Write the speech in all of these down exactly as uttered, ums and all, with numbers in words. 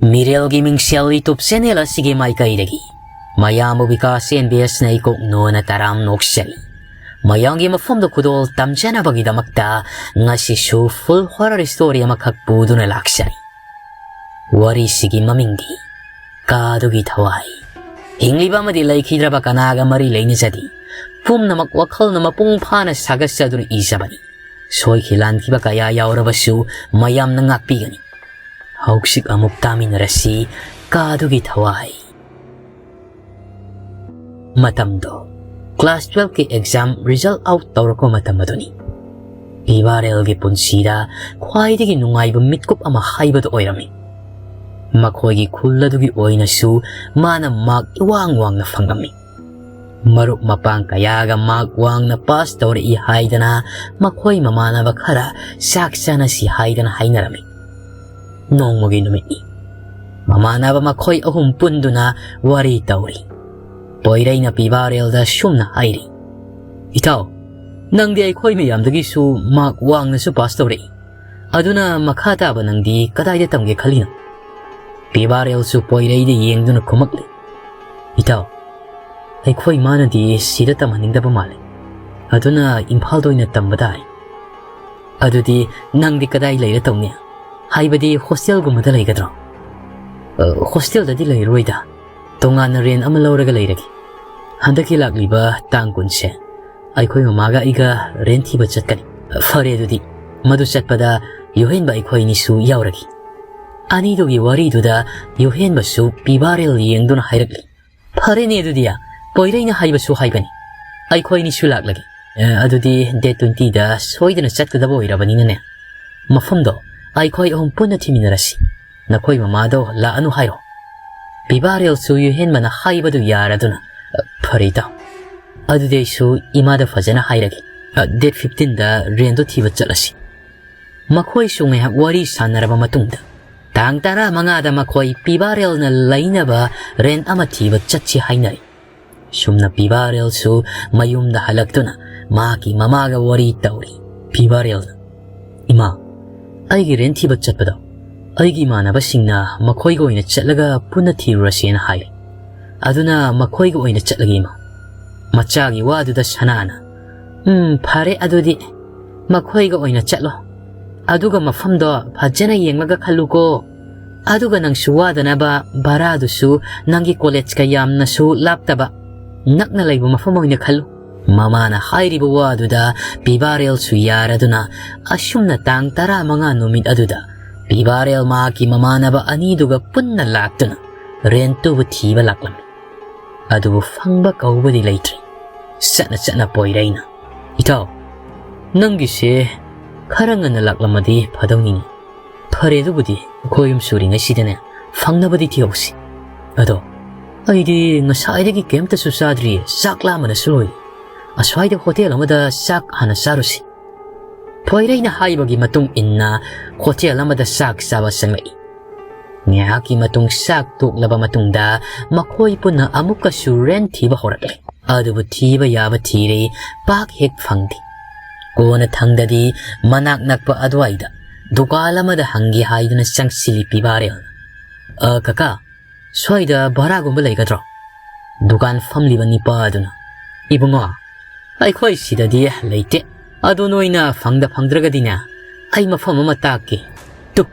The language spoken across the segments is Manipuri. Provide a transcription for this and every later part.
ꯃꯤꯔꯦꯜꯒꯤ ꯃꯤꯡꯁꯦꯜ YouTube channel ꯑꯁꯤꯒꯤ ꯃꯥꯏꯀꯩꯗꯒꯤ ꯃꯌꯥꯝꯕꯨ ꯕꯤꯀꯥꯁ ꯑꯦꯟ ꯕꯤ ꯑꯦꯁꯅ ꯏꯀꯣꯛ ꯅꯣꯟꯅ ꯇꯔꯥꯝ ꯅꯣꯛꯆꯔꯤ꯫ ꯃꯌꯥꯝꯒꯤ ꯃꯐꯝꯗ ꯈꯨꯗꯣꯜ ꯇꯝꯖꯅꯕꯒꯤꯗꯃꯛꯇ ꯉꯁꯤꯁꯨ full horror story ꯑꯃꯈꯛ ꯄꯨꯗꯨꯅ ꯂꯥꯛꯆꯔꯤ꯫ ꯋꯥꯔꯤꯁꯤꯒꯤ ꯃꯃꯤꯡꯗꯤ ꯀꯥꯗꯨꯒꯤ ꯊꯋꯥꯏ꯫ ꯍꯤꯡꯂꯤꯕ ꯑꯃꯗꯤ ꯂꯩꯈꯤꯗ꯭ꯔꯕ ꯀꯅꯥꯒ ꯃꯔꯤ ꯂꯩꯅꯖꯗꯦ꯫ ꯄꯨꯝꯅꯃꯛ ꯋꯥꯈꯜꯅ ꯃꯄꯨꯡ ꯐꯥꯅ ꯁꯥꯒꯠꯆꯗꯨꯅ ꯏꯖꯕꯅꯤ꯫ ꯁꯣꯏꯈꯤ ꯂꯥꯟꯈꯤꯕ ꯀꯌꯥ ꯌꯥꯎꯔꯕꯁꯨ ꯃꯌꯥꯝꯅ ꯉꯥꯛꯄꯤꯒꯅꯤ꯫ ꯍꯧꯖꯤꯛ ꯑꯃꯨꯛ ꯇꯥꯃꯤꯟꯅꯔꯁꯤ ꯀꯥꯗꯨꯒꯤ ꯊꯋꯥꯏ꯫ ꯃꯇꯝꯗꯣ class twelve ꯀꯤ exam result out ꯇꯧꯔꯛꯄ ꯃꯇꯝ ꯑꯗꯨꯅꯤ꯫ ꯄꯤꯕꯥꯔꯦꯜꯒꯤ ꯄꯨꯟꯁꯤꯗ ꯈ꯭ꯋꯥꯏꯗꯒꯤ ꯅꯨꯡꯉꯥꯏꯕ ꯃꯤꯠꯀꯨꯞ ꯑꯃ ꯍꯥꯏꯕꯗꯨ ꯑꯣꯏꯔꯝꯃꯤ꯫ ꯃꯈꯣꯏꯒꯤ ꯈꯨꯜ ꯑꯗꯨꯒꯤ ꯑꯣꯏꯅꯁꯨ ꯃꯥꯅ mark ꯏꯋꯥꯡ ꯋꯥꯡꯅ ꯐꯪꯂꯝꯃꯤ꯫ ꯃꯔꯨꯞ ꯃꯄꯥꯡ ꯀꯌꯥꯒ mark ꯋꯥꯡꯅ pass ꯇꯧꯔꯛꯏ ꯍꯥꯏꯗꯅ ꯃꯈꯣꯏ ꯃꯃꯥꯟꯅꯕ ꯈꯔ ꯆꯥꯛ ꯆꯥꯅꯁꯤ ꯍꯥꯏꯗꯅ ꯍꯥꯏꯅꯔꯝꯃꯤ꯫ ꯅꯣꯡꯃꯒꯤ ꯅꯨꯃꯤꯠꯅꯤ꯫ ꯃꯃꯥꯟꯅꯕ ꯃꯈꯣꯏ ꯑꯍꯨꯝ ꯄꯨꯟꯗꯨꯅ ꯋꯥꯔꯤ ꯇꯧꯔꯤ꯫ ꯄꯣꯏꯔꯩꯅ ꯄꯤꯕꯥꯔꯦꯜꯗ ꯁꯨꯝꯅ ꯍꯥꯏꯔꯤ, "ꯏꯇꯥꯎ, ꯅꯪꯗꯤ ꯑꯩꯈꯣꯏ ꯃꯌꯥꯝꯗꯒꯤꯁꯨ mark ꯋꯥꯡꯅꯁꯨ pass ꯇꯧꯔꯛꯏ꯫ ꯑꯗꯨꯅ ꯃꯈꯥ ꯇꯥꯕ ꯅꯪꯗꯤ ꯀꯗꯥꯏꯗ ꯇꯝꯒꯦ ꯈꯜꯂꯤꯅꯣ?" ꯄꯤꯕꯥꯔꯦꯜꯁꯨ ꯄꯣꯏꯔꯩꯗ ꯌꯦꯡꯗꯨꯅ ꯈꯨꯝꯃꯛꯂꯤ, "ꯏꯇꯥꯎ, ꯑꯩꯈꯣꯏ ꯏꯃꯥꯅꯗꯤ ꯁꯤꯗ ꯇꯝꯍꯟꯅꯤꯡꯗꯕ ꯃꯥꯜꯂꯦ꯫ ꯑꯗꯨꯅ ꯏꯝꯐꯥꯜꯗ ꯑꯣꯏꯅ ꯇꯝꯕ ꯇꯥꯔꯦ꯫" "ꯑꯗꯨꯗꯤ ꯅꯪꯗꯤ ꯀꯗꯥꯏ ꯂꯩꯔ ꯇꯧꯅꯤ? ꯍꯥꯏꯕꯗꯤ hostel ꯒꯨꯝꯕꯗ ꯂꯩꯒꯗ꯭ꯔꯣ?" "ꯑ, hostel ꯗꯗꯤ ꯂꯩꯔꯣꯏꯗ꯫ ꯇꯣꯉꯥꯟꯅ rent ꯑꯃ ꯂꯧꯔꯒ ꯂꯩꯔꯒꯦ꯫ ꯍꯟꯗꯛꯀꯤ ꯂꯥꯛꯂꯤꯕ ꯇꯥꯡ ꯀꯨꯟꯁꯦ ꯑꯩꯈꯣꯏ ꯃꯃꯥꯒ ꯑꯩꯒ rent ꯊꯤꯕ ꯆꯠꯀꯅꯤ꯫" "ꯐꯔꯦ ꯑꯗꯨꯗꯤ, ꯃꯗꯨ ꯆꯠꯄꯗ ꯌꯨꯍꯦꯟꯕ ꯑꯩꯈꯣꯏꯅꯤꯁꯨ ꯌꯥꯎꯔꯒꯦ꯫" ꯑꯅꯤꯗꯨꯒꯤ ꯋꯥꯔꯤꯗꯨꯗ ꯌꯨꯍꯦꯟꯕꯁꯨ ꯄꯤꯕꯥꯔꯦꯜ ꯌꯦꯡꯗꯨꯅ ꯍꯥꯏꯔꯛꯂꯤ, "ꯐꯔꯦꯅꯦ ꯑꯗꯨꯗꯤ, ꯄꯣꯏꯔꯩꯅ ꯍꯥꯏꯕꯁꯨ ꯍꯥꯏꯕꯅꯤ꯫ ꯑꯩꯈꯣꯏꯅꯤꯁꯨ ꯂꯥꯛꯂꯒꯦ꯫ ꯑ, ꯑꯗꯨꯗꯤ date twenty ꯗ ꯁꯣꯏꯗꯅ ꯆꯠꯀꯗꯕ ꯑꯣꯏꯔꯕꯅꯤꯅꯅꯦ, ꯃꯐꯝꯗꯣ ꯑꯩꯈꯣꯏ ꯑꯍꯨꯝ ꯄꯨꯟꯅ ꯊꯤꯃꯤꯟꯅꯔꯁꯤ꯫ ꯅꯈꯣꯏ ꯃꯃꯥꯗꯣ ꯂꯥꯛꯑꯅꯨ ꯍꯥꯏꯔꯣ꯫" ꯄꯤꯕꯥꯔꯦꯜꯁꯨ ꯌꯨꯍꯦꯟꯕꯅ ꯍꯥꯏꯕꯗꯨ ꯌꯥꯔꯗꯨꯅ, "ꯑ, ꯐꯔꯦ ꯏꯇꯥꯎ꯫ ꯑꯗꯨꯗꯤ ꯑꯩꯁꯨ ꯏꯃꯥꯗ ꯐꯖꯅ ꯍꯥꯏꯔꯒꯦ꯫ ꯑ, date fifteen ꯗ rent ꯗꯣ ꯊꯤꯕ ꯆꯠꯂꯁꯤ꯫" ꯃꯈꯣꯏꯁꯨ ꯉꯥꯏꯍꯥꯛ ꯋꯥꯔꯤ ꯁꯥꯟꯅꯔꯕ ꯃꯇꯨꯡꯗ, ꯇꯥꯡ ꯇꯔꯥꯃꯉꯥꯗ ꯃꯈꯣꯏ ꯄꯤꯕꯥꯔꯦꯜꯅ ꯂꯩꯅꯕ rent ꯑꯃ ꯊꯤꯕ ꯆꯠꯁꯤ ꯍꯥꯏꯅꯔꯦ꯫ ꯁꯨꯝꯅ ꯄꯤꯕꯥꯔꯦꯜꯁꯨ ꯃꯌꯨꯝꯗ ꯍꯜꯂꯛꯇꯨꯅ ꯃꯍꯥꯛꯀꯤ ꯃꯃꯥꯒ ꯋꯥꯔꯤ ꯇꯧꯔꯤ꯫ ꯄꯤꯕꯥꯔꯦꯜꯅ, "ꯏꯃꯥ, ꯑꯩꯒꯤ rent ꯊꯤꯕ ꯆꯠꯄꯗꯣ ꯑꯩꯒꯤ ꯏꯃꯥꯟꯅꯕꯁꯤꯡꯅ ꯃꯈꯣꯏꯒ ꯑꯣꯏꯅ ꯆꯠꯂꯒ ꯄꯨꯟꯅ ꯊꯤꯔꯨꯔꯁꯦꯅ ꯍꯥꯏ꯫ ꯑꯗꯨꯅ ꯃꯈꯣꯏꯒ ꯑꯣꯏꯅ ꯆꯠꯂꯒꯦ, ꯏꯃꯥ꯫ ꯃꯆꯥꯒꯤ ꯋꯥꯗꯨꯗ ꯁꯅꯥꯅ, "ꯎꯝ, ꯐꯔꯦ, ꯑꯗꯨꯗꯤ ꯃꯈꯣꯏꯒ ꯑꯣꯏꯅ ꯆꯠꯂꯣ꯫ ꯑꯗꯨꯒ ꯃꯐꯝꯗꯣ ꯐꯖꯅ ꯌꯦꯡꯂꯒ ꯈꯜꯂꯨꯀꯣ꯫ ꯑꯗꯨꯒ ꯅꯪꯁꯨ ꯋꯥꯗꯅꯕ ꯚꯔꯥꯗꯨꯁꯨ ꯅꯪꯒꯤ ꯀꯣꯂꯦꯖꯀ ꯌꯥꯝꯅꯁꯨ ꯂꯥꯞꯇꯕ, ꯅꯛꯅ ꯂꯩꯕ ꯃꯐꯝ ꯑꯣꯏꯅ ꯈꯜꯂꯨ"꯫ ꯃꯃꯥꯅ ꯍꯥꯏꯔꯤꯕ ꯋꯥꯗꯨꯗ ꯄꯤꯕꯥꯔꯦꯜꯁꯨ ꯌꯥꯔꯗꯨꯅ ꯑꯁꯨꯝꯅ ꯇꯥꯡ ꯇꯔꯥꯃꯉꯥ ꯅꯨꯃꯤꯠ ꯑꯗꯨꯗ ꯄꯤꯕꯥꯔꯦꯜ ꯃꯍꯥꯛꯀꯤ ꯃꯃꯥꯟꯅꯕ ꯑꯅꯤꯗꯨꯒ ꯄꯨꯟꯅ ꯂꯥꯛꯇꯨꯅ ꯔꯦꯟꯇꯨꯕꯨ ꯊꯤꯕ ꯂꯥꯛꯂꯝꯃꯤ꯫ ꯑꯗꯨꯕꯨ ꯐꯪꯕ ꯀꯧꯕꯗꯤ ꯂꯩꯇ꯭ꯔꯦ꯫ ꯆꯠꯅ ꯆꯠꯅ ꯄꯣꯏꯔꯩꯅ, "ꯏꯇꯥꯎ, ꯅꯪꯒꯤꯁꯦ ꯈꯔ ꯉꯟꯅ ꯂꯥꯛꯂꯝꯃꯗꯤ ꯐꯗꯧꯅꯤꯅꯦ꯫ ꯐꯔꯦ, ꯑꯗꯨꯕꯨꯗꯤ ꯑꯩꯈꯣꯏ ꯑꯍꯨꯝ ꯁꯨꯔꯤꯉꯩꯁꯤꯗꯅꯦ ꯐꯪꯅꯕꯗꯤ ꯊꯤꯍꯧꯁꯤ꯫ ꯑꯗꯣ ꯑꯩꯗꯤ ꯉꯁꯥꯏꯗꯒꯤ ꯀꯩꯝꯇꯁꯨ ꯆꯥꯗ꯭ꯔꯤꯌꯦ, ꯆꯥꯛ ꯂꯥꯝꯕꯅꯁꯨ ꯂꯣꯏꯔꯦ꯫ ꯑꯁ꯭ꯋꯥꯏꯗ ꯍꯣꯇꯦꯜ ꯑꯃꯗ ꯆꯥꯛ ꯍꯥꯟꯅ ꯆꯥꯔꯨꯁꯤ"꯫ ꯄꯣꯏꯔꯩꯅ ꯍꯥꯏꯕꯒꯤ ꯃꯇꯨꯡ ꯏꯟꯅ ꯍꯣꯇꯦꯜ ꯑꯃꯗ ꯆꯥꯛ ꯆꯥꯕ ꯆꯪꯂꯛꯏ꯫ ꯉꯥꯏꯍꯥꯛꯀꯤ ꯃꯇꯨꯡ ꯆꯥꯛ ꯇꯣꯛꯂꯕ ꯃꯇꯨꯡꯗ ꯃꯈꯣꯏ ꯄꯨꯟꯅ ꯑꯃꯨꯛꯀꯁꯨ ꯔꯦꯟ ꯊꯤꯕ ꯍꯧꯔꯛꯂꯦ꯫ ꯑꯗꯨꯕꯨ ꯊꯤꯕ ꯌꯥꯕ ꯊꯤꯔꯦ, ꯄꯥꯛ ꯍꯦꯛ ꯐꯪꯗꯦ꯫ ꯀꯣꯟꯅ ꯊꯪꯗꯗꯤ ꯃꯅꯥꯛ ꯅꯛꯄ ꯑꯗꯨꯋꯥꯏꯗ ꯗꯨꯀꯥꯟ ꯑꯃꯗ ꯍꯪꯒꯦ ꯍꯥꯏꯗꯨꯅ ꯆꯪꯁꯤꯜꯂꯤ ꯄꯤꯕꯥꯔꯦꯜꯅ꯫ "ꯑ, ꯀꯀꯥ, ꯁ꯭ꯋꯥꯏꯗ ꯚꯔꯥꯒꯨꯝꯕ ꯂꯩꯒꯗ꯭ꯔꯣ?" ꯗꯨꯀꯥꯟ ꯐꯝꯂꯤꯕ ꯅꯤꯄꯥ ꯑꯗꯨꯅ, "ꯏꯕꯨꯡꯉꯣ, ꯑꯩꯈꯣꯏ ꯁꯤꯗꯗꯤ ꯂꯩꯇꯦ꯫ ꯑꯗꯣ ꯅꯣꯏꯅ ꯐꯪꯗ ꯐꯪꯗ꯭ꯔꯒꯗꯤꯅꯦ, ꯑꯩ ꯃꯐꯝ ꯑꯃ ꯇꯥꯛꯀꯦ꯫ ꯇꯨ,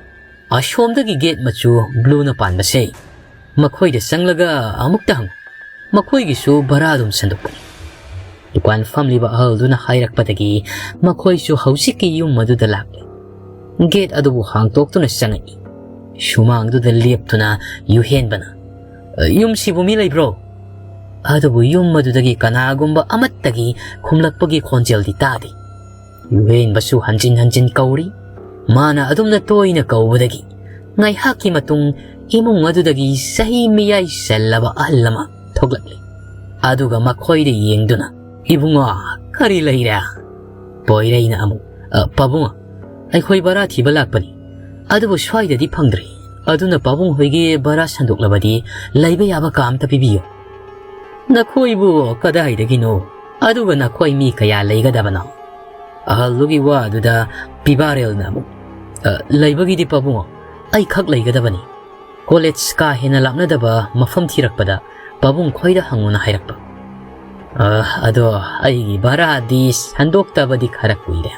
ꯑꯁꯣꯝꯗꯒꯤ ꯒꯦꯠ ꯃꯆꯨ ꯕ꯭ꯂꯨꯅ ꯄꯥꯟꯕꯁꯦ, ꯃꯈꯣꯏꯗ ꯆꯪꯂꯒ ꯑꯃꯨꯛꯇ ꯍꯪꯉꯨ꯫ ꯃꯈꯣꯏꯒꯤꯁꯨ ꯚꯔꯥ ꯑꯗꯨꯝ ꯁꯟꯗꯣꯛꯄꯅꯤ"꯫ ꯗꯨꯀꯥꯟ ꯐꯝꯂꯤꯕ ꯑꯍꯜꯗꯨꯅ ꯍꯥꯏꯔꯛꯄꯗꯒꯤ ꯃꯈꯣꯏꯁꯨ ꯍꯧꯖꯤꯛꯀꯤ ꯌꯨꯝ ꯑꯗꯨꯗ ꯂꯥꯛꯂꯦ꯫ ꯒꯦꯠ ꯑꯗꯨꯕꯨ ꯍꯥꯡꯇꯣꯛꯇꯨꯅ ꯆꯪꯉꯛꯏ꯫ ꯁꯨꯃꯥꯡꯗꯨꯗ ꯂꯦꯞꯇꯨꯅ ꯌꯨꯍꯦꯟꯕꯅ, "ꯌꯨꯝꯁꯤꯕꯨ ꯃꯤ ꯂꯩꯕ꯭ꯔꯣ?" ꯑꯗꯨꯕꯨ ꯌꯨꯝ ꯑꯗꯨꯗꯒꯤ ꯀꯅꯥꯒꯨꯝꯕ ꯑꯃꯠꯇꯒꯤ ꯈꯨꯝꯂꯛꯄꯒꯤ ꯈꯣꯟꯖꯦꯜꯗꯤ ꯇꯥꯗꯦ꯫ ꯌꯨꯍꯦꯟꯕꯁꯨ ꯍꯟꯖꯤꯟ ꯍꯟꯖꯤꯟ ꯀꯧꯔꯤ꯫ ꯃꯥꯅ ꯑꯗꯨꯝꯅ ꯇꯣꯏꯅ ꯀꯧꯕꯗꯒꯤ ꯉꯥꯏꯍꯥꯛꯀꯤ ꯃꯇꯨꯡ ꯏꯃꯨꯡ ꯑꯗꯨꯗꯒꯤ ꯆꯍꯤ ꯃꯌꯥꯏ ꯆꯜꯂꯕ ꯑꯍꯜ ꯑꯃ ꯊꯣꯛꯂꯛꯂꯦ꯫ ꯑꯗꯨꯒ ꯃꯈꯣꯏꯗ ꯌꯦꯡꯗꯨꯅ, "ꯏꯕꯨꯡꯉꯣ, ꯀꯔꯤ ꯂꯩꯔꯦ?" ꯄꯣꯏꯔꯩꯅ ꯑꯃꯨꯛ, "ꯑ, ꯄꯥꯕꯨꯡ, ꯑꯩꯈꯣꯏ ꯚꯔꯥ ꯊꯤꯕ ꯂꯥꯛꯄꯅꯤ, ꯑꯗꯨꯕꯨ ꯁ꯭ꯋꯥꯏꯗꯗꯤ ꯐꯪꯗ꯭ꯔꯦ꯫ ꯑꯗꯨꯅ ꯄꯥꯕꯨꯡ ꯍꯣꯏꯒꯤ ꯚꯔꯥ ꯁꯟꯗꯣꯛꯂꯕꯗꯤ ꯂꯩꯕ ꯌꯥꯕ ꯀꯥ ꯑꯝꯇ ꯄꯤꯕꯤꯌꯨ"꯫ "ꯅꯈꯣꯏꯕꯨ ꯀꯗꯥꯏꯗꯒꯤꯅꯣ? ꯑꯗꯨꯒ ꯅꯈꯣꯏ ꯃꯤ ꯀꯌꯥ ꯂꯩꯒꯗꯕꯅꯣ?" ꯑꯍꯜꯗꯨꯒꯤ ꯋꯥ ꯑꯗꯨꯗ ꯄꯤꯕꯥꯔꯦꯜꯅ ꯑꯃꯨꯛ, "ꯑ, ꯂꯩꯕꯒꯤꯗꯤ ꯄꯥꯕꯨꯡ, ꯑꯩꯈꯛ ꯂꯩꯒꯗꯕꯅꯤ꯫ ꯀꯣꯂꯦꯖ ꯀꯥ ꯍꯦꯟꯅ ꯂꯥꯞꯅꯗꯕ ꯃꯐꯝ ꯊꯤꯔꯛꯄꯗ ꯄꯥꯕꯨꯡ ꯈꯣꯏꯗ ꯍꯪꯉꯨꯅ ꯍꯥꯏꯔꯛꯄ꯫ "ꯑ, ꯑꯗꯣ ꯑꯩꯒꯤ ꯚꯔꯥꯗꯤ ꯁꯟꯗꯣꯛꯇꯕꯗꯤ ꯈꯔ ꯀꯨꯏꯔꯦ꯫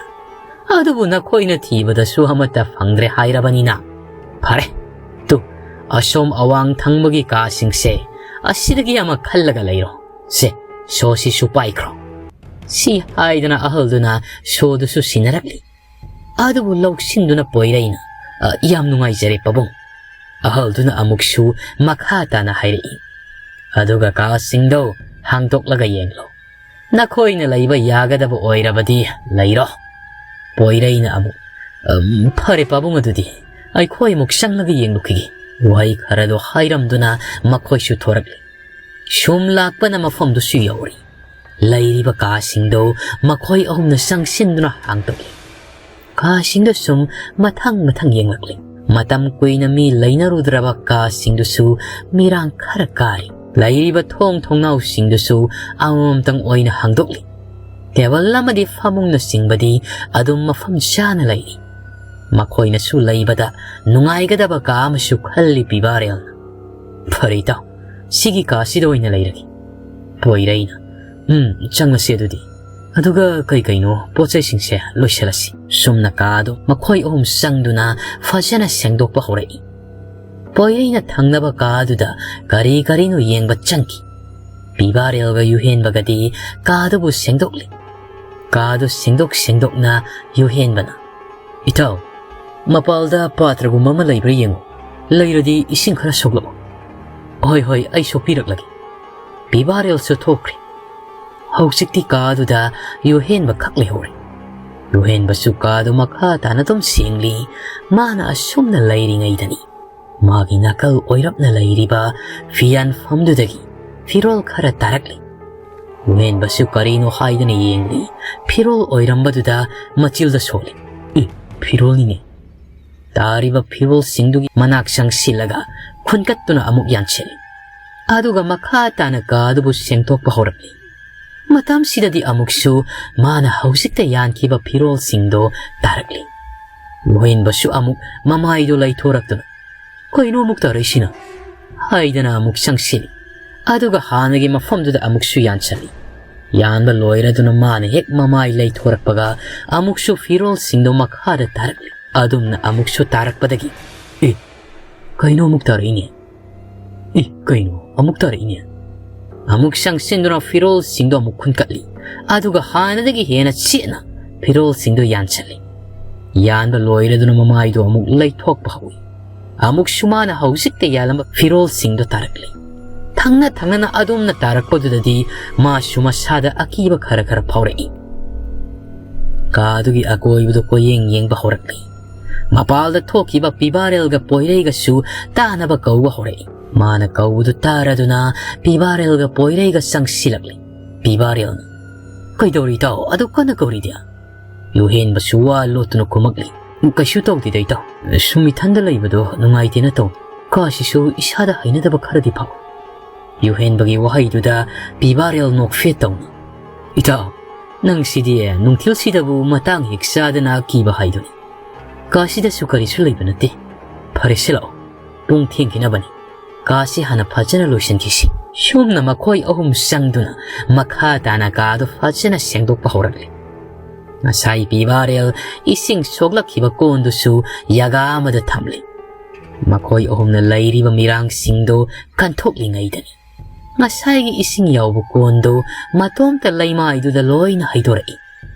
ꯑꯗꯨꯕꯨ ꯅꯈꯣꯏꯅ ꯊꯤꯕꯗꯁꯨ ꯑꯃꯠꯇ ꯐꯪꯗ꯭ꯔꯦ ꯍꯥꯏꯔꯕꯅꯤꯅ꯫ ꯐꯔꯦ, ꯇꯨ, ꯑꯁꯣꯝ ꯑꯋꯥꯡ ꯊꯪꯕꯒꯤ ꯀꯥꯁꯤꯡꯁꯦ ꯑꯁꯤꯗꯒꯤ ꯑꯃ ꯈꯜꯂꯒ ꯂꯩꯔꯣ꯫ ꯁꯦ, ꯁꯣꯁꯤꯁꯨ ꯄꯥꯏꯈ꯭ꯔꯣ"꯫ ꯁꯤ ꯍꯥꯏꯗꯅ ꯑꯍꯜꯗꯨꯅ ꯁꯣꯗꯨꯁꯨ ꯁꯤꯟꯅꯔꯛꯂꯤ꯫ ꯑꯗꯨꯕꯨ ꯂꯧꯁꯤꯟꯗꯨꯅ ꯄꯣꯏꯔꯩꯅ, "ꯑ, ꯌꯥꯝ ꯅꯨꯡꯉꯥꯏꯖꯔꯦ ꯄꯥꯕꯨꯡ"꯫ ꯑꯍꯜꯗꯨꯅ ꯑꯃꯨꯛꯁꯨ ꯃꯈꯥ ꯇꯥꯅ ꯍꯥꯏꯔꯛꯏ, "ꯑꯗꯨꯒ ꯀꯥꯁꯤꯡꯗꯣ ꯍꯥꯡꯗꯣꯛꯂꯒ ꯌꯦꯡꯂꯣ꯫ ꯅꯈꯣꯏꯅ ꯂꯩꯕ ꯌꯥꯒꯗꯕ ꯑꯣꯏꯔꯕꯗꯤ ꯂꯩꯔꯣ"꯫ ꯄꯣꯏꯔꯩꯅ ꯑꯃꯨꯛ, "ꯑꯝ, ꯐꯔꯦ ꯄꯥꯕꯨꯡ, ꯑꯗꯨꯗꯤ ꯑꯩꯈꯣꯏ ꯑꯃꯨꯛ ꯆꯪꯂꯒ ꯌꯦꯡꯂꯨꯈꯤꯒꯦ"꯫ ꯋꯥꯍꯩ ꯈꯔꯗꯣ ꯍꯥꯏꯔꯝꯗꯨꯅ ꯃꯈꯣꯏꯁꯨ ꯊꯣꯔꯛꯂꯤ꯫ ꯁꯨꯝ ꯂꯥꯛꯄꯅ ꯃꯐꯝꯗꯨꯁꯨ ꯌꯧꯔꯤ꯫ ꯂꯩꯔꯤꯕ ꯀꯥꯁꯤꯡꯗꯨ ꯃꯈꯣꯏ ꯑꯍꯨꯝꯅ ꯆꯪꯁꯤꯟꯗꯨꯅ ꯍꯥꯡꯗꯣꯛꯏ꯫ ꯀꯥꯁꯤꯡꯗꯨ ꯁꯨꯝ ꯃꯊꯪ ꯃꯊꯪ ꯌꯦꯡꯂꯛꯂꯤ꯫ ꯃꯇꯝ ꯀꯨꯏꯅ ꯃꯤ ꯂꯩꯅꯔꯨꯗ꯭ꯔꯕ ꯀꯥꯁꯤꯡꯗꯨꯁꯨ ꯃꯤꯔꯥꯡ ꯈꯔ ꯀꯥꯔꯤ꯫ ꯂꯩꯔꯤꯕ ꯊꯣꯡ ꯊꯣꯡꯅꯥꯎꯁꯤꯡꯗꯨꯁꯨ ꯑꯃꯃꯝꯇꯪ ꯑꯣꯏꯅ ꯍꯥꯡꯗꯣꯛꯂꯤ꯫ ꯇꯦꯕꯜ ꯑꯃꯗꯤ ꯐꯃꯨꯡꯅꯆꯤꯡꯕꯗꯤ ꯑꯗꯨꯝ ꯃꯐꯝ ꯆꯥꯅ ꯂꯩꯔꯤ꯫ ꯃꯈꯣꯏꯅꯁꯨ ꯂꯩꯕꯗ ꯅꯨꯡꯉꯥꯏꯒꯗꯕ ꯀꯥ ꯑꯃꯁꯨ ꯈꯜꯂꯤ ꯄꯤꯕꯥꯔꯦꯜꯅ꯫ "ꯐꯔꯦ ꯏꯇꯥꯎ, ꯁꯤꯒꯤ ꯀꯥꯁꯤꯗ ꯑꯣꯏꯅ ꯂꯩꯔꯒꯦ"꯫ ꯄꯣꯏꯔꯩꯅ, "ꯎꯝ, ꯆꯪꯂꯁꯤ ꯑꯗꯨꯗꯤ꯫ ꯑꯗꯨꯒ ꯀꯩ ꯀꯩꯅꯣ ꯄꯣꯠ ꯆꯩꯁꯤꯡꯁꯦ ꯂꯣꯏꯁꯤꯜꯂꯁꯤ"꯫ ꯁꯨꯝꯅ ꯀꯥꯗꯨ ꯃꯈꯣꯏ ꯑꯍꯨꯝ ꯆꯪꯗꯨꯅ ꯐꯖꯅ ꯁꯦꯡꯗꯣꯛꯄ ꯍꯧꯔꯛꯏ꯫ ꯄꯣꯏꯔꯩꯅ ꯊꯪꯅꯕ ꯀꯥꯗꯨꯗ ꯀꯔꯤ ꯀꯔꯤꯅꯣ ꯌꯦꯡꯕ ꯆꯪꯈꯤ꯫ ꯄꯤꯕꯥꯔꯦꯜꯒ ꯌꯨꯍꯦꯟꯕꯒꯗꯤ ꯀꯥꯗꯨꯕꯨ ꯁꯦꯡꯗꯣꯛꯂꯤ꯫ ꯀꯥꯗꯨ ꯁꯦꯡꯗꯣꯛ ꯁꯦꯡꯗꯣꯛꯅ ꯌꯨꯍꯦꯟꯕꯅ, "ꯏꯇꯥꯎ, ꯃꯄꯥꯜꯗ ꯄꯥꯇ꯭ꯔꯒꯨꯝꯕ ꯑꯃ ꯂꯩꯕ꯭ꯔꯥ ꯌꯦꯡꯉꯨ꯫ ꯂꯩꯔꯗꯤ ꯏꯁꯤꯡ ꯈꯔ ꯁꯣꯛꯂꯛꯑꯣ"꯫ "ꯍꯣꯏ, ꯍꯣꯏ, ꯑꯩ ꯁꯣꯛꯄꯤꯔꯛꯂꯒꯦ"꯫ ꯄꯤꯕꯥꯔꯦꯜꯁꯨ ꯊꯣꯛꯈ꯭ꯔꯦ꯫ ꯍꯧꯖꯤꯛꯇꯤ ꯀꯥꯗꯨꯗ ꯌꯨꯍꯦꯟꯕ ꯈꯛ ꯂꯩꯍꯧꯔꯦ꯫ ꯌꯨꯍꯦꯟꯕꯁꯨ ꯀꯥꯗꯨ ꯃꯈꯥ ꯇꯥꯅ ꯑꯗꯨꯝ ꯁꯦꯡꯂꯤ꯫ ꯃꯥꯅ ꯑꯁꯨꯝꯅ ꯂꯩꯔꯤꯉꯩꯗꯅꯤ ꯃꯥꯒꯤ ꯅꯥꯀꯜ ꯑꯣꯏꯔꯞꯅ ꯂꯩꯔꯤꯕ ꯐꯤꯌꯥꯟꯐꯝꯗꯨꯗꯒꯤ ꯐꯤꯔꯣꯜ ꯈꯔ ꯇꯥꯔꯛꯂꯤ꯫ ꯌꯨꯍꯦꯟꯕꯁꯨ ꯀꯔꯤꯅꯣ ꯍꯥꯏꯗꯨꯅ ꯌꯦꯡꯂꯤ꯫ ꯐꯤꯔꯣꯜ ꯑꯣꯏꯔꯝꯕꯗꯨꯗ ꯃꯆꯤꯜꯗ ꯁꯣꯜꯂꯤ꯫ "ꯑꯦ, ꯐꯤꯔꯣꯜꯅꯤꯅꯦ"꯫ ꯇꯥꯔꯤꯕ ꯐꯤꯔꯣꯜꯁꯤꯡꯗꯨꯒꯤ ꯃꯅꯥꯛ ꯆꯪꯁꯤꯜꯂꯒ ꯈꯨꯟꯀꯠꯇꯨꯅ ꯑꯃꯨꯛ ꯌꯥꯟꯁꯤꯜꯂꯤ꯫ ꯑꯗꯨꯒ ꯃꯈꯥ ꯇꯥꯅ ꯀꯥ ꯑꯗꯨꯕꯨ ꯁꯦꯡꯗꯣꯛꯄ ꯍꯧꯔꯛꯂꯤ꯫ ꯃꯇꯝꯁꯤꯗꯗꯤ ꯑꯃꯨꯛꯁꯨ ꯃꯥꯅ ꯍꯧꯖꯤꯛꯇ ꯌꯥꯟꯈꯤꯕ ꯐꯤꯔꯣꯜꯁꯤꯡꯗꯣ ꯇꯥꯔꯛꯂꯤ꯫ ꯌꯨꯍꯦꯟꯕꯁꯨ ꯑꯃꯨꯛ ꯃꯃꯥꯏꯗꯨ ꯂꯩꯊꯣꯔꯛꯇꯨꯅ, "ꯀꯩꯅꯣ ꯑꯃꯨꯛ ꯇꯥꯔꯛꯏꯁꯤꯅ?" ꯍꯥꯏꯗꯅ ꯑꯃꯨꯛ ꯆꯪꯁꯤꯜꯂꯤ꯫ ꯑꯗꯨꯒ ꯍꯥꯟꯅꯒꯤ ꯃꯐꯝꯗꯨꯗ ꯑꯃꯨꯛꯁꯨ ꯌꯥꯟꯁꯤꯜꯂꯤ꯫ ꯌꯥꯟꯕ ꯂꯣꯏꯔꯗꯨꯅ ꯃꯥꯅ ꯍꯦꯛ ꯃꯃꯥꯏ ꯂꯩꯊꯣꯔꯛꯄꯒ ꯑꯃꯨꯛꯁꯨ ꯐꯤꯔꯣꯜꯁꯤꯡꯗꯣ ꯃꯈꯥꯗ ꯇꯥꯔꯛꯂꯤ꯫ ꯑꯗꯨꯝꯅ ꯑꯃꯨꯛꯁꯨ ꯇꯥꯔꯛꯄꯗꯒꯤ, "ꯑꯦ, ꯀꯩꯅꯣ ꯑꯃꯨꯛ ꯇꯥꯔꯛꯏꯅꯦ? ꯑꯦ, ꯀꯩꯅꯣ ꯑꯃꯨꯛ ꯇꯥꯔꯛꯏꯅꯦ?" ꯑꯃꯨꯛ ꯆꯪꯁꯤꯟꯗꯨꯅ ꯐꯤꯔꯣꯜꯁꯤꯡꯗꯣ ꯑꯃꯨꯛ ꯈꯨꯟꯀꯠꯂꯤ꯫ ꯑꯗꯨꯒ ꯍꯥꯟꯅꯗꯒꯤ ꯍꯦꯟꯅ ꯆꯦꯠꯅ ꯐꯤꯔꯣꯜꯁꯤꯡꯗꯣ ꯌꯥꯟꯁꯤꯜꯂꯤ꯫ ꯌꯥꯟꯕ ꯂꯣꯏꯔꯗꯨꯅ ꯃꯃꯥꯏꯗꯣ ꯑꯃꯨꯛ ꯂꯩꯊꯣꯛꯄ ꯍꯧꯏ꯫ ꯑꯃꯨꯛꯁꯨ ꯃꯥꯅ ꯍꯧꯖꯤꯛꯇ ꯌꯥꯜꯂꯝꯕ ꯐꯤꯔꯣꯜꯁꯤꯡꯗꯣ ꯇꯥꯔꯛꯂꯤ꯫ ꯊꯪꯅ ꯊꯪꯅꯅ ꯑꯗꯨꯝꯅ ꯇꯥꯔꯛꯄꯗꯨꯗꯗꯤ ꯃꯥꯁꯨ ꯃꯁꯥꯗ ꯑꯀꯤꯕ ꯈꯔ ꯈꯔ ꯐꯥꯎꯔꯛꯏ꯫ ꯀꯥꯗꯨꯒꯤ ꯑꯀꯣꯏꯕꯗꯨ ꯀꯣꯏꯌꯦꯡ ꯌꯦꯡꯕ ꯍꯧꯔꯛꯂꯤ꯫ ꯃꯄꯥꯜꯗ ꯊꯣꯛꯈꯤꯕ ꯄꯤꯕꯥꯔꯦꯜꯒ ꯄꯣꯏꯔꯩꯒꯁꯨ ꯇꯥꯅꯕ ꯀꯧꯕ ꯍꯧꯔꯛꯏ꯫ ꯃꯥꯅ ꯀꯧꯕꯗꯨ ꯇꯥꯔꯗꯨꯅ ꯄꯤꯕꯥꯔꯦꯜꯒ ꯄꯣꯏꯔꯩꯒ ꯆꯪꯁꯤꯜꯂꯛꯂꯤ꯫ ꯄꯤꯕꯥꯔꯦꯜꯅ, "ꯀꯩꯗꯧꯔꯤ ꯏꯇꯥꯎ? ꯑꯗꯨ ꯀꯟꯅ ꯀꯧꯔꯤꯗꯤ?" ꯌꯨꯍꯦꯟꯕꯁꯨ ꯋꯥ ꯂꯣꯠꯇꯨꯅ ꯈꯨꯝꯃꯛꯂꯤ, "ꯀꯩꯁꯨ ꯇꯧꯗꯦꯗ ꯏꯇꯥꯎ꯫ ꯁꯨꯝ ꯏꯊꯟꯗ ꯂꯩꯕꯗꯣ ꯅꯨꯡꯉꯥꯏꯇꯦꯅ ꯇꯧ꯫ ꯀꯥꯁꯤꯁꯨ ꯏꯁꯥꯗ ꯍꯩꯅꯗꯕ ꯈꯔꯗꯤ ꯐꯥꯎ"꯫ ꯌꯨꯍꯦꯟꯕꯒꯤ ꯋꯥꯍꯩꯗꯨꯗ ꯄꯤꯕꯥꯔꯦꯜ ꯅꯣꯛꯐꯦꯠ ꯇꯧꯅ, "ꯏꯇꯥꯎ, ꯅꯪꯁꯤꯗꯤ ꯅꯨꯡꯊꯤꯜꯁꯤꯗꯕꯨ ꯃꯇꯥꯡ ꯍꯦꯛ ꯆꯥꯗꯅ ꯀꯤꯕ ꯍꯥꯏꯗꯨꯅꯤ꯫ ꯀꯥꯁꯤꯗꯁꯨ ꯀꯔꯤꯁꯨ ꯂꯩꯕ ꯅꯠꯇꯦ꯫ ꯐꯔꯦꯁꯦ ꯂꯥꯛꯑꯣ, ꯄꯨꯡ ꯊꯦꯡꯈꯤꯅꯕꯅꯤ꯫ ꯀꯥꯁꯤ ꯍꯥꯟꯅ ꯐꯖꯅ ꯂꯣꯏꯁꯤꯟꯈꯤꯁꯤ"꯫ ꯁꯨꯝꯅ ꯃꯈꯣꯏ ꯑꯍꯨꯝ ꯆꯪꯗꯨꯅ ꯃꯈꯥ ꯇꯥꯅ ꯀꯥꯗꯨ ꯐꯖꯅ ꯁꯦꯡꯗꯣꯛꯄ ꯍꯧꯔꯛꯂꯦ꯫ ꯉꯁꯥꯏ ꯄꯤꯕꯥꯔꯦꯜ ꯏꯁꯤꯡ ꯁꯣꯛꯂꯛꯈꯤꯕ ꯀꯣꯟꯗꯨꯁꯨ ꯌꯥꯒꯥ ꯑꯃꯗ ꯊꯝꯂꯦ꯫ ꯃꯈꯣꯏ ꯑꯍꯨꯝꯅ ꯂꯩꯔꯤꯕ ꯃꯤꯔꯥꯡꯁꯤꯡꯗꯨ ꯀꯟꯊꯣꯛꯂꯤꯉꯩꯗꯅꯤ ꯉꯁꯥꯏꯒꯤ ꯏꯁꯤꯡ ꯌꯥꯎꯕ ꯀꯣꯟꯗꯨ ꯃꯇꯣꯝꯇ ꯂꯩꯃꯥꯏꯗꯨꯗ ꯂꯣꯏꯅ ꯍꯩꯗꯣꯔꯛꯏ꯫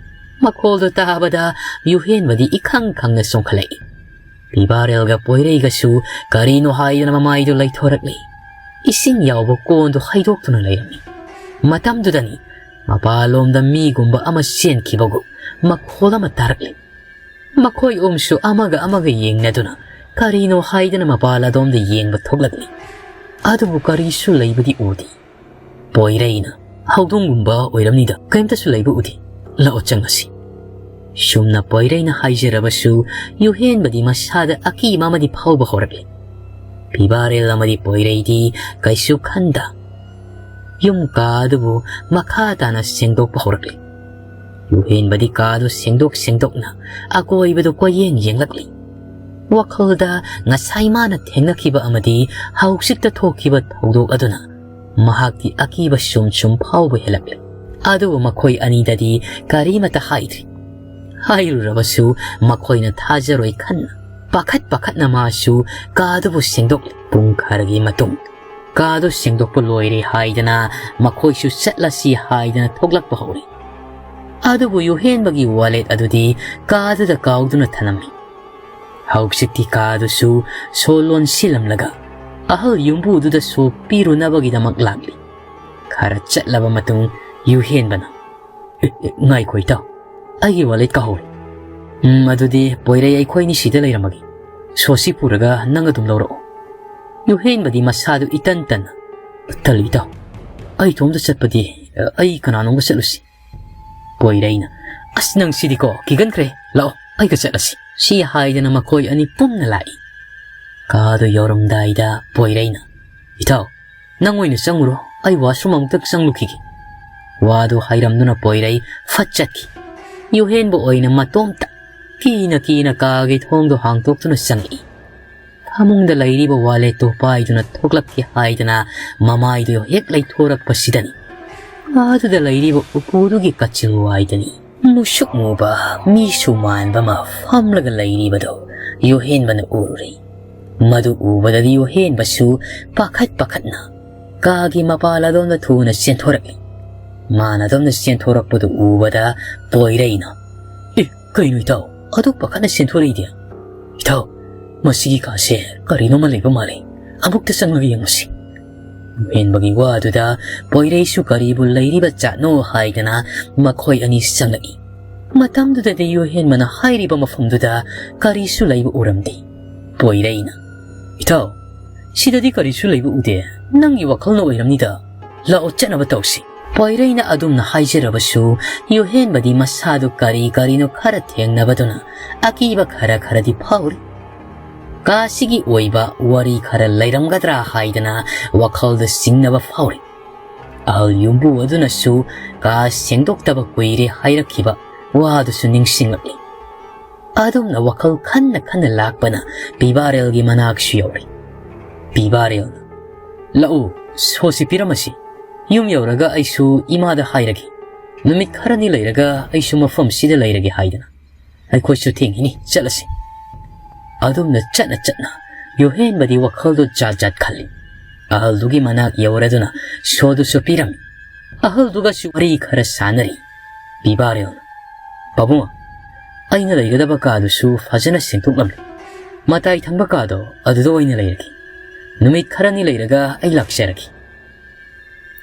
ꯃꯈꯣꯜꯗꯨ ꯇꯥꯕꯗ ꯌꯨꯍꯦꯟꯕꯗꯤ ꯏꯈꯪ ꯈꯪꯅ ꯆꯣꯡꯈꯠꯂꯛꯏ꯫ ꯄꯤꯕꯥꯔꯦꯜꯒ ꯄꯣꯏꯔꯩꯒꯁꯨ ꯀꯔꯤꯅꯣ ꯍꯥꯏꯗꯨꯅ ꯃꯃꯥꯏꯗꯨ ꯂꯩꯊꯣꯔꯛꯂꯤ꯫ ꯏꯁꯤꯡ ꯌꯥꯎꯕ ꯀꯣꯟꯗꯨ ꯍꯩꯗꯣꯛꯇꯨꯅ ꯂꯩꯔꯝꯃꯤ꯫ ꯃꯇꯝꯗꯨꯗꯅꯤ ꯃꯄꯥꯟꯂꯣꯝꯗ ꯃꯤꯒꯨꯝꯕ ꯑꯃ ꯆꯦꯟꯈꯤꯕꯒꯨꯝ ꯃꯈꯣꯜ ꯑꯃ ꯇꯥꯔꯛꯂꯤ꯫ ꯃꯈꯣꯏ ꯑꯍꯨꯝꯁꯨ ꯑꯃꯒ ꯑꯃꯒ ꯌꯦꯡꯅꯗꯨꯅ ꯀꯔꯤꯅꯣ ꯍꯥꯏꯗꯅ ꯃꯄꯥꯜ ꯑꯗꯣꯝꯗ ꯌꯦꯡꯕ ꯊꯣꯛꯂꯛꯂꯤ꯫ ꯑꯗꯨꯕꯨ ꯀꯔꯤꯁꯨ ꯂꯩꯕꯗꯤ ꯎꯗꯦ꯫ ꯄꯣꯏꯔꯩꯅ, "ꯍꯧꯗꯣꯡꯒꯨꯝꯕ ꯑꯣꯏꯔꯝꯅꯤꯗ, ꯀꯔꯤꯝꯇꯁꯨ ꯂꯩꯕ ꯎꯗꯦ꯫ ꯂꯥꯛꯑꯣ ꯆꯪꯉꯁꯤ"꯫ ꯁꯨꯝꯅ ꯄꯣꯏꯔꯩꯅ ꯍꯥꯏꯖꯔꯕꯁꯨ ꯌꯨꯍꯦꯟꯕꯗꯤ ꯃꯁꯥꯗ ꯑꯀꯤꯕ ꯑꯃꯗꯤ ꯐꯥꯎꯕ ꯍꯧꯔꯛꯂꯦ꯫ ꯄꯤꯕꯥꯔꯦꯜ ꯑꯃꯗꯤ ꯄꯣꯏꯔꯩꯗꯤ ꯀꯩꯁꯨ ꯈꯟꯗ ꯌꯨꯝ ꯀꯥ ꯑꯗꯨꯕꯨ ꯃꯈꯥ ꯇꯥꯅ ꯁꯦꯡꯗꯣꯛꯄ ꯍꯧꯔꯛꯂꯦ꯫ ꯌꯨꯍꯦꯟꯕꯗꯤ ꯀꯥꯗꯨ ꯁꯦꯡꯗꯣꯛ ꯁꯦꯡꯗꯣꯛꯅ ꯑꯀꯣꯏꯕꯗꯨ ꯀꯣꯏꯌꯦꯡ ꯌꯦꯡꯂꯛꯂꯤ꯫ ꯋꯥꯈꯜꯗ ꯉꯁꯥꯏ ꯃꯥꯅ ꯊꯦꯡꯅꯈꯤꯕ ꯑꯃꯗꯤ ꯍꯧꯖꯤꯛꯇ ꯊꯣꯛꯈꯤꯕ ꯊꯧꯗꯣꯛ ꯑꯗꯨꯅ ꯃꯍꯥꯛꯀꯤ ꯑꯀꯤꯕ ꯁꯨꯝ ꯁꯨꯝ ꯐꯥꯎꯕ ꯍꯦꯜꯂꯛꯂꯤ꯫ ꯑꯗꯨꯕꯨ ꯃꯈꯣꯏ ꯑꯅꯤꯗꯗꯤ ꯀꯔꯤꯃꯠꯇ ꯍꯥꯏꯗ꯭ꯔꯤ꯫ ꯍꯥꯏꯔꯨꯔꯕꯁꯨ ꯃꯈꯣꯏꯅ ꯊꯥꯖꯔꯣꯏ ꯈꯟꯅ ꯄꯥꯈꯠ ꯄꯥꯈꯠꯅ ꯃꯥꯁꯨ ꯀꯥꯗꯨꯕꯨ ꯁꯦꯡꯗꯣꯛꯂꯤ꯫ ꯄꯨꯡ ꯈꯔꯒꯤ ꯃꯇꯨꯡ ꯀꯥꯗꯨ ꯁꯦꯡꯗꯣꯛꯄ ꯂꯣꯏꯔꯦ ꯍꯥꯏꯗꯅ ꯃꯈꯣꯏꯁꯨ ꯆꯠꯂꯁꯤ ꯍꯥꯏꯗꯅ ꯊꯣꯛꯂꯛꯄ ꯍꯧꯔꯦ꯫ ꯑꯗꯨꯕꯨ ꯌꯨꯍꯦꯟꯕꯒꯤ ꯋꯥꯂꯦꯠ ꯑꯗꯨꯗꯤ ꯀꯥꯗꯨꯗ ꯀꯥꯎꯗꯨꯅ ꯊꯅꯝꯃꯤ꯫ ꯍꯧꯖꯤꯛꯇꯤ ꯀꯥꯗꯨꯁꯨ ꯁꯣ ꯂꯣꯟꯁꯤꯜꯂꯝꯂꯒ ꯑꯍꯜ ꯌꯨꯝꯕꯨꯗꯨꯗ ꯁꯣ ꯄꯤꯔꯨꯅꯕꯒꯤꯗꯃꯛ ꯂꯥꯛꯂꯤ꯫ ꯈꯔ ꯆꯠꯂꯕ ꯃꯇꯨꯡ ꯌꯨꯍꯦꯟꯕꯅ, "ꯑꯦ, ꯑꯦ, ꯉꯥꯏꯈꯣ ꯏꯇꯥꯎ, ꯑꯩꯒꯤ ꯋꯥꯂꯦꯠ ꯀꯥꯍꯧꯔꯦ꯫ ꯎꯝ, ꯑꯗꯨꯗꯤ ꯄꯣꯏꯔꯩ ꯑꯩꯈꯣꯏꯅꯤ ꯁꯤꯗ ꯂꯩꯔꯝꯃꯒꯦ꯫ ꯁꯣꯁꯤ ꯄꯨꯔꯒ ꯅꯪ ꯑꯗꯨꯝ ꯂꯧꯔꯛꯑꯣ꯫" ꯌꯨꯍꯦꯟꯕꯗꯤ ꯃꯁꯥꯗꯨ ꯏꯇꯟ ꯇꯟꯅ, "ꯇꯜꯂꯤ ꯏꯇꯥꯎ, ꯑꯩ ꯏꯇꯣꯝꯇ ꯆꯠꯄꯗꯤ, ꯑ, ꯑꯩ ꯀꯅꯥꯅꯣꯝꯒ ꯆꯠꯂꯨꯁꯤ꯫" ꯄꯣꯏꯔꯩꯅ, "ꯑꯁ, ꯅꯪ ꯁꯤꯗꯤꯀꯣ, ꯀꯤꯒꯟꯈ꯭ꯔꯦ꯫ ꯂꯥꯛꯑꯣ, ꯑꯩꯒ ꯆꯠꯂꯁꯤ꯫" ꯁꯤ ꯍꯥꯏꯗꯅ ꯃꯈꯣꯏ ꯑꯅꯤ ꯄꯨꯟꯅ ꯂꯥꯛꯏ꯫ ꯀꯥꯗꯨ ꯌꯧꯔꯝꯗꯥꯏꯗ ꯄꯣꯏꯔꯩꯅ, "ꯏꯇꯥꯎ, ꯅꯪ ꯑꯣꯏꯅ ꯆꯪꯉꯨꯔꯣ, ꯑꯩ washroom ꯑꯃꯨꯛꯇ ꯆꯪꯂꯨꯈꯤꯒꯦ꯫" ꯋꯥꯗꯨ ꯍꯥꯏꯔꯝꯗꯨꯅ ꯄꯣꯏꯔꯩ ꯐꯠ ꯆꯠꯈꯤ꯫ ꯌꯨꯍꯦꯟꯕ ꯑꯣꯏꯅ ꯃꯇꯣꯝꯇ ꯀꯤꯅ ꯀꯤꯅ ꯀꯥꯒꯤ ꯊꯣꯡꯗꯨ ꯍꯥꯡꯗꯣꯛꯇꯨꯅ ꯆꯪꯉꯛꯏ꯫ ꯐꯃꯨꯡꯗ ꯂꯩꯔꯤꯕ ꯋꯥꯂꯦꯠꯇꯨ ꯄꯥꯏꯗꯨꯅ ꯊꯣꯛꯂꯛꯀꯦ ꯍꯥꯏꯗꯅ ꯃꯃꯥꯏꯗꯨ ꯍꯦꯛ ꯂꯩꯊꯣꯔꯛꯄꯁꯤꯗꯅꯤ, ꯑꯗꯨꯗ ꯂꯩꯔꯤꯕ ꯎꯄꯨꯗꯨꯒꯤ ꯀꯥꯆꯤꯟ ꯋꯥꯏꯗꯅꯤ ꯃꯨꯁꯨꯛ ꯃꯨꯕ ꯃꯤꯁꯨ ꯃꯥꯟꯕ ꯑꯃ ꯐꯝꯂꯒ ꯂꯩꯔꯤꯕꯗꯨ ꯌꯨꯍꯦꯟꯕꯅ ꯎꯔꯨꯔꯦ꯫ ꯃꯗꯨ ꯎꯕꯗꯗꯤ ꯌꯨꯍꯦꯟꯕꯁꯨ ꯄꯥꯈꯠ ꯄꯥꯈꯠꯅ ꯀꯥꯒꯤ ꯃꯄꯥꯜ ꯑꯗꯣꯝꯗ ꯊꯨꯅ ꯆꯦꯟꯊꯣꯔꯛꯏ꯫ ꯃꯥꯅ ꯑꯗꯣꯝꯗ ꯆꯦꯟꯊꯣꯔꯛꯄꯗꯨ ꯎꯕꯗ ꯄꯣꯏꯔꯩꯅ, "ꯑꯦ, ꯀꯩꯅꯣ ꯏꯇꯥꯎ, ꯑꯗꯨꯛ ꯄꯥꯈꯠꯅ ꯆꯦꯟꯊꯣꯔꯛꯏꯗꯤ? ꯏꯇꯥꯎ, ꯃꯁꯤꯒꯤ ꯀꯥꯁꯦ ꯀꯔꯤꯅꯣꯃ ꯂꯩꯕ ꯃꯥꯜꯂꯤ꯫ ꯑꯃꯨꯛꯇ ꯆꯪꯂꯒ ꯌꯦꯡꯉꯨꯁꯤ꯫" ꯌꯨꯍꯦꯟꯕꯒꯤ ꯋꯥꯗꯨꯗ ꯄꯣꯏꯔꯩꯁꯨ ꯀꯔꯤꯕꯨ ꯂꯩꯔꯤꯕ ꯖꯥꯠꯅꯣ ꯍꯥꯏꯗꯅ ꯃꯈꯣꯏ ꯑꯅꯤ ꯆꯪꯂꯛꯏ꯫ ꯃꯇꯝꯗꯨꯗꯗꯤ ꯌꯨꯍꯦꯟꯕꯅ ꯍꯥꯏꯔꯤꯕ ꯃꯐꯝꯗꯨꯗ ꯀꯔꯤꯁꯨ ꯂꯩꯕ ꯎꯔꯝꯗꯦ꯫ ꯄꯣꯏꯔꯩꯅ, "ꯏꯇꯥꯎ, ꯁꯤꯗꯗꯤ ꯀꯔꯤꯁꯨ ꯂꯩꯕ ꯎꯗꯦ꯫ ꯅꯪꯒꯤ ꯋꯥꯈꯜꯅ ꯑꯣꯏꯔꯝꯅꯤꯗ꯫ ꯂꯥꯛꯑꯣ, ꯆꯠꯅꯕ ꯇꯧꯁꯤ꯫" ꯄꯣꯏꯔꯩꯅ ꯑꯗꯨꯝꯅ ꯍꯥꯏꯖꯔꯕꯁꯨ ꯌꯨꯍꯦꯟꯕꯗꯤ ꯃꯁꯥꯗꯨ ꯀꯔꯤ ꯀꯔꯤꯅꯣ ꯈꯔ ꯊꯦꯡꯅꯕꯗꯨꯅ ꯑꯀꯤꯕ ꯈꯔ ꯈꯔꯗꯤ ꯐꯥꯎꯔꯤ꯫ ꯀꯥꯁꯤꯒꯤ ꯑꯣꯏꯕ ꯋꯥꯔꯤ ꯈꯔ ꯂꯩꯔꯝꯒꯗ꯭ꯔꯥ ꯍꯥꯏꯗꯅ ꯋꯥꯈꯜꯗ ꯆꯤꯡꯅꯕ ꯐꯥꯎꯔꯤ꯫ ꯑꯍꯜ ꯌꯨꯝꯕꯨ ꯑꯗꯨꯅꯁꯨ ꯀꯥ ꯁꯦꯡꯗꯣꯛꯇꯕ ꯀꯨꯏꯔꯦ ꯍꯥꯏꯔꯛꯈꯤꯕ ꯋꯥꯗꯨꯁꯨ ꯅꯤꯡꯁꯤꯡꯂꯛꯂꯤ꯫ ꯑꯗꯨꯝꯅ ꯋꯥꯈꯜ ꯈꯟꯅ ꯈꯟꯅ ꯂꯥꯛꯄꯅ ꯄꯤꯕꯥꯔꯦꯜꯒꯤ ꯃꯅꯥꯛꯁꯨ ꯌꯧꯔꯦ꯫ ꯄꯤꯕꯥꯔꯦꯜꯅ, "ꯂꯥꯛꯎ, ꯁꯣꯁꯤ ꯄꯤꯔꯝꯃꯁꯤ꯫ ꯌꯨꯝ ꯌꯧꯔꯒ ꯑꯩꯁꯨ ꯏꯃꯥꯗ ꯍꯥꯏꯔꯒꯦ꯫ ꯅꯨꯃꯤꯠ ꯈꯔꯅꯤ ꯂꯩꯔꯒ ꯑꯩꯁꯨ ꯃꯐꯝꯁꯤꯗ ꯂꯩꯔꯒꯦ" ꯍꯥꯏꯗꯅ꯫ "ꯑꯩꯈꯣꯏꯁꯨ ꯊꯦꯡꯉꯤꯅꯤ, ꯆꯠꯂꯁꯤ"꯫ ꯑꯗꯨꯝꯅ ꯆꯠꯅ ꯆꯠꯅ ꯌꯨꯍꯦꯟꯕꯗꯤ ꯋꯥꯈꯜꯗꯣ ꯖꯥꯠ ꯖꯥꯠ ꯈꯜꯂꯤ꯫ ꯑꯍꯜꯗꯨꯒꯤ ꯃꯅꯥꯛ ꯌꯧꯔꯗꯨꯅ ꯁꯣꯗꯨꯁꯨ ꯄꯤꯔꯝꯃꯤ꯫ ꯑꯍꯜꯗꯨꯒꯁꯨ ꯋꯥꯔꯤ ꯈꯔ ꯁꯥꯟꯅꯔꯤ꯫ ꯄꯤꯕꯥꯔꯦꯜꯅ, "ꯄꯥꯕꯨꯡ, ꯑꯩꯅ ꯂꯩꯒꯗꯕ ꯀꯥꯗꯨꯁꯨ ꯐꯖꯅ ꯁꯦꯡꯗꯣꯛꯂꯝꯂꯦ꯫ ꯃꯇꯥꯏ ꯊꯪꯕ ꯀꯥꯗꯣ ꯑꯗꯨꯗ ꯑꯣꯏꯅ ꯂꯩꯔꯒꯦ꯫ ꯅꯨꯃꯤꯠ ꯈꯔꯅꯤ ꯂꯩꯔꯒ ꯑꯩ ꯂꯥꯛꯆꯔꯒꯦ"꯫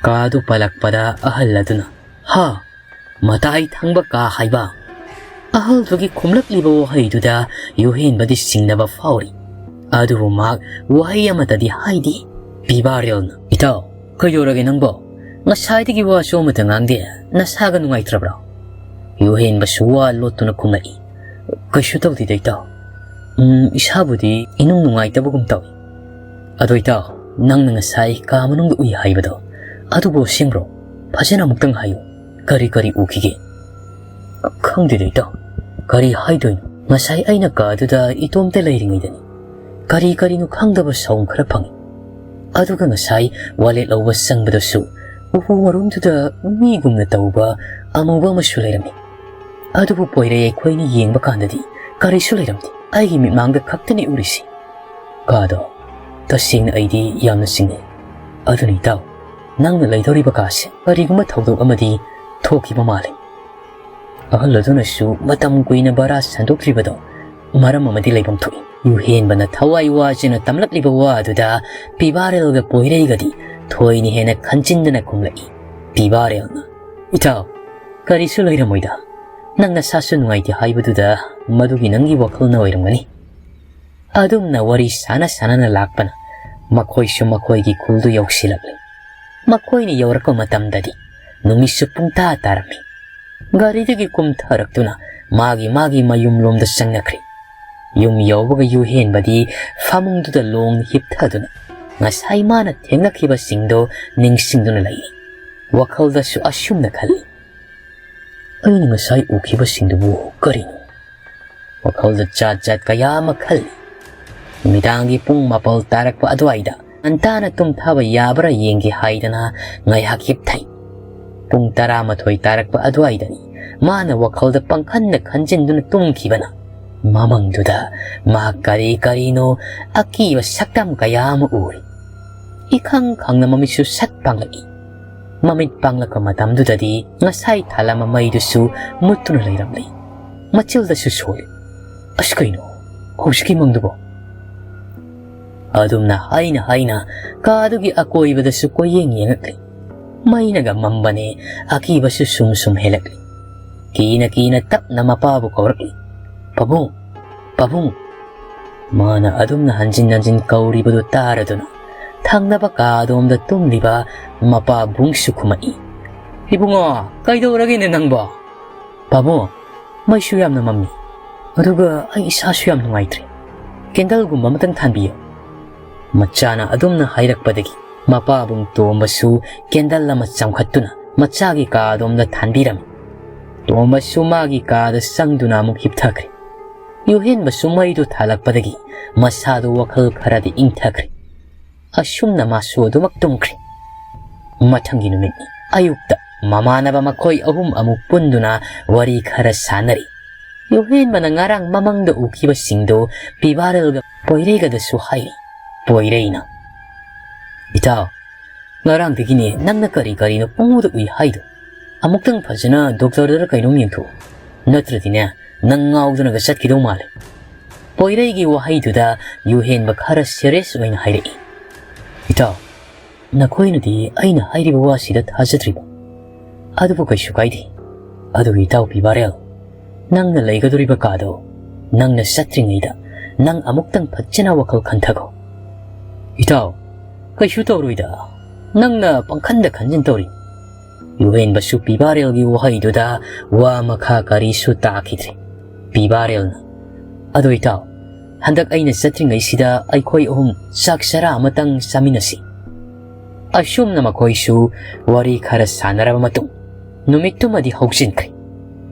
ꯀꯥꯗꯨ ꯄꯜꯂꯛꯄꯗ ꯑꯍꯜ ꯑꯗꯨꯅ, "ꯍꯥ? ꯃꯇꯥꯏ ꯊꯪꯕ ꯀꯥ ꯍꯥꯏꯕ?" ꯑꯍꯜꯗꯨꯒꯤ ꯈꯨꯝꯂꯛꯂꯤꯕ ꯋꯥꯍꯩꯗꯨꯗ ꯌꯨꯍꯦꯟꯕꯗꯤ ꯆꯤꯡꯅꯕ ꯐꯥꯎꯔꯤ꯫ ꯑꯗꯨꯕꯨ ꯃꯍꯥꯛ ꯋꯥꯍꯩ ꯑꯃꯠꯇꯗꯤ ꯍꯥꯏꯗꯦ꯫ ꯄꯤꯕꯥꯔꯦꯜꯅ, "ꯏꯇꯥꯎ, ꯀꯩꯗꯧꯔꯒꯦ ꯅꯪꯕꯣ? ꯉꯁꯥꯏꯗꯒꯤ ꯋꯥꯁꯨ ꯑꯃꯠꯇ ꯉꯥꯡꯗꯦ꯫ ꯅꯁꯥꯒ ꯅꯨꯡꯉꯥꯏꯇ꯭ꯔꯕ꯭ꯔꯣ?" ꯌꯨꯍꯦꯟꯕꯁꯨ ꯋꯥ ꯂꯣꯠꯇꯨꯅ ꯈꯨꯝꯂꯛꯏ, "ꯀꯩꯁꯨ ꯇꯧꯗꯦꯗ ꯏꯇꯥꯎ꯫ ꯎꯝ, ꯏꯁꯥꯕꯨꯗꯤ ꯏꯅꯨꯡ ꯅꯨꯡꯉꯥꯏꯇꯕꯒꯨꯝ ꯇꯧꯏ꯫ ꯑꯗꯣ ꯏꯇꯥꯎ, ꯅꯪꯅ ꯉꯁꯥꯏ ꯀꯥ ꯃꯅꯨꯡꯗ ꯎꯏ ꯍꯥꯏꯕꯗꯣ, ꯑꯗꯨꯕꯨ ꯑꯁꯦꯡꯕ꯭ꯔꯣ? ꯐꯖꯅ ꯑꯃꯨꯛꯇꯪ ꯍꯥꯏꯌꯨ꯫ ꯀꯔꯤ ꯀꯔꯤ ꯎꯈꯤꯒꯦ?" "ꯈꯪꯗꯦꯗ ꯏꯇꯥꯎ, ꯀꯔꯤ ꯍꯥꯏꯗꯣꯏꯅꯣ? ꯉꯁꯥꯏ ꯑꯩꯅ ꯀꯥꯗꯨꯗ ꯏꯇꯣꯝꯇ ꯂꯩꯔꯤꯉꯩꯗꯅꯤ ꯀꯔꯤ ꯀꯔꯤꯅꯣ ꯈꯪꯗꯕ ꯁꯥꯎꯟ ꯈꯔ ꯐꯪꯉꯤ꯫ ꯑꯗꯨꯒ ꯉꯁꯥꯏ ꯋꯥꯂꯦꯠ ꯂꯧꯕ ꯆꯪꯕꯗꯁꯨ ꯎꯄꯨ ꯃꯔꯨꯝꯗꯨꯗ ꯃꯤꯒꯨꯝꯅ ꯇꯧꯕ ꯑꯃꯨꯕ ꯑꯃꯁꯨ ꯂꯩꯔꯝꯃꯤ꯫ ꯑꯗꯨꯕꯨ ꯄꯣꯏꯔꯩ ꯑꯩꯈꯣꯏꯅ ꯌꯦꯡꯕ ꯀꯥꯟꯗꯗꯤ ꯀꯔꯤꯁꯨ ꯂꯩꯔꯝꯗꯦ꯫ ꯑꯩꯒꯤ ꯃꯤꯠꯃꯥꯡꯗ ꯈꯛꯇꯅꯤ ꯎꯔꯤꯁꯤ"꯫ ꯀꯥꯗꯣ ꯇꯁꯦꯡꯅ ꯑꯩꯗꯤ ꯌꯥꯝꯅ ꯆꯤꯡꯅꯩ꯫ ꯑꯗꯨꯅ ꯏꯇꯥꯎ, ꯅꯪꯅ ꯂꯩꯗꯧꯔꯤꯕ ꯀꯥꯁꯦ ꯀꯔꯤꯒꯨꯝꯕ ꯊꯧꯗꯣꯛ ꯑꯃꯗꯤ ꯊꯣꯛꯈꯤꯕ ꯃꯥꯜꯂꯤ꯫ ꯑꯍꯜ ꯑꯗꯨꯅꯁꯨ ꯃꯇꯝ ꯀꯨꯏꯅ ꯚꯔꯥ ꯁꯟꯗꯣꯛꯇ꯭ꯔꯤꯕꯗꯣ ꯃꯔꯝ ꯑꯃꯗꯤ ꯂꯩꯐꯝ ꯊꯣꯛꯏ꯫ ꯌꯨꯍꯦꯟꯕꯅ ꯊꯋꯥꯏ ꯋꯥꯖꯅ ꯇꯝꯂꯛꯂꯤꯕ ꯋꯥ ꯑꯗꯨꯗ ꯄꯤꯕꯥꯔꯦꯜꯒ ꯄꯣꯏꯔꯩꯒꯗꯤ ꯊꯣꯏꯅ ꯍꯦꯟꯅ ꯈꯟꯖꯤꯟꯗꯅ ꯈꯨꯝꯂꯛꯏ꯫ ꯄꯤꯕꯥꯔꯦꯜꯅ, "ꯏꯇꯥꯎ, ꯀꯔꯤꯁꯨ ꯂꯩꯔꯝꯃꯣꯏꯗ꯫ ꯅꯪ ꯅꯁꯥꯁꯨ ꯅꯨꯡꯉꯥꯏꯇꯦ ꯍꯥꯏꯕꯗꯨꯗ ꯃꯗꯨꯒꯤ ꯅꯪꯒꯤ ꯋꯥꯈꯜꯅ ꯑꯣꯏꯔꯝꯒꯅꯤ"꯫ ꯑꯗꯨꯝꯅ ꯋꯥꯔꯤ ꯁꯥꯟꯅ ꯁꯥꯟꯅꯅ ꯂꯥꯛꯄꯅ ꯃꯈꯣꯏꯁꯨ ꯃꯈꯣꯏꯒꯤ ꯈꯨꯜꯗꯨ ꯌꯧꯁꯤꯜꯂꯛꯂꯦ꯫ ꯃꯈꯣꯏꯅ ꯌꯧꯔꯛꯄ ꯃꯇꯝꯗꯗꯤ ꯅꯨꯃꯤꯠꯁꯨ ꯄꯨꯡꯇꯥ ꯇꯥꯔꯝꯃꯤ꯫ ꯒꯥꯔꯤꯗꯒꯤ ꯀꯨꯝꯊꯔꯛꯇꯨꯅ ꯃꯥꯒꯤ ꯃꯥꯒꯤ ꯃꯌꯨꯝꯂꯣꯝꯗ ꯆꯪꯅꯈ꯭ꯔꯦ꯫ ꯌꯨꯝ ꯌꯧꯕꯒ ꯌꯨꯍꯦꯟꯕꯗꯤ ꯐꯃꯨꯡꯗꯨꯗ ꯂꯣꯡ ꯍꯤꯞꯊꯗꯨꯅ ꯉꯁꯥꯏ ꯃꯥꯅ ꯊꯦꯡꯅꯈꯤꯕꯁꯤꯡꯗꯣ ꯅꯤꯡꯁꯤꯡꯗꯨꯅ ꯂꯩꯔꯤ꯫ ꯋꯥꯈꯜꯗꯁꯨ ꯑꯁꯨꯝꯅ ꯈꯜꯂꯤ, "ꯑꯩꯅ ꯉꯁꯥꯏ ꯎꯈꯤꯕꯁꯤꯡꯗꯨꯕꯨ ꯀꯔꯤꯅꯣ?" ꯋꯥꯈꯜꯗ ꯖꯥꯠ ꯖꯥꯠ ꯀꯌꯥ ꯑꯃ ꯈꯜꯂꯤ꯫ ꯅꯨꯃꯤꯗꯥꯡꯒꯤ ꯄꯨꯡ ꯃꯥꯄꯜ ꯇꯥꯔꯛꯄ ꯑꯗꯨꯋꯥꯏꯗ ꯉꯟꯇꯥꯅ ꯇꯨꯝꯊꯕ ꯌꯥꯕ꯭ꯔꯥ ꯌꯦꯡꯒꯦ ꯍꯥꯏꯗꯅ ꯉꯥꯏꯍꯥꯛ ꯍꯤꯞꯊꯩ꯫ ꯄꯨꯡ ꯇꯔꯥꯃꯥꯊꯣꯏ ꯇꯥꯔꯛꯄ ꯑꯗꯨꯋꯥꯏꯗꯅꯤ ꯃꯥꯅ ꯋꯥꯈꯜꯗ ꯄꯪꯈꯟꯗ ꯈꯟꯖꯤꯟꯗꯨꯅ ꯇꯨꯝꯈꯤꯕꯅ꯫ ꯃꯃꯪꯗꯨꯗ ꯃꯍꯥꯛ ꯀꯔꯤ ꯀꯔꯤꯅꯣ ꯑꯀꯤꯕ ꯁꯛꯇꯝ ꯀꯌꯥ ꯑꯃ ꯎꯔꯤ꯫ ꯏꯈꯪ ꯈꯪꯅ ꯃꯃꯤꯠꯁꯨ ꯁꯠ ꯄꯥꯡꯂꯛꯏ꯫ ꯃꯃꯤꯠ ꯄꯥꯡꯂꯛꯄ ꯃꯇꯝꯗꯨꯗꯗꯤ ꯉꯁꯥꯏ ꯊꯥꯜꯂꯝꯕ ꯃꯩꯗꯨꯁꯨ ꯃꯨꯠꯇꯨꯅ ꯂꯩꯔꯝꯂꯤ꯫ ꯃꯆꯤꯜꯗꯁꯨ ꯁꯣꯜꯂꯤ꯫ "ꯑꯁ, ꯀꯩꯅꯣ ꯍꯧꯖꯤꯛꯀꯤ ꯃꯪꯗꯨꯕꯣ?" ꯑꯗꯨꯝꯅ ꯍꯥꯏꯅ ꯍꯥꯏꯅ ꯀꯥꯗꯨꯒꯤ ꯑꯀꯣꯏꯕꯗꯁꯨ ꯀꯣꯏꯌꯦꯡ ꯌꯦꯡꯉꯛꯂꯤ꯫ ꯃꯩꯅꯒ ꯃꯝꯕꯅꯦ, ꯑꯀꯤꯕꯁꯨ ꯁꯨꯝ ꯁꯨꯝ ꯍꯦꯜꯂꯛꯂꯤ꯫ ꯀꯤꯅ ꯀꯤꯅ ꯇꯞꯅ ꯃꯄꯥꯕꯨ ꯀꯧꯔꯛꯂꯤ꯫ "ꯄꯥꯕꯨꯡ! ꯄꯥꯕꯨꯡ!" ꯃꯥꯅ ꯑꯗꯨꯝꯅ ꯍꯟꯖꯤꯟ ꯍꯟꯖꯤꯟ ꯀꯧꯔꯤꯕꯗꯨ ꯇꯥꯔꯗꯨꯅ ꯊꯪꯅꯕ ꯀꯥꯗꯣꯝꯗ ꯇꯨꯝꯂꯤꯕ ꯃꯄꯥꯕꯨꯡꯁꯨ ꯈꯨꯝꯃꯛꯏ꯫ "ꯏꯕꯨꯡꯉꯣ, ꯀꯩꯗꯧꯔꯒꯦꯅꯦ ꯅꯪꯕꯣ?" "ꯄꯥꯕꯨꯡ, ꯃꯩꯁꯨ ꯌꯥꯝꯅ ꯃꯝꯃꯤ, ꯑꯗꯨꯒ ꯑꯩ ꯏꯁꯥꯁꯨ ꯌꯥꯝ ꯅꯨꯡꯉꯥꯏꯇ꯭ꯔꯦ꯫ ꯀꯦꯟꯗꯜꯒꯨꯝꯕ ꯑꯃꯇꯪ ꯊꯥꯟꯕꯤꯌꯨ꯫" ꯃꯆꯥꯅ ꯑꯗꯨꯝꯅ ꯍꯥꯏꯔꯛꯄꯗꯒꯤ ꯃꯄꯥꯕꯨꯡ ꯇꯣꯝꯕꯁꯨ ꯀꯦꯟꯗꯜ ꯑꯃ ꯆꯝꯈꯠꯇꯨꯅ ꯃꯆꯥꯒꯤ ꯀꯥꯗꯣꯝꯗ ꯊꯥꯟꯕꯤꯔꯝꯃꯤ꯫ ꯇꯣꯝꯕꯁꯨ ꯃꯥꯒꯤ ꯀꯥꯗ ꯆꯪꯗꯨꯅ ꯑꯃꯨꯛ ꯍꯤꯞꯊꯈ꯭ꯔꯦ꯫ ꯌꯨꯍꯦꯟꯕꯁꯨ ꯃꯩꯗꯨ ꯊꯥꯜꯂꯛꯄꯗꯒꯤ ꯃꯁꯥꯗꯨ ꯋꯥꯈꯜ ꯈꯔꯗꯤ ꯏꯪꯊꯈ꯭ꯔꯦ꯫ ꯑꯁꯨꯝꯅ ꯃꯥꯁꯨ ꯑꯗꯨꯃꯛ ꯇꯨꯝꯈ꯭ꯔꯦ꯫ ꯃꯊꯪꯒꯤ ꯅꯨꯃꯤꯠꯅꯤ꯫ ꯑꯌꯨꯛꯇ ꯃꯃꯥꯟꯅꯕ ꯃꯈꯣꯏ ꯑꯍꯨꯝ ꯑꯃꯨꯛ ꯄꯨꯟꯗꯨꯅ ꯋꯥꯔꯤ ꯈꯔ ꯁꯥꯟꯅꯔꯤ꯫ ꯌꯨꯍꯦꯟꯕꯅ ꯉꯔꯥꯡ ꯃꯃꯪꯗ ꯎꯈꯤꯕꯁꯤꯡꯗꯨ ꯄꯤꯕꯥꯔꯦꯜꯒ ꯄꯣꯏꯔꯩꯒꯗꯁꯨ ꯍꯥꯏꯔꯤ꯫ ꯄꯣꯏꯔꯩꯅ, "ꯏꯇꯥꯎ, ꯉꯔꯥꯡꯗꯒꯤꯅꯦ ꯅꯪꯅ ꯀꯔꯤ ꯀꯔꯤꯅꯣ ꯄꯪꯎꯗ ꯎꯏ ꯍꯥꯏꯗꯣ꯫ ꯑꯃꯨꯛꯇꯪ ꯐꯖꯅ ꯗꯣꯛꯇꯔꯗꯔ ꯀꯩꯅꯣꯝ ꯌꯦꯡꯊꯣꯛꯎ꯫ ꯅꯠꯇ꯭ꯔꯗꯤꯅꯦ, ꯅꯪ ꯉꯥꯎꯗꯅꯒ ꯆꯠꯈꯤꯗꯧ ꯃꯥꯜꯂꯦ꯫" ꯄꯣꯏꯔꯩꯒꯤ ꯋꯥꯍꯩꯗꯨꯗ ꯌꯨꯍꯦꯟꯕ ꯈꯔ serious ꯑꯣꯏꯅ ꯍꯥꯏꯔꯛꯏ꯫ "ꯏꯇꯥꯎ, ꯅꯈꯣꯏꯅꯗꯤ ꯑꯩꯅ ꯍꯥꯏꯔꯤꯕ ꯋꯥꯁꯤꯗ ꯊꯥꯖꯗ꯭ꯔꯤꯕ? ꯑꯗꯨꯕꯨ ꯀꯩꯁꯨ ꯀꯥꯏꯗꯦ꯫ ꯑꯗꯨꯕꯨ ꯏꯇꯥꯎ ꯄꯤꯕꯥꯔꯦꯜ, ꯅꯪꯅ ꯂꯩꯒꯗꯧꯔꯤꯕ ꯀꯥꯗꯣ ꯅꯪꯅ ꯆꯠꯇ꯭ꯔꯤꯉꯩꯗ ꯅꯪ ꯑꯃꯨꯛꯇꯪ ꯐꯖꯅ ꯋꯥꯈꯜ ꯈꯟꯊꯈꯣ꯫" "ꯏꯇꯥꯎ, ꯀꯩꯁꯨ ꯇꯧꯔꯣꯏꯗ, ꯅꯪꯅ ꯄꯪꯈꯟꯗ ꯈꯟꯖꯤꯟ ꯇꯧꯔꯤ꯫" ꯌꯨꯍꯦꯟꯕꯁꯨ ꯄꯤꯕꯥꯔꯦꯜꯒꯤ ꯋꯥꯍꯩꯗꯨꯗ ꯋꯥ ꯃꯈꯥ ꯀꯔꯤꯁꯨ ꯇꯥꯈꯤꯗ꯭ꯔꯦ꯫ ꯄꯤꯕꯥꯔꯦꯜꯅ, "ꯑꯗꯣ ꯏꯇꯥꯎ, ꯍꯟꯗꯛ ꯑꯩꯅ ꯆꯠꯇ꯭ꯔꯤꯉꯩꯁꯤꯗ ꯑꯩꯈꯣꯏ ꯑꯍꯨꯝ ꯆꯥꯛ ꯆꯔꯥ ꯑꯃꯇꯪ ꯆꯥꯃꯤꯟꯅꯁꯤ꯫" ꯑꯁꯨꯝꯅ ꯃꯈꯣꯏꯁꯨ ꯋꯥꯔꯤ ꯈꯔ ꯁꯥꯟꯅꯔꯕ ꯃꯇꯨꯡ ꯅꯨꯃꯤꯠꯇꯨꯃꯗꯤ ꯍꯧꯖꯤꯟꯈ꯭ꯔꯦ꯫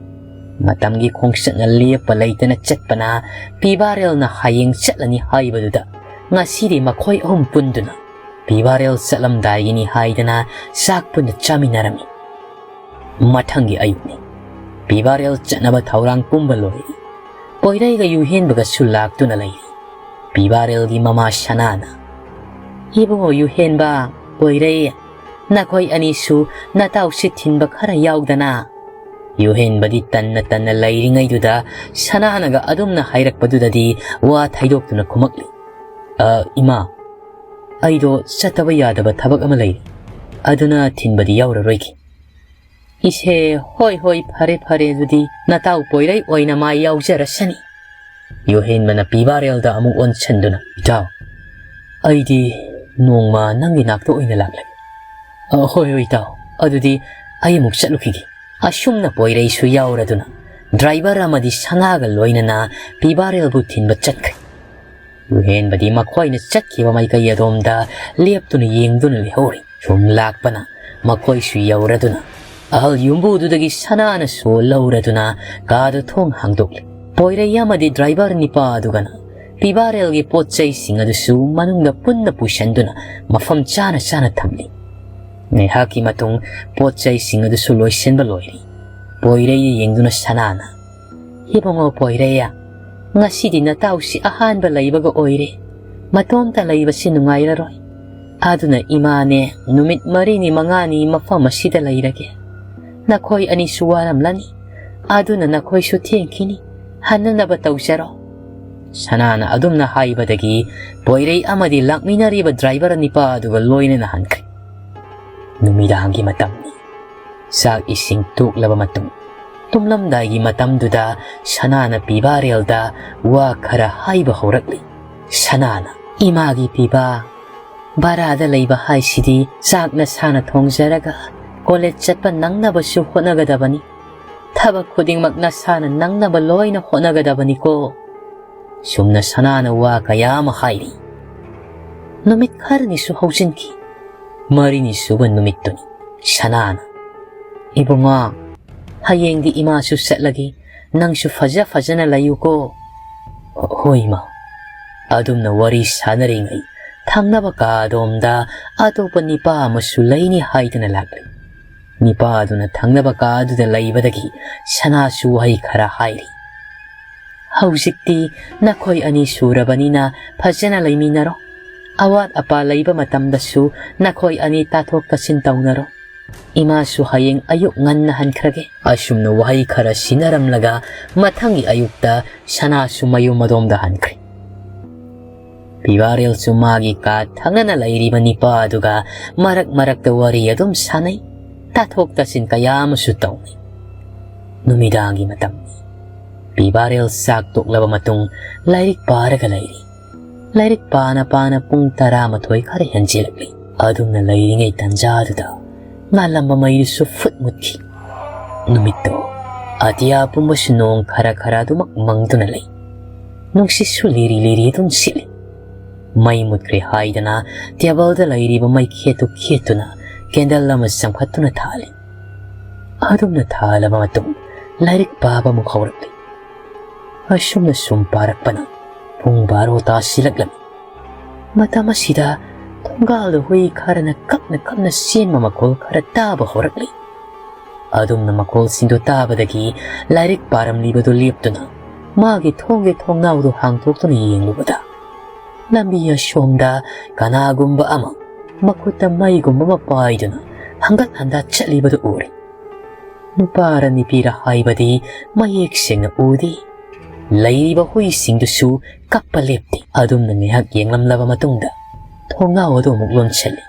ꯃꯇꯝꯒꯤ ꯈꯣꯡꯆꯠꯅ ꯂꯦꯞꯄ ꯂꯩꯇꯅ ꯆꯠꯄꯅ ꯄꯤꯕꯥꯔꯦꯜꯅ ꯍꯌꯦꯡ ꯆꯠꯂꯅꯤ ꯍꯥꯏꯕꯗꯨꯗ ꯉꯁꯤꯗꯤ ꯃꯈꯣꯏ ꯑꯍꯨꯝ ꯄꯨꯟꯗꯨꯅ ꯄꯤꯕꯥꯔꯦꯜ ꯆꯠꯂꯝꯗꯥꯏꯒꯤꯅꯤ ꯍꯥꯏꯗꯅ ꯆꯥꯛ ꯄꯨꯟꯅ ꯆꯥꯃꯤꯟꯅꯔꯝꯃꯤ꯫ ꯃꯊꯪꯒꯤ ꯑꯌꯨꯛꯅꯤ꯫ ꯄꯤꯕꯥꯔꯦꯜ ꯆꯠꯅꯕ ꯊꯧꯔꯥꯡ ꯄꯨꯝꯕ ꯂꯣꯏꯔꯦ꯫ ꯄꯣꯏꯔꯩꯒ ꯌꯨꯍꯦꯟꯕꯒꯁꯨ ꯂꯥꯛꯇꯨꯅ ꯂꯩꯔꯦ꯫ ꯄꯤꯕꯥꯔꯦꯜꯒꯤ ꯃꯃꯥ ꯁꯅꯥꯅ, "ꯏꯕꯨꯡꯉꯣ ꯌꯨꯍꯦꯟꯕ, ꯄꯣꯏꯔꯩ, ꯅꯈꯣꯏ ꯑꯅꯤꯁꯨ ꯅꯇꯥꯎꯁꯤ ꯊꯤꯟꯕ ꯈꯔ ꯌꯥꯎꯗꯅ?" ꯌꯨꯍꯦꯟꯕꯗꯤ ꯇꯟꯅ ꯇꯟꯅ ꯂꯩꯔꯤꯉꯩꯗꯨꯗ ꯁꯅꯥꯅꯒ ꯑꯗꯨꯝꯅ ꯍꯥꯏꯔꯛꯄꯗꯨꯗꯗꯤ ꯋꯥ ꯊꯩꯗꯣꯛꯇꯨꯅ ꯈꯨꯝꯃꯛꯂꯤ, "ꯑ, ꯏꯃꯥ, ꯑꯩꯗꯣ ꯆꯠꯇꯕ ꯌꯥꯗꯕ ꯊꯕꯛ ꯑꯃ ꯂꯩꯔꯦ, ꯑꯗꯨꯅ ꯊꯤꯟꯕꯗꯤ ꯌꯥꯎꯔꯔꯣꯏꯒꯦ꯫" "ꯏꯁꯦ, ꯍꯣꯏ ꯍꯣꯏ, ꯐꯔꯦ ꯐꯔꯦ, ꯑꯗꯨꯗꯤ ꯅꯇꯥꯎ ꯄꯣꯏꯔꯩ ꯑꯣꯏꯅ ꯃꯥꯏ ꯌꯥꯎꯖꯔꯁꯅꯤ꯫" ꯌꯨꯍꯦꯟꯕꯅ ꯄꯤꯕꯥꯔꯦꯜꯗ ꯑꯃꯨꯛ ꯑꯣꯟꯁꯟꯗꯨꯅ, "ꯏꯇꯥꯎ, ꯑꯩꯗꯤ ꯅꯣꯡꯃ ꯅꯪꯒꯤ ꯅꯥꯛꯇ ꯑꯣꯏꯅ ꯂꯥꯛꯂꯒꯦ꯫" "ꯑ, ꯍꯣꯏ ꯍꯣꯏ ꯏꯇꯥꯎ, ꯑꯗꯨꯗꯤ ꯑꯩ ꯑꯃꯨꯛ ꯆꯠꯂꯨꯈꯤꯒꯦ꯫" ꯑꯁꯨꯝꯅ ꯄꯣꯏꯔꯩꯁꯨ ꯌꯥꯎꯔꯗꯨꯅ ꯗ꯭ꯔꯥꯏꯚꯔ ꯑꯃꯗꯤ ꯁꯅꯥꯒ ꯂꯣꯏꯅꯅ ꯄꯤꯕꯥꯔꯦꯜꯕꯨ ꯊꯤꯟꯕ ꯆꯠꯈ꯭ꯔꯦ꯫ ꯌꯨꯍꯦꯟꯕꯗꯤ ꯃꯈꯣꯏꯅ ꯆꯠꯈꯤꯕ ꯃꯥꯏꯀꯩ ꯑꯗꯣꯝꯗ ꯂꯦꯞꯇꯨꯅ ꯌꯦꯡꯗꯨꯅ ꯂꯩꯍꯧꯔꯤ꯫ ꯁꯨꯝ ꯂꯥꯛꯄꯅ ꯃꯈꯣꯏꯁꯨ ꯌꯧꯔꯗꯨꯅ ꯑꯍꯜ ꯌꯨꯝꯕꯨꯗꯨꯗꯒꯤ ꯁꯅꯥꯅ ꯁꯣ ꯂꯧꯔꯗꯨꯅ ꯀꯥꯗꯨ ꯊꯣꯡ ꯍꯥꯡꯗꯣꯛꯂꯤ꯫ ꯄꯣꯏꯔꯩ ꯑꯃꯗꯤ ꯗ꯭ꯔꯥꯏꯚꯔ ꯅꯤꯄꯥ ꯑꯗꯨꯒꯅ ꯄꯤꯕꯥꯔꯦꯜꯒꯤ ꯄꯣꯠ ꯆꯩꯁꯤꯡ ꯑꯗꯨꯁꯨ ꯃꯅꯨꯡꯗ ꯄꯨꯟꯅ ꯄꯨꯁꯤꯟꯗꯨꯅ ꯃꯐꯝ ꯆꯥꯅ ꯆꯥꯅ ꯊꯝꯂꯤ꯫ ꯉꯥꯏꯍꯥꯛꯀꯤ ꯃꯇꯨꯡ ꯄꯣꯠ ꯆꯩꯁꯤꯡ ꯑꯗꯨꯁꯨ ꯂꯣꯏꯁꯤꯟꯕ ꯂꯣꯏꯔꯦ꯫ ꯄꯣꯏꯔꯩꯗ ꯌꯦꯡꯗꯨꯅ ꯁꯅꯥꯅ, "ꯏꯕꯨꯡꯉꯣ ꯄꯣꯏꯔꯩ, ꯉꯁꯤꯗꯤ ꯅꯇꯥꯎꯁꯤ ꯑꯍꯥꯟꯕ ꯂꯩꯕꯒ ꯑꯣꯏꯔꯦ꯫ ꯃꯇꯣꯝꯇ ꯂꯩꯕꯁꯤ ꯅꯨꯡꯉꯥꯏꯔꯔꯣꯏ꯫ ꯑꯗꯨꯅ ꯏꯃꯥꯅꯦ ꯅꯨꯃꯤꯠ ꯃꯔꯤꯅꯤ ꯃꯉꯥꯅꯤ ꯃꯐꯝ ꯑꯁꯤꯗ ꯂꯩꯔꯒꯦ꯫ ꯅꯈꯣꯏ ꯑꯅꯤꯁꯨ ꯋꯥꯔꯝꯂꯅꯤ꯫ ꯑꯗꯨꯅ ꯅꯈꯣꯏꯁꯨ ꯊꯦꯡꯈꯤꯅꯤ꯫ ꯍꯟꯅꯅꯕ ꯇꯧꯖꯔꯣ꯫" ꯁꯅꯥꯅ ꯑꯗꯨꯝꯅ ꯍꯥꯏꯕꯗꯒꯤ ꯄꯣꯏꯔꯩ ꯑꯃꯗꯤ ꯂꯥꯛꯃꯤꯟꯅꯔꯤꯕ ꯗ꯭ꯔꯥꯏꯚꯔ ꯅꯤꯄꯥ ꯑꯗꯨꯒ ꯂꯣꯏꯅꯅ ꯍꯟꯈ꯭ꯔꯦ꯫ ꯅꯨꯃꯤꯗꯥꯡꯒꯤ ꯃꯇꯝꯅꯤ꯫ ꯆꯥꯛ ꯏꯁꯤꯡ ꯇꯣꯛꯂꯕ ꯃꯇꯨꯡ, ꯇꯨꯝꯂꯝꯗꯥꯏꯒꯤ ꯃꯇꯝꯗꯨꯗ ꯁꯅꯥꯅ ꯄꯤꯕꯥꯔꯦꯜꯗ ꯋꯥ ꯈꯔ ꯍꯥꯏꯕ ꯍꯧꯔꯛꯂꯤ꯫ ꯁꯅꯥꯅ, "ꯏꯃꯥꯒꯤ ꯄꯤꯕꯥ, ꯚꯔꯥꯗ ꯂꯩꯕ ꯍꯥꯏꯁꯤꯗꯤ ꯆꯥꯛ ꯅꯁꯥꯅ ꯊꯣꯡꯖꯔꯒ ꯀꯣꯂꯦꯖ ꯆꯠꯄ ꯅꯪꯅꯕꯁꯨ ꯍꯣꯠꯅꯒꯗꯕꯅꯤ꯫ ꯊꯕꯛ ꯈꯨꯗꯤꯡꯃꯛ ꯅꯁꯥꯅ ꯅꯪꯅꯕ ꯂꯣꯏꯅ ꯍꯣꯠꯅꯒꯗꯕꯅꯤꯀꯣ꯫" ꯁꯨꯝꯅ ꯁꯅꯥꯅ ꯋꯥ ꯀꯌꯥ ꯑꯃ ꯍꯥꯏꯔꯤ꯫ ꯅꯨꯃꯤꯠ ꯈꯔꯅꯤꯁꯨ ꯍꯧꯖꯤꯟꯈꯤ꯫ ꯃꯔꯤꯅꯤ ꯁꯨꯕ ꯅꯨꯃꯤꯠꯇꯨꯅꯤ꯫ ꯁꯅꯥꯅ, "ꯏꯕꯨꯡꯉꯣ, ꯍꯌꯦꯡꯗꯤ ꯏꯃꯥꯁꯨ ꯆꯠꯂꯒꯦ, ꯅꯪꯁꯨ ꯐꯖ ꯐꯖꯅ ꯂꯩꯌꯨꯀꯣ꯫" "ꯍꯣꯏ, ꯏꯃꯥ꯫" ꯑꯗꯨꯝꯅ ꯋꯥꯔꯤ ꯁꯥꯟꯅꯔꯤꯉꯩ, ꯊꯪꯅꯕ ꯀꯥ ꯑꯗꯣꯝꯗ ꯑꯇꯣꯞꯄ ꯅꯤꯄꯥ ꯑꯃꯁꯨ ꯂꯩꯅꯤ ꯍꯥꯏꯗꯨꯅ ꯂꯥꯛꯂꯤ꯫ ꯅꯤꯄꯥ ꯑꯗꯨꯅ ꯊꯪꯅꯕ ꯀꯥ ꯑꯗꯨꯗ ꯂꯩꯕꯗꯒꯤ ꯁꯅꯥꯁꯨ ꯋꯥꯍꯩ ꯈꯔ ꯍꯥꯏꯔꯤ꯫ "ꯍꯧꯖꯤꯛꯇꯤ ꯅꯈꯣꯏ ꯑꯅꯤ ꯁꯨꯔꯕꯅꯤꯅ ꯐꯖꯅ ꯂꯩꯃꯤꯟꯅꯔꯣ꯫ ꯑꯋꯥꯠ ꯑꯄꯥ ꯂꯩꯕ ꯃꯇꯝꯗꯁꯨ ꯅꯈꯣꯏ ꯑꯅꯤ ꯇꯥꯊꯣꯛ ꯇꯥꯁꯤꯟ ꯇꯧꯅꯔꯣ꯫ ꯏꯃꯥꯁꯨ ꯍꯌꯦꯡ ꯑꯌꯨꯛ ꯉꯟꯅ ꯍꯟꯈ꯭ꯔꯒꯦ꯫" ꯑꯁꯨꯝꯅ ꯋꯥꯍꯩ ꯈꯔ ꯁꯤꯟꯅꯔꯝꯂꯒ ꯃꯊꯪꯒꯤ ꯑꯌꯨꯛꯇ ꯁꯅꯥꯁꯨ ꯃꯌꯨꯝ ꯑꯗꯣꯝꯗ ꯍꯟꯈ꯭ꯔꯦ꯫ ꯄꯤꯕꯥꯔꯦꯜꯁꯨ ꯃꯥꯒꯤ ꯀꯥ ꯊꯪꯅꯅ ꯂꯩꯔꯤꯕ ꯅꯤꯄꯥ ꯑꯗꯨꯒ ꯃꯔꯛ ꯃꯔꯛꯇ ꯋꯥꯔꯤ ꯑꯗꯨꯝ ꯁꯥꯟꯅꯩ, ꯇꯥꯊꯣꯛ ꯇꯥꯁꯤꯟ ꯀꯌꯥ ꯑꯃꯁꯨ ꯇꯧꯅꯩ꯫ ꯅꯨꯃꯤꯗꯥꯡꯒꯤ ꯃꯇꯝꯅꯤ꯫ ꯄꯤꯕꯥꯔꯦꯜ ꯆꯥꯛ ꯇꯣꯛꯂꯕ ꯃꯇꯨꯡ ꯂꯥꯏꯔꯤꯛ ꯄꯥꯔꯒ ꯂꯩꯔꯤ꯫ ꯂꯥꯏꯔꯤꯛ ꯄꯥꯅ ꯄꯥꯅ ꯄꯨꯡ ꯇꯔꯥꯃꯥꯊꯣꯏ ꯈꯔ ꯍꯦꯟꯖꯤꯜꯂꯛꯂꯤ꯫ ꯑꯗꯨꯝꯅ ꯂꯩꯔꯤꯉꯩ ꯇꯟꯖꯥꯗꯨꯗ ꯉꯥꯜꯂꯝꯕ ꯃꯩꯗꯨꯁꯨ ꯐꯨꯠ ꯃꯨꯠꯈꯤ꯫ ꯅꯨꯃꯤꯠꯇꯣ ꯑꯇꯤꯌꯥ ꯄꯨꯝꯕꯁꯨ ꯅꯣꯡ ꯈꯔ ꯈꯔ ꯑꯗꯨꯃꯛ ꯃꯪꯗꯨꯅ ꯂꯩ꯫ ꯅꯨꯡꯁꯤꯠꯁꯨ ꯂꯤꯔꯤ ꯂꯤꯔꯤ ꯑꯗꯨꯝ ꯁꯤꯠꯂꯤ꯫ ꯃꯩ ꯃꯨꯠꯈ꯭ꯔꯦ ꯍꯥꯏꯗꯅ ꯇꯦꯕꯜꯗ ꯂꯩꯔꯤꯕ ꯃꯩꯈꯦꯠꯇꯨ ꯈꯦꯠꯇꯨꯅ ꯀꯦꯟꯗꯜ ꯑꯃ ꯆꯪꯈꯠꯇꯨꯅ ꯊꯥꯜꯂꯤ꯫ ꯑꯗꯨꯝꯅ ꯊꯥꯜꯂꯕ ꯃꯇꯨꯡ ꯂꯥꯏꯔꯤꯛ ꯄꯥꯕ ꯑꯃꯨꯛ ꯍꯧꯔꯛꯂꯤ꯫ ꯑꯁꯨꯝꯅ ꯁꯨꯝ ꯄꯥꯔꯛꯄꯅ ꯄꯨꯡ ꯕꯥꯔꯣ ꯇꯥꯁꯤꯜꯂꯛꯂꯝꯃꯤ꯫ ꯃꯇꯝ ꯑꯁꯤꯗ ꯊꯣꯡꯒꯥꯜꯗ ꯍꯨꯏ ꯈꯔꯅ ꯀꯞꯅ ꯀꯞꯅ ꯆꯦꯟꯕ ꯃꯈꯣꯜ ꯈꯔ ꯇꯥꯕ ꯍꯧꯔꯛꯂꯤ꯫ ꯑꯗꯨꯝꯅ ꯃꯈꯣꯜꯁꯤꯡꯗꯨ ꯇꯥꯕꯗꯒꯤ ꯂꯥꯏꯔꯤꯛ ꯄꯥꯔꯝꯂꯤꯕꯗꯨ ꯂꯦꯞꯇꯨꯅ ꯃꯥꯒꯤ ꯊꯣꯡꯒꯤ ꯊꯣꯡꯅꯥꯎꯗꯨ ꯍꯥꯡꯗꯣꯛꯇꯨꯅ ꯌꯦꯡꯂꯨꯕꯗ, ꯂꯝꯕꯤ ꯑꯁꯣꯝꯗ ꯀꯅꯥꯒꯨꯝꯕ ꯑꯃ ꯃꯈꯨꯠꯇ ꯃꯩꯒꯨꯝꯕ ꯑꯃ ꯄꯥꯏꯗꯨꯅ ꯍꯪꯒꯠ ꯍꯟꯗ ꯆꯠꯂꯤꯕꯗꯨ ꯎꯔꯦ꯫ ꯅꯨꯄꯥꯔ ꯅꯨꯄꯤꯔ ꯍꯥꯏꯕꯗꯤ ꯃꯌꯦꯛ ꯁꯦꯡꯅ ꯎꯗꯦ꯫ ꯂꯩꯔꯤꯕ ꯍꯨꯏꯁꯤꯡꯗꯨꯁꯨ ꯀꯞꯄ ꯂꯦꯞꯇꯦ꯫ ꯑꯗꯨꯝꯅ ꯉꯥꯏꯍꯥꯛ ꯌꯦꯡꯂꯝꯂꯕ ꯃꯇꯨꯡꯗ ꯊꯣꯡꯅꯥꯎ ꯑꯗꯨ ꯑꯃꯨꯛ ꯂꯣꯟꯁꯤꯜꯂꯤ꯫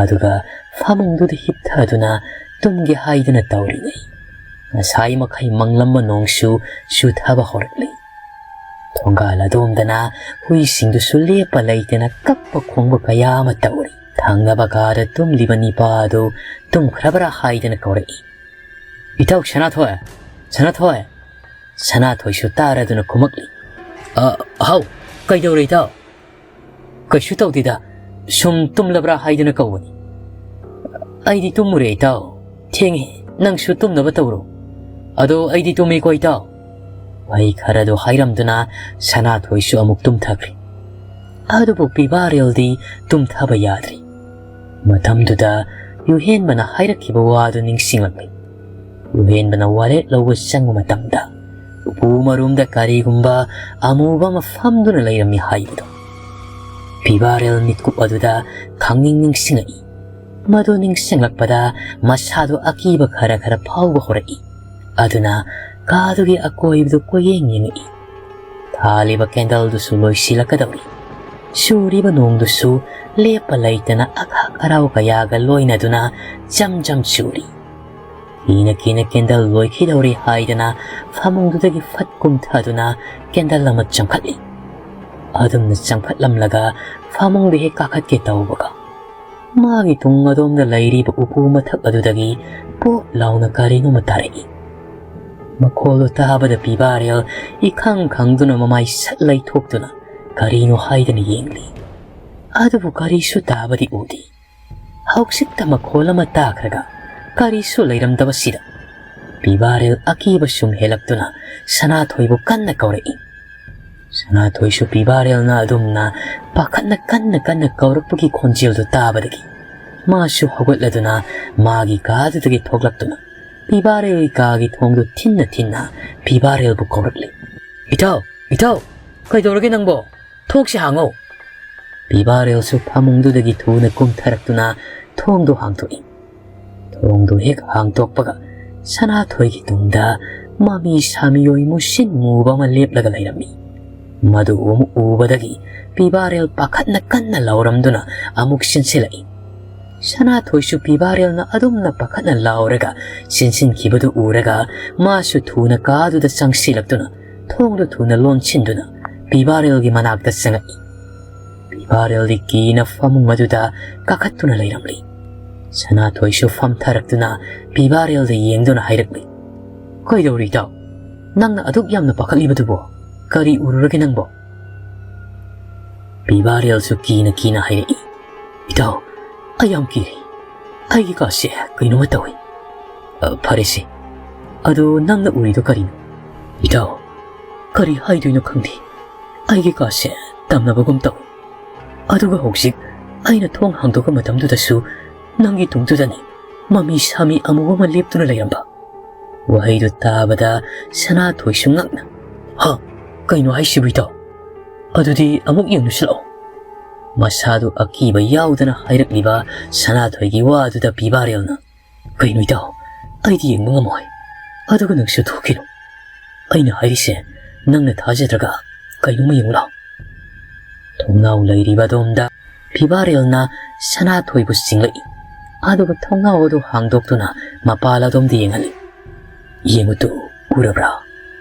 ꯑꯗꯨꯒ ꯐꯃꯨꯡꯗꯨꯗ ꯍꯤꯞꯊꯗꯨꯅ ꯇꯨꯝꯒꯦ ꯍꯥꯏꯗꯅ ꯇꯧꯔꯤꯉꯩ, ꯉꯁꯥꯏ ꯃꯈꯩ ꯃꯪꯂꯝꯕ ꯅꯣꯡꯁꯨ ꯆꯨꯊꯕ ꯍꯧꯔꯛꯂꯤ꯫ ꯊꯣꯡꯒꯥꯜ ꯑꯗꯣꯝꯗꯅ ꯍꯨꯏꯁꯤꯡꯗꯨꯁꯨ ꯂꯦꯞꯄ ꯂꯩꯇꯅ ꯀꯞꯄ ꯈꯣꯡꯕ ꯀꯌꯥ ꯑꯃ ꯇꯧꯔꯤ꯫ ꯊꯪꯅꯕ ꯀꯥꯗ ꯇꯨꯝꯂꯤꯕ ꯅꯤꯄꯥ ꯑꯗꯨ ꯇꯨꯝꯈ꯭ꯔꯕ꯭ꯔꯥ ꯍꯥꯏꯗꯅ ꯀꯧꯔꯛꯏ꯫ "ꯏꯇꯥꯎ ꯁꯅꯥꯊꯣꯏ! ꯁꯅꯥꯊꯣꯏ!" ꯁꯅꯥꯊꯣꯏꯁꯨ ꯇꯥꯔꯗꯨꯅ ꯈꯨꯝꯃꯛꯂꯤ꯫ "ꯑ, ꯍꯥꯎ, ꯀꯩꯗꯧꯔꯦ ꯏꯇꯥꯎ?" "ꯀꯩꯁꯨ ꯇꯧꯗꯦꯗ, "ꯁꯨꯝ ꯇꯨꯝꯂꯕ꯭ꯔꯥ ꯍꯥꯏꯗꯨꯅ ꯀꯧꯕꯅꯤ꯫" "ꯑꯩꯗꯤ ꯇꯨꯝꯃꯨꯔꯦ ꯏꯇꯥꯎ꯫ ꯊꯦꯡꯉꯤ, ꯅꯪꯁꯨ ꯇꯨꯝꯅꯕ ꯇꯧꯔꯣ꯫" "ꯑꯗꯣ ꯑꯩꯗꯤ ꯇꯨꯝꯃꯤꯀꯣ ꯏꯇꯥꯎ꯫" ꯋꯥꯍꯩ ꯈꯔꯗꯨ ꯍꯥꯏꯔꯝꯗꯨꯅ ꯁꯅꯥꯊꯣꯏꯁꯨ ꯑꯃꯨꯛ ꯇꯨꯝꯊꯈ꯭ꯔꯦ꯫ ꯑꯗꯨꯕꯨ ꯄꯤꯕꯥꯔꯦꯜꯗꯤ ꯇꯨꯝꯊꯕ ꯌꯥꯗ꯭ꯔꯤ꯫ ꯃꯇꯝꯗꯨꯗ ꯌꯨꯍꯦꯟꯕꯅ ꯍꯥꯏꯔꯛꯈꯤꯕ ꯋꯥꯗꯨ ꯅꯤꯡꯁꯤꯡꯂꯛꯂꯤ꯫ ꯌꯨꯍꯦꯟꯕꯅ ꯋꯥꯔꯦꯞ ꯂꯧꯕ ꯆꯪꯕ ꯃꯇꯝꯗ ꯎꯄꯨ ꯃꯔꯨꯝꯗ ꯀꯔꯤꯒꯨꯝꯕ ꯑꯃꯨꯕ ꯑꯃ ꯐꯝꯗꯨꯅ ꯂꯩꯔꯝꯃꯤ ꯍꯥꯏꯕꯗꯨ꯫ ꯄꯤꯕꯥꯔꯦꯜ ꯃꯤꯠꯀꯨꯞ ꯑꯗꯨꯗ ꯈꯪꯅꯤꯡ ꯅꯤꯡꯁꯤꯡꯂꯛꯏ꯫ ꯃꯗꯨ ꯅꯤꯡꯁꯤꯡꯂꯛꯄꯗ ꯃꯁꯥꯗꯨ ꯑꯀꯤꯕ ꯈꯔ ꯈꯔ ꯐꯥꯎꯕ ꯍꯧꯔꯛꯏ꯫ ꯑꯗꯨꯅ ꯀꯥꯗꯨꯒꯤ ꯑꯀꯣꯏꯕꯗꯨ ꯀꯣꯏꯌꯦꯡ ꯌꯦꯡꯉꯛꯏ꯫ ꯊꯥꯜꯂꯤꯕ ꯀꯦꯟꯗꯜꯗꯨꯁꯨ ꯂꯣꯏꯁꯤꯜꯂꯛꯀꯗꯧꯔꯤ꯫ ꯆꯨꯔꯤꯕ ꯅꯣꯡꯗꯨꯁꯨ ꯂꯦꯞꯄ ꯂꯩꯇꯅ ꯑꯈꯥꯛ ꯑꯔꯥꯎ ꯀꯌꯥꯒ ꯂꯣꯏꯅꯗꯨꯅ ꯖꯝ ꯖꯝ ꯆꯨꯔꯤ꯫ ꯀꯤꯅ ꯀꯤꯅ ꯀꯦꯟꯗꯜ ꯂꯣꯏꯈꯤꯗꯧꯔꯦ ꯍꯥꯏꯗꯅ ꯐꯃꯨꯡꯗꯨꯗꯒꯤ ꯐꯠ ꯀꯨꯝꯊꯗꯨꯅ ꯀꯦꯟꯗꯜ ꯑꯃ ꯆꯪꯈꯠꯂꯤ꯫ ꯑꯗꯨꯝꯅ ꯆꯪꯈꯠꯂꯝꯂꯒ ꯐꯃꯨꯡꯗ ꯍꯦꯛ ꯀꯥꯈꯠꯀꯦ ꯇꯧꯕꯒ, ꯃꯥꯒꯤ ꯇꯨꯡ ꯑꯗꯣꯝꯗ ꯂꯩꯔꯤꯕ ꯎꯄꯨ ꯃꯊꯛ ꯑꯗꯨꯗꯒꯤ ꯄꯣꯞ ꯂꯥꯎꯅ ꯀꯔꯤꯅꯣꯃ ꯇꯥꯔꯛꯏ꯫ ꯃꯈꯣꯜꯗꯨ ꯇꯥꯕꯗ ꯄꯤꯕꯥꯔꯦꯜ ꯏꯈꯪ ꯈꯪꯗꯨꯅ ꯃꯃꯥꯏ ꯁꯠ ꯂꯩꯊꯣꯛꯇꯨꯅ ꯀꯔꯤꯅꯣ ꯍꯥꯏꯗꯅ ꯌꯦꯡꯂꯤ꯫ ꯑꯗꯨꯕꯨ ꯀꯔꯤꯁꯨ ꯇꯥꯕꯗꯤ ꯎꯗꯦ꯫ ꯍꯧꯖꯤꯛꯇ ꯃꯈꯣꯜ ꯑꯃ ꯇꯥꯈ꯭ꯔꯒ ꯀꯔꯤꯁꯨ ꯂꯩꯔꯝꯗꯕꯁꯤꯗ ꯄꯤꯕꯥꯔꯦꯜ ꯑꯀꯤꯕ ꯁꯨꯝ ꯍꯦꯜꯂꯛꯇꯨꯅ ꯁꯅꯥꯊꯣꯏꯕꯨ ꯀꯟꯅ ꯀꯧꯔꯛꯏ꯫ ꯁꯅꯥꯊꯣꯏꯁꯨ ꯄꯤꯕꯥꯔꯦꯜꯅ ꯑꯗꯨꯝꯅ ꯄꯥꯈꯠꯅ ꯀꯟꯅ ꯀꯟꯅ ꯀꯧꯔꯛꯄꯒꯤ ꯈꯣꯟꯖꯦꯜꯗꯨ ꯇꯥꯕꯗꯒꯤ ꯃꯥꯁꯨ ꯍꯧꯒꯠꯂꯗꯨꯅ ꯃꯥꯒꯤ ꯀꯥꯗꯨꯗꯒꯤ ꯊꯣꯛꯂꯛꯇꯨꯅ ꯄꯤꯕꯥꯔꯦꯜꯒꯤ ꯀꯥꯒꯤ ꯊꯣꯡꯗꯨ ꯊꯤꯟꯅ ꯊꯤꯟꯅ ꯄꯤꯕꯥꯔꯦꯜꯕꯨ ꯀꯧꯔꯛꯂꯤ꯫ "ꯏꯇꯥꯎ, ꯏꯇꯥꯎ, ꯀꯩꯗꯧꯔꯒꯦ ꯅꯪꯕꯣ? ꯊꯣꯡꯁꯤ ꯍꯥꯡꯉꯣ!" ꯄꯤꯕꯥꯔꯦꯜꯁꯨ ꯐꯃꯨꯡꯗꯨꯗꯒꯤ ꯊꯨꯅ ꯀꯨꯝꯊꯔꯛꯇꯨꯅ ꯊꯣꯡꯗꯨ ꯍꯥꯡꯗꯣꯛꯏ꯫ ꯊꯣꯡꯗꯨ ꯍꯦꯛ ꯍꯥꯡꯗꯣꯛꯄꯒ ꯁꯅꯥꯊꯣꯏꯒꯤ ꯇꯨꯡꯗ ꯃꯃꯤ ꯁꯥꯃꯤꯑꯣꯏ ꯃꯨꯁꯤꯟ ꯃꯨꯕ ꯑꯃ ꯂꯦꯞꯂꯒ ꯂꯩꯔꯝꯃꯤ꯫ ꯃꯗꯨ ꯑꯃꯨꯛ ꯎꯕꯗꯒꯤ ꯄꯤꯕꯥꯔꯦꯜ ꯄꯥꯈꯠꯅ ꯀꯟꯅ ꯂꯥꯎꯔꯝꯗꯨꯅ ꯑꯃꯨꯛ ꯆꯦꯟꯁꯤꯜꯂꯛꯏ꯫ ꯁꯅꯥꯊꯣꯏꯁꯨ ꯄꯤꯕꯥꯔꯦꯜꯅ ꯑꯗꯨꯝꯅ ꯄꯥꯈꯠꯅ ꯂꯥꯎꯔꯒ ꯆꯦꯟꯁꯤꯟꯈꯤꯕꯗꯨ ꯎꯔꯒ ꯃꯥꯁꯨ ꯊꯨꯅ ꯀꯥꯗꯨꯗ ꯆꯪꯁꯤꯜꯂꯛꯇꯨꯅ ꯊꯣꯡꯗꯨ ꯊꯨꯅ ꯂꯣꯟꯁꯤꯟꯗꯨꯅ ꯄꯤꯕꯥꯔꯦꯜꯒꯤ ꯃꯅꯥꯛꯇ ꯆꯪꯉꯛꯏ꯫ ꯄꯤꯕꯥꯔꯦꯜꯗꯤ ꯀꯤꯅ ꯐꯃꯨꯡ ꯑꯗꯨꯗ ꯀꯥꯈꯠꯇꯨꯅ ꯂꯩꯔꯝꯂꯤ꯫ ꯁꯅꯥꯊꯣꯏꯁꯨ ꯐꯝꯊꯔꯛꯇꯨꯅ ꯄꯤꯕꯥꯔꯦꯜꯗ ꯌꯦꯡꯗꯨꯅ ꯍꯥꯏꯔꯛꯂꯤ, "ꯀꯩꯗꯧꯔꯤ ꯏꯇꯥꯎ? ꯅꯪꯅ ꯑꯗꯨꯛ ꯌꯥꯝꯅ ꯄꯥꯈꯠꯂꯤꯕꯗꯨꯕꯣ? ꯀꯔꯤ ꯎꯔꯨꯔꯒꯦ ꯅꯪꯕꯣ?" ꯄꯤꯕꯥꯔꯦꯜꯁꯨ ꯀꯤꯅ ꯀꯤꯅ ꯍꯥꯏꯔꯛꯏ, "ꯏꯇꯥꯎ, ꯑꯩ ꯌꯥꯝ ꯀꯤꯔꯦ꯫ ꯑꯩꯒꯤ ꯀꯥꯁꯦ ꯀꯩꯅꯣꯝꯃ ꯇꯧꯏ꯫" "ꯑ, ꯐꯔꯦꯁꯦ꯫ ꯑꯗꯨ ꯅꯪꯅ ꯎꯔꯤꯗꯣ ꯀꯔꯤꯅꯣ?" "ꯏꯇꯥꯎ, ꯀꯔꯤ ꯍꯥꯏꯗꯣꯏꯅꯣ ꯈꯪꯗꯦ꯫ ꯑꯩꯒꯤ ꯀꯥꯁꯦ ꯇꯝꯅꯕꯒꯨꯝ ꯇꯧꯏ꯫ ꯑꯗꯨꯒ ꯍꯧꯖꯤꯛ ꯑꯩꯅ ꯊꯣꯡ ꯍꯥꯡꯗꯣꯛꯄ ꯃꯇꯝꯗꯨꯗꯁꯨ ꯅꯪꯒꯤ ꯇꯨꯡꯗꯨꯗꯅꯤ ꯃꯃꯤ ꯁꯥꯃꯤ ꯑꯃꯨꯕ ꯑꯃ ꯂꯦꯞꯇꯨꯅ ꯂꯩꯔꯝꯕ꯫" ꯋꯥꯍꯩꯗꯨ ꯇꯥꯕꯗ ꯁꯅꯥꯊꯣꯏꯁꯨ ꯉꯛꯅ, "ꯍ, ꯀꯩꯅꯣ ꯍꯥꯏꯁꯤꯕꯨ ꯏꯇꯥꯎ? ꯑꯗꯨꯗꯤ ꯑꯃꯨꯛ ꯌꯦꯡꯂꯨꯁꯤ ꯂꯥꯛꯑꯣ꯫" ꯃꯁꯥꯗꯨ ꯑꯀꯤꯕ ꯌꯥꯎꯗꯅ ꯍꯥꯏꯔꯛꯂꯤꯕ ꯁꯅꯥꯊꯣꯏꯒꯤ ꯋꯥꯗꯨꯗ ꯄꯤꯕꯥꯔꯦꯜꯅ, "ꯀꯩꯅꯣ ꯏꯇꯥꯎ, ꯑꯩꯗꯤ ꯌꯦꯡꯕ ꯉꯝꯃꯣꯏ꯫ ꯑꯗꯨꯒ ꯅꯪꯁꯨ ꯊꯣꯛꯈꯤꯅꯨ꯫ ꯑꯩꯅ ꯍꯥꯏꯔꯤꯁꯦ ꯅꯪꯅ ꯊꯥꯖꯗ꯭ꯔꯒ ꯀꯩꯅꯣꯝꯃ ꯌꯦꯡꯉꯨ ꯂꯥꯎ꯫" ꯊꯣꯡꯅꯥꯎ ꯂꯩꯔꯤꯕ ꯑꯗꯣꯝꯗ ꯐꯤꯕꯥꯔꯦꯜꯅ ꯁꯅꯥꯊꯣꯏꯕꯨ ꯆꯤꯡꯂꯛꯏ꯫ ꯑꯗꯨꯒ ꯊꯣꯡꯅꯥꯎ ꯑꯗꯨ ꯍꯥꯡꯗꯣꯛꯇꯨꯅ ꯃꯄꯥꯜ ꯑꯗꯣꯝꯗ ꯌꯦꯡꯍꯜꯂꯤ꯫ "ꯌꯦꯡꯉꯨ ꯇꯨ, ꯎꯔꯕ꯭ꯔꯥ?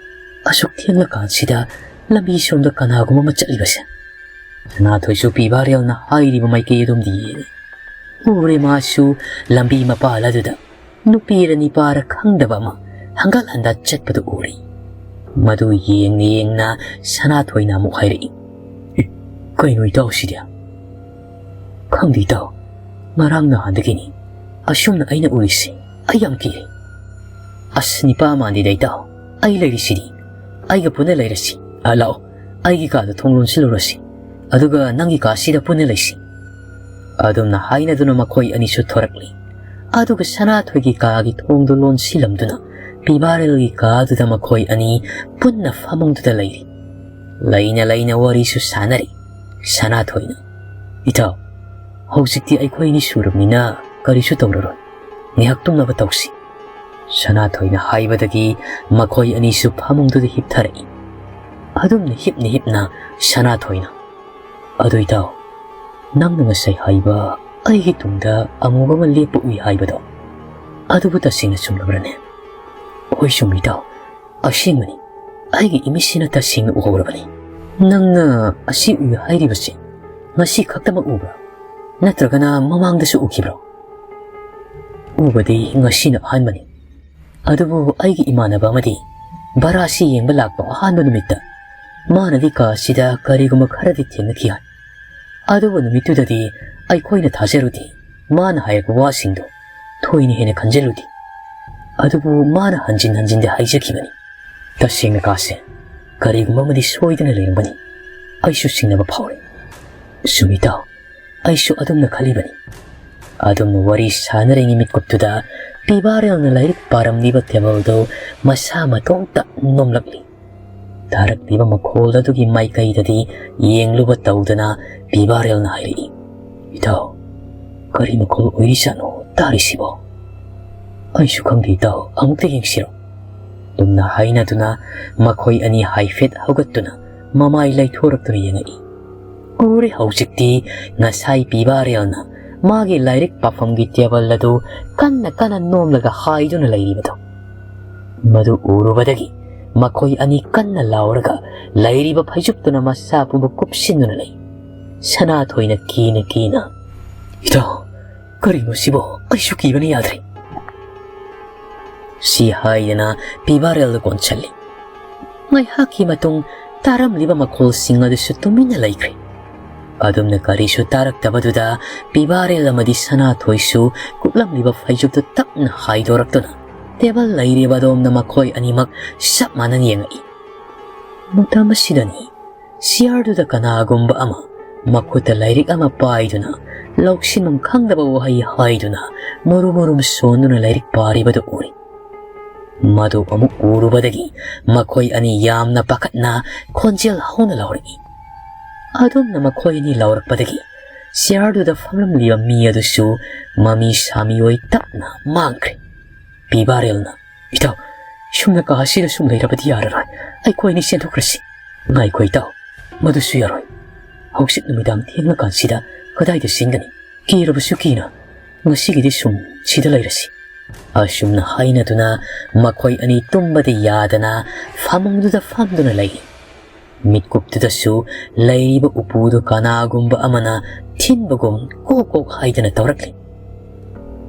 ꯑꯁꯨꯛ ꯊꯦꯡꯂꯀꯥꯟꯁꯤꯗ ꯂꯝꯕꯤ ꯁꯣꯝꯗ ꯀꯅꯥꯒꯨꯝꯕ ꯑꯃ ꯆꯠꯂꯤꯕꯁꯦ?" ꯁꯅꯥꯊꯣꯏꯁꯨ ꯄꯤꯕꯥꯔꯦꯜꯅ ꯍꯥꯏꯔꯤꯕ ꯃꯥꯏꯀꯩ ꯑꯗꯣꯝꯗ ꯌꯦꯡꯉꯤ꯫ ꯎꯔꯦ ꯃꯥꯁꯨ ꯂꯝꯕꯤ ꯃꯄꯥꯜ ꯑꯗꯨꯗ ꯅꯨꯄꯤꯔ ꯅꯤꯄꯥꯔ ꯈꯪꯗꯕ ꯑꯃ ꯍꯪꯒꯠ ꯍꯟꯗ ꯆꯠꯄꯗꯨ ꯎꯔꯦ꯫ ꯃꯗꯨ ꯌꯦꯡꯅ ꯌꯦꯡꯅ ꯁꯅꯥꯊꯣꯏꯅ ꯑꯃꯨꯛ ꯍꯥꯏꯔꯛꯏ, "ꯑꯦ, ꯀꯩꯅꯣ ꯏꯇꯥꯎꯁꯤꯗꯤ?" "ꯈꯪꯗꯦ ꯏꯇꯥꯎ, ꯉꯔꯥꯡ ꯅꯍꯥꯟꯗꯒꯤꯅꯤ ꯑꯁꯨꯝꯅ ꯑꯩꯅ ꯎꯔꯤꯁꯦ꯫ ꯑꯩ ꯌꯥꯝ ꯀꯤꯔꯦ꯫ ꯑꯁ, ꯅꯤꯄꯥ ꯃꯥꯟꯗꯦꯗ ꯏꯇꯥꯎ, ꯑꯩ ꯂꯩꯔꯤꯁꯤꯗꯤ꯫ ꯑꯩꯒ ꯄꯨꯟꯅ ꯂꯩꯔꯁꯤ꯫ ꯑ, ꯂꯥꯛꯑꯣ, ꯑꯩꯒꯤ ꯀꯥꯗ ꯊꯣꯡ ꯂꯣꯟꯁꯤꯜꯂꯨꯔꯁꯤ꯫ ꯑꯗꯨꯒ ꯅꯪꯒꯤ ꯀꯥꯁꯤꯗ ꯄꯨꯟꯅ ꯂꯩꯁꯤ꯫" ꯑꯗꯨꯝꯅ ꯍꯥꯏꯅꯗꯨꯅ ꯃꯈꯣꯏ ꯑꯅꯤꯁꯨ ꯊꯣꯔꯛꯂꯤ꯫ ꯑꯗꯨꯒ ꯁꯅꯥꯊꯣꯏꯒꯤ ꯀꯥꯒꯤ ꯊꯣꯡꯗꯨ ꯂꯣꯟꯁꯤꯜꯂꯝꯗꯨꯅ ꯄꯤꯕꯥꯔꯦꯜꯒꯤ ꯀꯥꯗꯨꯗ ꯃꯈꯣꯏ ꯑꯅꯤ ꯄꯨꯟꯅ ꯐꯃꯨꯡꯗꯨꯗ ꯂꯩꯔꯤ꯫ ꯂꯩꯅ ꯂꯩꯅ ꯋꯥꯔꯤꯁꯨ ꯁꯥꯟꯅꯔꯤ꯫ ꯁꯅꯥꯊꯣꯏꯅ, "ꯏꯇꯥꯎ, ꯍꯧꯖꯤꯛꯇꯤ ꯑꯩꯈꯣꯏ ꯑꯅꯤ ꯁꯨꯔꯕꯅꯤꯅ ꯀꯔꯤꯁꯨ ꯇꯧꯔꯔꯣꯏ꯫ ꯉꯥꯏꯍꯥꯛ ꯇꯨꯝꯅꯕ ꯇꯧꯁꯤ꯫" ꯁꯅꯥꯊꯣꯏꯅ ꯍꯥꯏꯕꯗꯒꯤ ꯃꯈꯣꯏ ꯑꯅꯤꯁꯨ ꯐꯃꯨꯡꯗꯨꯗ ꯍꯤꯞꯊꯔꯛꯏ꯫ ꯑꯗꯨꯝꯅ ꯍꯤꯞꯅ ꯍꯤꯞꯅ ꯁꯅꯥꯊꯣꯏꯅ, "ꯑꯗꯨ ꯏꯇꯥꯎ, ꯅꯪꯅ ꯉꯁꯥꯏ ꯍꯥꯏꯕ ꯑꯩꯒꯤ ꯇꯨꯡꯗ ꯑꯃꯨꯕ ꯑꯃ ꯂꯦꯞꯄ ꯎꯏ ꯍꯥꯏꯕꯗꯣ, ꯑꯗꯨꯕꯨ ꯇꯁꯦꯡꯅ ꯆꯨꯝꯂꯕ꯭ꯔꯅꯦ?" "ꯍꯣꯏ, ꯆꯨꯝꯃꯤ ꯏꯇꯥꯎ, ꯑꯁꯦꯡꯕꯅꯤ꯫ ꯑꯩꯒꯤ ꯏꯃꯤꯠꯁꯤꯅ ꯇꯁꯦꯡꯅ ꯎꯍꯧꯔꯕꯅꯤ꯫" "ꯅꯪꯅ ꯑꯁꯤ ꯎꯏ ꯍꯥꯏꯔꯤꯕꯁꯤ ꯉꯁꯤ ꯈꯛꯇꯃꯛ ꯎꯕ꯭ꯔꯥ? ꯅꯠꯇ꯭ꯔꯒꯅ ꯃꯃꯥꯡꯗꯁꯨ ꯎꯈꯤꯕ꯭ꯔꯣ?" "ꯎꯕꯗꯤ ꯉꯁꯤꯅ ꯑꯍꯥꯟꯕꯅꯤ꯫ ꯑꯗꯨꯕꯨ ꯑꯩꯒꯤ ꯏꯃꯥꯟꯅꯕ ꯑꯃꯗꯤ ꯚꯔꯥꯁꯤ ꯌꯦꯡꯕ ꯂꯥꯛꯄ ꯑꯍꯥꯟꯕ ꯅꯨꯃꯤꯠꯇ ꯃꯥꯅꯗꯤ ꯀꯥ ꯑꯁꯤꯗ ꯀꯔꯤꯒꯨꯝꯕ ꯈꯔꯗꯤ ꯊꯦꯡꯅꯈꯤ ꯍꯥꯏ꯫ ꯑꯗꯨꯕꯨ ꯅꯨꯃꯤꯠꯇꯨꯗꯗꯤ ꯑꯩꯈꯣꯏꯅ ꯊꯥꯖꯔꯨꯗꯦ꯫ ꯃꯥꯅ ꯍꯥꯏꯔꯛꯄ ꯋꯥꯁꯤꯡꯗꯣ ꯊꯣꯏꯅ ꯍꯦꯟꯅ ꯈꯟꯖꯤꯜꯂꯨꯗꯦ꯫ ꯑꯗꯨꯕꯨ ꯃꯥꯅ ꯍꯟꯖꯤꯟ ꯍꯟꯖꯤꯟꯗꯤ ꯍꯥꯏꯖꯈꯤꯕꯅꯤ꯫ ꯇꯁꯦꯡꯅ ꯀꯥꯁꯦ, ꯀꯔꯤꯒꯨꯝꯕ ꯑꯃꯗꯤ ꯁꯣꯏꯗꯅ ꯂꯩꯔꯝꯒꯅꯤ꯫ ꯑꯩꯁꯨ ꯆꯤꯡꯅꯕ ꯐꯥꯎꯔꯦ꯫ ꯁꯨꯃꯤꯇꯥ, ꯑꯩꯁꯨ ꯑꯗꯨꯝꯅ ꯈꯜꯂꯤꯕꯅꯤ꯫ ꯑꯗꯨꯝꯅ ꯋꯥꯔꯤ ꯁꯥꯟꯅꯔꯤꯉꯩ ꯃꯤꯠꯀꯨꯞꯇꯨꯗ ꯄꯤꯕꯥꯔꯦꯜꯅ ꯂꯥꯏꯔꯤꯛ ꯄꯥꯔꯝꯂꯤꯕ ꯇꯦꯕꯜꯗꯨ ꯃꯁꯥ ꯃꯇꯣꯝꯇ ꯅꯣꯝꯂꯛꯂꯤ꯫ ꯇꯥꯔꯛꯂꯤꯕ ꯃꯈꯣꯜ ꯑꯗꯨꯒꯤ ꯃꯥꯏꯀꯩꯗꯗꯤ ꯌꯦꯡꯂꯨꯕ ꯇꯧꯗꯅ ꯄꯤꯕꯥꯔꯦꯜꯅ ꯍꯥꯏꯔꯛꯏ, "ꯏꯇꯥꯎ, ꯀꯔꯤ ꯃꯈꯣꯜ ꯑꯣꯏꯔꯤꯖꯥꯠꯅꯣ ꯇꯥꯔꯤꯁꯤꯕꯣ?" "ꯑꯩꯁꯨ ꯈꯪꯗꯦ ꯏꯇꯥꯎ, ꯑꯃꯨꯛꯇ ꯌꯦꯡꯁꯤꯔꯣ?" ꯑꯗꯨꯝꯅ ꯍꯥꯏꯅꯗꯨꯅ ꯃꯈꯣꯏ ꯑꯅꯤ ꯍꯥꯏꯐꯦꯠ ꯍꯧꯒꯠꯇꯨꯅ ꯃꯃꯥꯏ ꯂꯩꯊꯣꯔꯛꯇꯨꯅ ꯌꯦꯡꯉꯛꯏ꯫ ꯎꯔꯦ ꯍꯧꯖꯤꯛꯇꯤ ꯉꯁꯥꯏ ꯄꯤꯕꯥꯔꯦꯜꯅ ꯃꯥꯒꯤ ꯂꯥꯏꯔꯤꯛ ꯄꯥꯐꯝꯒꯤ ꯇꯦꯕꯜ ꯑꯗꯨ ꯀꯟꯅ ꯀꯟꯅ ꯅꯣꯝꯂꯒ ꯍꯥꯏꯗꯨꯅ ꯂꯩꯔꯤꯕꯗꯨ꯫ ꯃꯗꯨ ꯎꯔꯨꯕꯗꯒꯤ ꯃꯈꯣꯏ ꯑꯅꯤ ꯀꯟꯅ ꯂꯥꯎꯔꯒ ꯂꯩꯔꯤꯕ ꯐꯩꯖꯨꯞꯇꯨꯅ ꯃꯁꯥ ꯄꯨꯝꯕ ꯀꯨꯞꯁꯤꯟꯗꯨꯅ ꯂꯩ꯫ ꯁꯅꯥꯊꯣꯏꯅ ꯀꯤꯅ ꯀꯤꯅ, "ꯏꯇꯥꯎ, ꯀꯔꯤꯅꯣ ꯁꯤꯕꯣ? ꯑꯩꯁꯨ ꯀꯤꯕꯅ ꯌꯥꯗ꯭ꯔꯦ," ꯁꯤ ꯍꯥꯏꯗꯅ ꯄꯤꯕꯥꯔꯦꯜꯗ ꯀꯣꯟꯁꯤꯜꯂꯤ꯫ ꯉꯥꯏꯍꯥꯛꯀꯤ ꯃꯇꯨꯡ ꯇꯥꯔꯝꯂꯤꯕ ꯃꯈꯣꯜꯁꯤꯡ ꯑꯗꯨꯁꯨ ꯇꯨꯃꯤꯟꯅ ꯂꯩꯈ꯭ꯔꯦ꯫ ꯑꯗꯨꯝꯅ ꯀꯔꯤꯁꯨ ꯇꯥꯔꯛꯇꯕꯗꯨꯗ ꯄꯤꯕꯥꯔꯦꯜ ꯑꯃꯗꯤ ꯁꯅꯥꯊꯣꯏꯁꯨ ꯀꯨꯞꯂꯝꯂꯤꯕ ꯐꯩꯖꯨꯞꯇꯨ ꯇꯞꯅ ꯍꯥꯏꯗꯣꯔꯛꯇꯨꯅ ꯇꯦꯕꯜ ꯂꯩꯔꯤꯕ ꯑꯗꯣꯝꯗ ꯃꯈꯣꯏ ꯑꯅꯤꯃꯛ ꯆꯞ ꯃꯥꯟꯅꯅ ꯌꯦꯡꯉꯛꯏ꯫ ꯃꯇꯝ ꯑꯁꯤꯗꯅꯤ ꯆꯤꯌꯔꯗꯨꯗ ꯀꯅꯥꯒꯨꯝꯕ ꯑꯃ ꯃꯈꯨꯠꯇ ꯂꯥꯏꯔꯤꯛ ꯑꯃ ꯄꯥꯏꯗꯨꯅ ꯂꯧꯁꯤꯟꯐꯝ ꯈꯪꯗꯕ ꯋꯥꯍꯩ ꯍꯥꯏꯗꯨꯅ ꯃꯔꯨꯝ ꯃꯔꯨꯝ ꯁꯣꯟꯗꯨꯅ ꯂꯥꯏꯔꯤꯛ ꯄꯥꯔꯤꯕꯗꯨ ꯎꯔꯦ꯫ ꯃꯗꯨ ꯑꯃꯨꯛ ꯎꯔꯨꯕꯗꯒꯤ ꯃꯈꯣꯏ ꯑꯅꯤ ꯌꯥꯝꯅ ꯄꯥꯈꯠꯅ ꯈꯣꯟꯖꯦꯜ ꯍꯧꯅ ꯂꯥꯎꯔꯛꯏ꯫ ꯑꯗꯣꯝꯅ ꯃꯈꯣꯏ ꯑꯅꯤ ꯂꯥꯎꯔꯛꯄꯗꯒꯤ ꯆꯤꯌꯔꯗꯨꯗ ꯐꯝꯂꯝꯂꯤꯕ ꯃꯤ ꯑꯗꯨꯁꯨ ꯃꯃꯤ ꯁꯥꯃꯤ ꯑꯣꯏ ꯇꯞꯅ ꯃꯥꯡꯈ꯭ꯔꯦ꯫ ꯄꯤꯕꯥꯔꯦꯜꯅ, "ꯏꯇꯥꯎ, ꯁꯨꯝꯅ ꯀꯥ ꯑꯁꯤꯗ ꯁꯨꯝ ꯂꯩꯔꯕꯗꯤ ꯌꯥꯔꯔꯣꯏ꯫ ꯑꯩꯈꯣꯏ ꯑꯅꯤ ꯆꯦꯟꯊꯣꯛꯈ꯭ꯔꯁꯤ꯫" "ꯉꯥꯏꯈꯣ ꯏꯇꯥꯎ, ꯃꯗꯨꯁꯨ ꯌꯥꯔꯣꯏ꯫ ꯍꯧꯖꯤꯛ ꯅꯨꯃꯤꯗꯥꯡ ꯊꯦꯡꯂꯀꯥꯟꯁꯤꯗ ꯀꯗꯥꯏꯗ ꯆꯦꯟꯒꯅꯤ? ꯀꯤꯔꯕꯁꯨ ꯀꯤꯅ ꯉꯁꯤꯒꯤꯗꯤ ꯁꯨꯝ ꯁꯤꯗ ꯂꯩꯔꯁꯤ꯫" ꯑꯁꯨꯝꯅ ꯍꯥꯏꯅꯗꯨꯅ ꯃꯈꯣꯏ ꯑꯅꯤ ꯇꯨꯝꯕꯗꯤ ꯌꯥꯗꯅ ꯐꯃꯨꯡꯗꯨꯗ ꯐꯝꯗꯨꯅ ꯂꯩ꯫ ꯃꯤꯠꯀꯨꯞꯇꯨꯗꯁꯨ ꯂꯩꯔꯤꯕ ꯎꯄꯨꯗꯨ ꯀꯅꯥꯒꯨꯝꯕ ꯑꯃꯅ ꯊꯤꯟꯕꯒꯨꯝ ꯀꯣꯛ ꯀꯣꯛ ꯍꯥꯏꯗꯅ ꯇꯧꯔꯛꯂꯤ꯫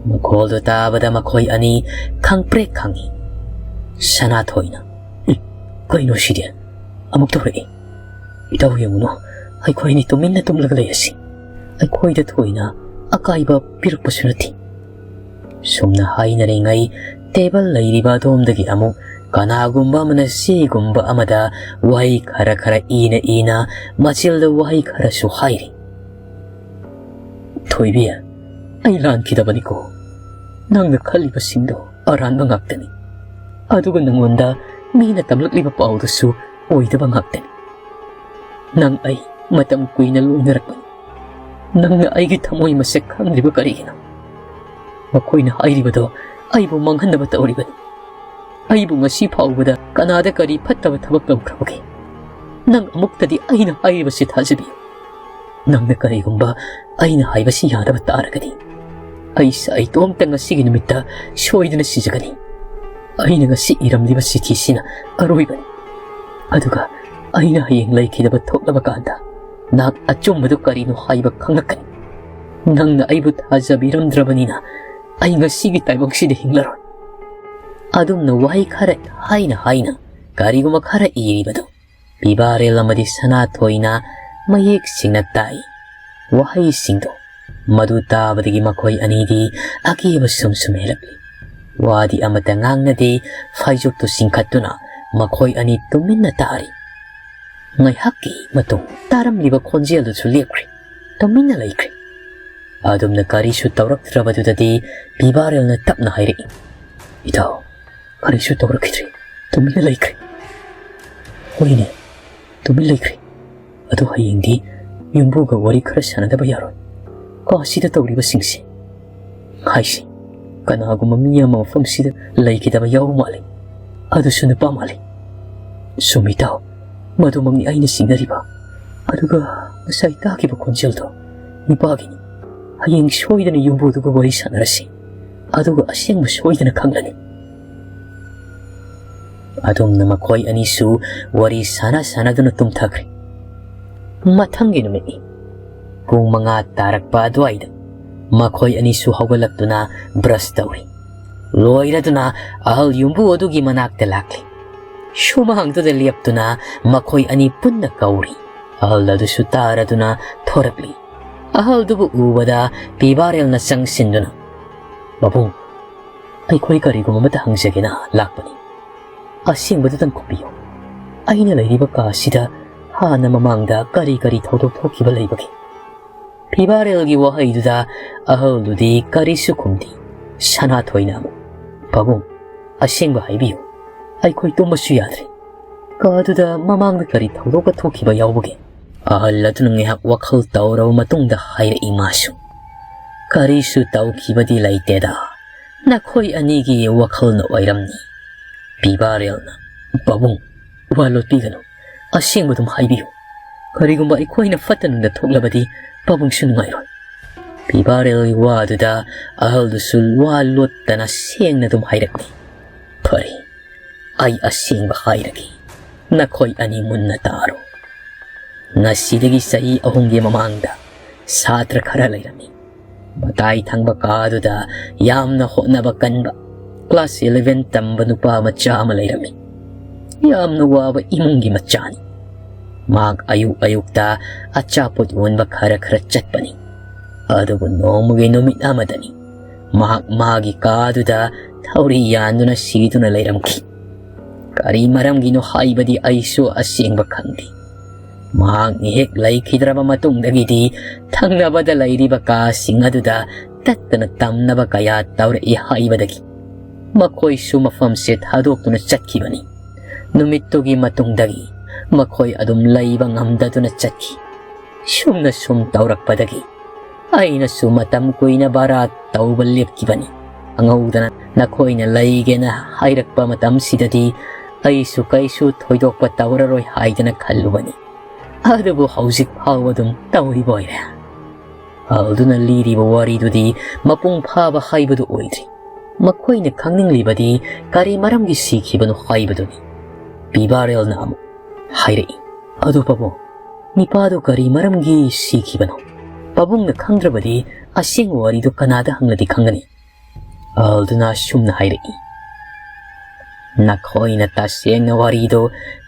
ꯃꯈꯣꯜꯗꯨ ꯇꯥꯕꯗ ꯃꯈꯣꯏ ꯑꯅꯤ ꯈꯪꯄ꯭ꯔꯦꯛ ꯈꯪꯉꯤ꯫ ꯁꯅꯥꯊꯣꯏꯅ, "ꯏ, ꯀꯩꯅꯣ ꯁꯤꯗꯤ? ꯑꯃꯨꯛ ꯇꯧꯔꯛꯏ꯫ ꯏꯇꯥꯎ ꯌꯦꯡꯉꯨꯅꯨ, ꯑꯩꯈꯣꯏ ꯑꯅꯤ ꯇꯨꯃꯤꯟꯅ ꯇꯨꯝꯂꯒ ꯂꯩꯔꯁꯤ꯫ ꯑꯩꯈꯣꯏꯗ ꯊꯣꯏꯅ ꯑꯀꯥꯏꯕ ꯄꯤꯔꯛꯄꯁꯨ ꯅꯠꯇꯦ꯫ ꯁꯨꯝꯅ ꯍꯥꯏꯅꯔꯤꯉꯩ, ꯇꯦꯕꯜ ꯂꯩꯔꯤꯕ ꯑꯗꯣꯝꯗꯒꯤ ꯑꯃꯨꯛ ꯀꯅꯥꯒꯨꯝꯕ ꯑꯃꯅ ꯆꯦꯒꯨꯝꯕ ꯑꯃꯗ ꯋꯥꯍꯩ ꯈꯔ ꯈꯔ ꯏꯅ ꯏꯅ ꯃꯆꯤꯜꯗ ꯋꯥꯍꯩ ꯈꯔꯁꯨ ꯍꯥꯏꯔꯤ꯫ "ꯊꯣꯏꯕꯤ, ꯑꯩ ꯂꯥꯟꯈꯤꯗꯕꯅꯤꯀꯣ꯫ ꯅꯪꯅ ꯈꯜꯂꯤꯕꯁꯤꯡꯗꯣ ꯑꯔꯥꯟꯕ ꯉꯥꯛꯇꯅꯤ꯫ ꯑꯗꯨꯒ ꯅꯉꯣꯟꯗ ꯃꯤꯅ ꯇꯝꯂꯛꯂꯤꯕ ꯄꯥꯎꯗꯨꯁꯨ ꯑꯣꯏꯗꯕ ꯉꯥꯛꯇꯅꯤ꯫ ꯅꯪ ꯑꯩ ꯃꯇꯝ ꯀꯨꯏꯅ ꯂꯣꯏꯅꯔꯛꯄꯅꯤ꯫ ꯅꯪꯅ ꯑꯩꯒꯤ ꯊꯃꯣꯏ ꯃꯁꯛ ꯈꯪꯗ꯭ꯔꯤꯕ ꯀꯔꯤꯒꯤꯅꯣ? ꯃꯈꯣꯏꯅ ꯍꯥꯏꯔꯤꯕꯗꯣ ꯑꯩꯕꯨ ꯃꯥꯡꯍꯟꯅꯕ ꯇꯧꯔꯤꯕꯅꯤ꯫ ꯑꯩꯕꯨ ꯉꯁꯤ ꯐꯥꯎꯕꯗ ꯀꯅꯥꯗ ꯀꯔꯤ ꯐꯠꯇꯕ ꯊꯕꯛ ꯇꯧꯈ꯭ꯔꯕꯒꯦ? ꯅꯪ ꯑꯃꯨꯛꯇꯗꯤ ꯑꯩꯅ ꯍꯥꯏꯔꯤꯕꯁꯤ ꯊꯥꯖꯕꯤꯌꯨ꯫ ꯅꯪꯅ ꯀꯔꯤꯒꯨꯝꯕ ꯑꯩꯅ ꯍꯥꯏꯕꯁꯤ ꯌꯥꯗꯕ ꯇꯥꯔꯒꯗꯤ, ꯑꯩ ꯁꯥꯏꯇꯣꯝꯇ ꯉꯁꯤꯒꯤ ꯅꯨꯃꯤꯠꯇ ꯁꯣꯏꯗꯅ ꯁꯤꯖꯒꯅꯤ꯫ ꯑꯩꯅ ꯉꯁꯤ ꯏꯔꯝꯂꯤꯕ ꯆꯤꯊꯤꯁꯤꯅ ꯑꯔꯣꯏꯕꯅꯤ꯫ ꯑꯗꯨꯒ ꯑꯩꯅ ꯍꯌꯦꯡ ꯂꯩꯈꯤꯗꯕ ꯊꯣꯛꯂꯕ ꯀꯥꯟꯗ, ꯅꯍꯥꯛ ꯑꯆꯨꯝꯕꯗꯨ ꯀꯔꯤꯅꯣ ꯍꯥꯏꯕ ꯈꯪꯂꯛꯀꯅꯤ꯫ ꯅꯪꯅ ꯑꯩꯕꯨ ꯊꯥꯖꯕꯤꯔꯝꯗ꯭ꯔꯕꯅꯤꯅ, ꯑꯩ ꯉꯁꯤꯒꯤ ꯇꯥꯏꯕꯪꯁꯤꯗ ꯍꯤꯡꯂꯔꯣꯏ"꯫ ꯑꯗꯨꯝꯅ ꯋꯥꯍꯩ ꯈꯔ ꯍꯥꯏꯅ ꯍꯥꯏꯅ ꯀꯔꯤꯒꯨꯝꯕ ꯈꯔ ꯏꯔꯤꯕꯗꯨ ꯄꯤꯕꯥꯔꯦꯜ ꯑꯃꯗꯤ ꯁꯅꯥꯊꯣꯏꯅ ꯃꯌꯦꯛ ꯁꯦꯡꯅ ꯇꯥꯏ꯫ ꯋꯥꯍꯩꯁꯤꯡꯗꯣ ꯃꯗꯨ ꯇꯥꯕꯗꯒꯤ ꯃꯈꯣꯏ ꯑꯅꯤꯗꯤ ꯑꯀꯤꯕ ꯁꯨꯝ ꯁꯨꯝ ꯍꯦꯜꯂꯛꯂꯤ꯫ ꯋꯥꯗꯤ ꯑꯃꯠꯇ ꯉꯥꯡꯅꯗꯦ꯫ ꯐꯩꯖꯨꯞꯇꯨ ꯆꯤꯡꯈꯠꯇꯨꯅ ꯃꯈꯣꯏ ꯑꯅꯤ ꯇꯨꯃꯤꯟꯅ ꯇꯥꯔꯤ꯫ ꯉꯥꯏꯍꯥꯛꯀꯤ ꯃꯇꯨꯡ ꯇꯥꯔꯝꯂꯤꯕ ꯈꯣꯟꯖꯦꯜꯗꯨꯁꯨ ꯂꯦꯞꯈ꯭ꯔꯦ꯫ ꯇꯨꯃꯤꯟꯅ ꯂꯩꯈ꯭ꯔꯦ꯫ ꯑꯗꯨꯝꯅ ꯀꯔꯤꯁꯨ ꯇꯧꯔꯛꯇ꯭ꯔꯕꯗꯨꯗꯗꯤ ꯄꯤꯕꯥꯔꯦꯜꯅ ꯇꯞꯅ ꯍꯥꯏꯔꯛꯏ, "ꯏꯇꯥꯎ, ꯀꯔꯤꯁꯨ ꯇꯧꯔꯛꯈꯤꯗ꯭ꯔꯦ꯫ ꯇꯨꯃꯤꯟꯅ ꯂꯩꯈ꯭ꯔꯦ"꯫ "ꯍꯣꯏꯅꯦ, ꯇꯨꯃꯤꯟ ꯂꯩꯈ꯭ꯔꯦ꯫ ꯑꯗꯣ ꯍꯌꯦꯡꯗꯤ ꯌꯨꯝꯕꯨꯒ ꯋꯥꯔꯤ ꯈꯔ ꯁꯥꯟꯅꯗꯕ ꯌꯥꯔꯣꯏ꯫ ꯀꯥꯁꯤꯗ ꯇꯧꯔꯤꯕꯁꯤꯡꯁꯦ꯫ ꯍꯥꯏꯁꯤ, ꯀꯅꯥꯒꯨꯝꯕ ꯃꯤ ꯑꯃ ꯃꯐꯝꯁꯤꯗ ꯂꯩꯈꯤꯗꯕ ꯌꯥꯎꯕ ꯃꯥꯜꯂꯤ꯫ ꯑꯗꯨꯁꯨ ꯅꯨꯄꯥ ꯃꯥꯜꯂꯤ"꯫ "ꯆꯨꯝꯃꯤ ꯏꯇꯥꯎ, ꯃꯗꯨꯃꯛꯅꯤ ꯑꯩꯅ ꯆꯤꯡꯅꯔꯤꯕ꯫ ꯑꯗꯨꯒ ꯉꯁꯥꯏ ꯇꯥꯈꯤꯕ ꯈꯣꯟꯖꯦꯜꯗꯣ ꯅꯨꯄꯥꯒꯤꯅꯤ꯫ ꯍꯌꯦꯡ ꯁꯣꯏꯗꯅ ꯌꯨꯝꯕꯨꯗꯨꯒ ꯋꯥꯔꯤ ꯁꯥꯟꯅꯔꯁꯤ꯫ ꯑꯗꯨꯒ ꯑꯁꯦꯡꯕ ꯁꯣꯏꯗꯅ ꯈꯪꯂꯅꯤ"꯫ ꯑꯗꯨꯝꯅ ꯃꯈꯣꯏ ꯑꯅꯤꯁꯨ ꯋꯥꯔꯤ ꯁꯥꯟꯅ ꯁꯥꯟꯅꯗꯨꯅ ꯇꯨꯝꯊꯈ꯭ꯔꯦ꯫ ꯃꯊꯪꯒꯤ ꯅꯨꯃꯤꯠꯅꯤ꯫ ꯄꯨꯡ ꯃꯉꯥ ꯇꯥꯔꯛꯄ ꯑꯗꯨꯋꯥꯏꯗ ꯃꯈꯣꯏ ꯑꯅꯤꯁꯨ ꯍꯧꯒꯠꯂꯛꯇꯨꯅ ꯕ꯭ꯔꯁ ꯇꯧꯔꯤ꯫ ꯂꯣꯏꯔꯗꯨꯅ ꯑꯍꯜ ꯌꯨꯝꯕꯨ ꯑꯗꯨꯒꯤ ꯃꯅꯥꯛꯇ ꯂꯥꯛꯂꯤ꯫ ꯁꯨꯃꯥꯡꯗꯨꯗ ꯂꯦꯞꯇꯨꯅ ꯃꯈꯣꯏ ꯑꯅꯤ ꯄꯨꯟꯅ ꯀꯧꯔꯤ꯫ ꯑꯍꯜ ꯑꯗꯨꯁꯨ ꯇꯥꯔꯗꯨꯅ ꯊꯣꯔꯛꯂꯤ꯫ ꯑꯍꯜꯗꯨꯕꯨ ꯎꯕꯗ ꯄꯤꯕꯥꯔꯦꯜꯅ ꯆꯪꯁꯤꯟꯗꯨꯅ, "ꯄꯥꯕꯨꯡ, ꯑꯩꯈꯣꯏ ꯀꯔꯤꯒꯨꯝꯕ ꯑꯃꯇ ꯍꯪꯖꯒꯦꯅ ꯂꯥꯛꯄꯅꯤ꯫ ꯑꯁꯦꯡꯕꯗꯨꯇꯪ ꯈꯨꯝꯕꯤꯌꯨ꯫ ꯑꯩꯅ ꯂꯩꯔꯤꯕ ꯀꯥ ꯑꯁꯤꯗ ꯍꯥꯟꯅ ꯃꯃꯥꯡꯗ ꯀꯔꯤ ꯀꯔꯤ ꯊꯧꯗꯣꯛ ꯊꯣꯛꯈꯤꯕ ꯂꯩꯕꯒꯦ?" ꯄꯤꯕꯥꯔꯦꯜꯒꯤ ꯋꯥꯍꯩꯗꯨꯗ ꯑꯍꯜꯗꯨꯗꯤ ꯀꯔꯤꯁꯨ ꯈꯨꯝꯗꯦ꯫ ꯁꯅꯥꯊꯣꯏꯅ ꯑꯃꯨꯛ, "ꯄꯥꯕꯨꯡ, ꯑꯁꯦꯡꯕ ꯍꯥꯏꯕꯤꯌꯨ꯫ ꯑꯩꯈꯣꯏ ꯇꯨꯝꯕꯁꯨ ꯌꯥꯗ꯭ꯔꯦ꯫ ꯀꯥꯗꯨꯗ ꯃꯃꯥꯡꯗ ꯀꯔꯤ ꯊꯧꯗꯣꯛꯀ ꯊꯣꯛꯈꯤꯕ ꯌꯥꯎꯕꯒꯦ?" ꯑꯍꯜ ꯑꯗꯨꯅ ꯉꯥꯏꯍꯥꯛ ꯋꯥꯈꯜ ꯇꯧꯔꯕ ꯃꯇꯨꯡꯗ ꯍꯥꯏꯔꯛꯏ ꯃꯥꯁꯨ, "ꯀꯔꯤꯁꯨ ꯇꯧꯈꯤꯕꯗꯤ ꯂꯩꯇꯦꯗ꯫ ꯅꯈꯣꯏ ꯑꯅꯤꯒꯤ ꯋꯥꯈꯜꯅ ꯑꯣꯏꯔꯝꯅꯤ꯫" ꯄꯤꯕꯥꯔꯦꯜꯅ, "ꯄꯥꯕꯨꯡ, ꯋꯥ ꯂꯣꯠꯄꯤꯒꯅꯨ꯫ ꯑꯁꯦꯡꯕꯗꯨꯝ ꯍꯥꯏꯕꯤꯌꯨ꯫ ꯀꯔꯤꯒꯨꯝꯕ ꯑꯩꯈꯣꯏꯅ ꯐꯠꯇ ꯅꯨꯡꯗ ꯊꯣꯛꯂꯕꯗꯤ ꯄꯥꯕꯨꯡꯁꯨ ꯅꯨꯡꯉꯥꯏꯔꯣꯏ꯫" ꯄꯤꯕꯥꯔꯦꯜꯒꯤ ꯋꯥꯗꯨꯗ ꯑꯍꯜꯗꯨꯁꯨ ꯋꯥ ꯂꯣꯠꯇꯅ ꯁꯦꯡꯅ ꯑꯗꯨꯝ ꯍꯥꯏꯔꯛꯂꯤ, "ꯐꯔꯦ, ꯑꯩ ꯑꯁꯦꯡꯕ ꯍꯥꯏꯔꯒꯦ꯫ ꯅꯈꯣꯏ ꯑꯅꯤ ꯃꯨꯟꯅ ꯇꯥꯔꯣ꯫ ꯉꯁꯤꯗꯒꯤ ꯆꯍꯤ ꯑꯍꯨꯝꯒꯤ ꯃꯃꯥꯡꯗ ꯁꯥꯇ꯭ꯔ ꯈꯔ ꯂꯩꯔꯝꯃꯤ꯫ ꯃꯇꯥꯏ ꯊꯪꯕ ꯀꯥꯗꯨꯗ ꯌꯥꯝꯅ ꯍꯣꯠꯅꯕ ꯀꯟꯕ class eleven ꯇꯝꯕ ꯅꯨꯄꯥ ꯃꯆꯥ ꯑꯃ ꯂꯩꯔꯝꯃꯤ꯫ ꯌꯥꯝꯅ ꯋꯥꯕ ꯏꯃꯨꯡꯒꯤ ꯃꯆꯥꯅꯤ꯫ ꯃꯍꯥꯛ ꯑꯌꯨꯛ ꯑꯌꯨꯛꯇ ꯑꯆꯥꯄꯣꯠ ꯌꯣꯟꯕ ꯈꯔ ꯈꯔ ꯆꯠꯄꯅꯤ꯫ ꯑꯗꯨꯕꯨ ꯅꯣꯡꯃꯒꯤ ꯅꯨꯃꯤꯠ ꯑꯃꯗꯅꯤ ꯃꯍꯥꯛ ꯃꯥꯒꯤ ꯀꯥꯗꯨꯗ ꯊꯧꯔꯤ ꯌꯥꯟꯗꯨꯅ ꯁꯤꯗꯨꯅ ꯂꯩꯔꯝꯈꯤ꯫ ꯀꯔꯤ ꯃꯔꯝꯒꯤꯅꯣ ꯍꯥꯏꯕꯗꯤ ꯑꯩꯁꯨ ꯑꯁꯦꯡꯕ ꯈꯪꯗꯦ꯫ ꯃꯍꯥꯛ ꯉꯥꯏꯍꯥꯛ ꯂꯩꯈꯤꯗ꯭ꯔꯕ ꯃꯇꯨꯡꯗꯒꯤꯗꯤ ꯊꯪꯅꯕꯗ ꯂꯩꯔꯤꯕ ꯀꯥꯁꯤꯡ ꯑꯗꯨꯗ ꯇꯠꯇꯅ ꯇꯝꯅꯕ ꯀꯌꯥ ꯇꯧꯔꯛꯏ ꯍꯥꯏꯕꯗꯒꯤ ꯃꯈꯣꯏꯁꯨ ꯃꯐꯝꯁꯦ ꯊꯥꯗꯣꯛꯇꯨꯅ ꯆꯠꯈꯤꯕꯅꯤ꯫ ꯅꯨꯃꯤꯠꯇꯨꯒꯤ ꯃꯇꯨꯡꯗꯒꯤ ꯃꯈꯣꯏ ꯑꯗꯨꯝ ꯂꯩꯕ ꯉꯝꯗꯗꯨꯅ ꯆꯠꯈꯤ꯫ ꯁꯨꯝꯅ ꯁꯨꯝ ꯇꯧꯔꯛꯄꯗꯒꯤ ꯑꯩꯅꯁꯨ ꯃꯇꯝ ꯀꯨꯏꯅ ꯚꯔꯥ ꯇꯧꯕ ꯂꯦꯞꯈꯤꯕꯅꯤ꯫ ꯈꯪꯍꯧꯗꯅ ꯅꯈꯣꯏꯅ ꯂꯩꯒꯦꯅ ꯍꯥꯏꯔꯛꯄ ꯃꯇꯝꯁꯤꯗꯗꯤ ꯑꯩꯁꯨ ꯀꯩꯁꯨ ꯊꯣꯏꯗꯣꯛꯄ ꯇꯧꯔꯔꯣꯏ ꯍꯥꯏꯗꯅ ꯈꯜꯂꯨꯕꯅꯤ꯫ ꯑꯗꯨꯕꯨ ꯍꯧꯖꯤꯛ ꯐꯥꯎꯕ ꯑꯗꯨꯝ ꯇꯧꯔꯤꯕ ꯑꯣꯏꯔꯦ꯫ ꯑꯍꯜꯗꯨꯅ ꯂꯤꯔꯤꯕ ꯋꯥꯔꯤꯗꯨꯗꯤ ꯃꯄꯨꯡ ꯐꯥꯕ ꯍꯥꯏꯕꯗꯨ ꯑꯣꯏꯗ꯭ꯔꯤ꯫ ꯃꯈꯣꯏꯅ ꯈꯪꯅꯤꯡꯂꯤꯕꯗꯤ ꯀꯔꯤ ꯃꯔꯝꯒꯤ ꯁꯤꯈꯤꯕꯅꯣ ꯍꯥꯏꯕꯗꯨꯅꯤ꯫ ꯄꯤꯕꯥꯔꯦꯜꯅ ꯑꯃꯨꯛ ꯍꯥꯏꯔꯛꯏ, "ꯑꯗꯨ ꯄꯥꯕꯨꯡ, ꯅꯤꯄꯥꯗꯨ ꯀꯔꯤ ꯃꯔꯝꯒꯤ ꯁꯤꯈꯤꯕꯅꯣ? ꯄꯥꯕꯨꯡꯅ ꯈꯪꯗ꯭ꯔꯕꯗꯤ ꯑꯁꯦꯡꯕ ꯋꯥꯔꯤꯗꯨ ꯀꯅꯥꯗ ꯍꯪꯂꯗꯤ ꯈꯪꯒꯅꯤ?" ꯑꯍꯜꯗꯨꯅ ꯑꯁꯨꯝꯅ ꯍꯥꯏꯔꯛꯏ, "ꯅꯈꯣꯏꯅ ꯇꯁꯦꯡꯅ ꯋꯥꯔꯤꯗꯨ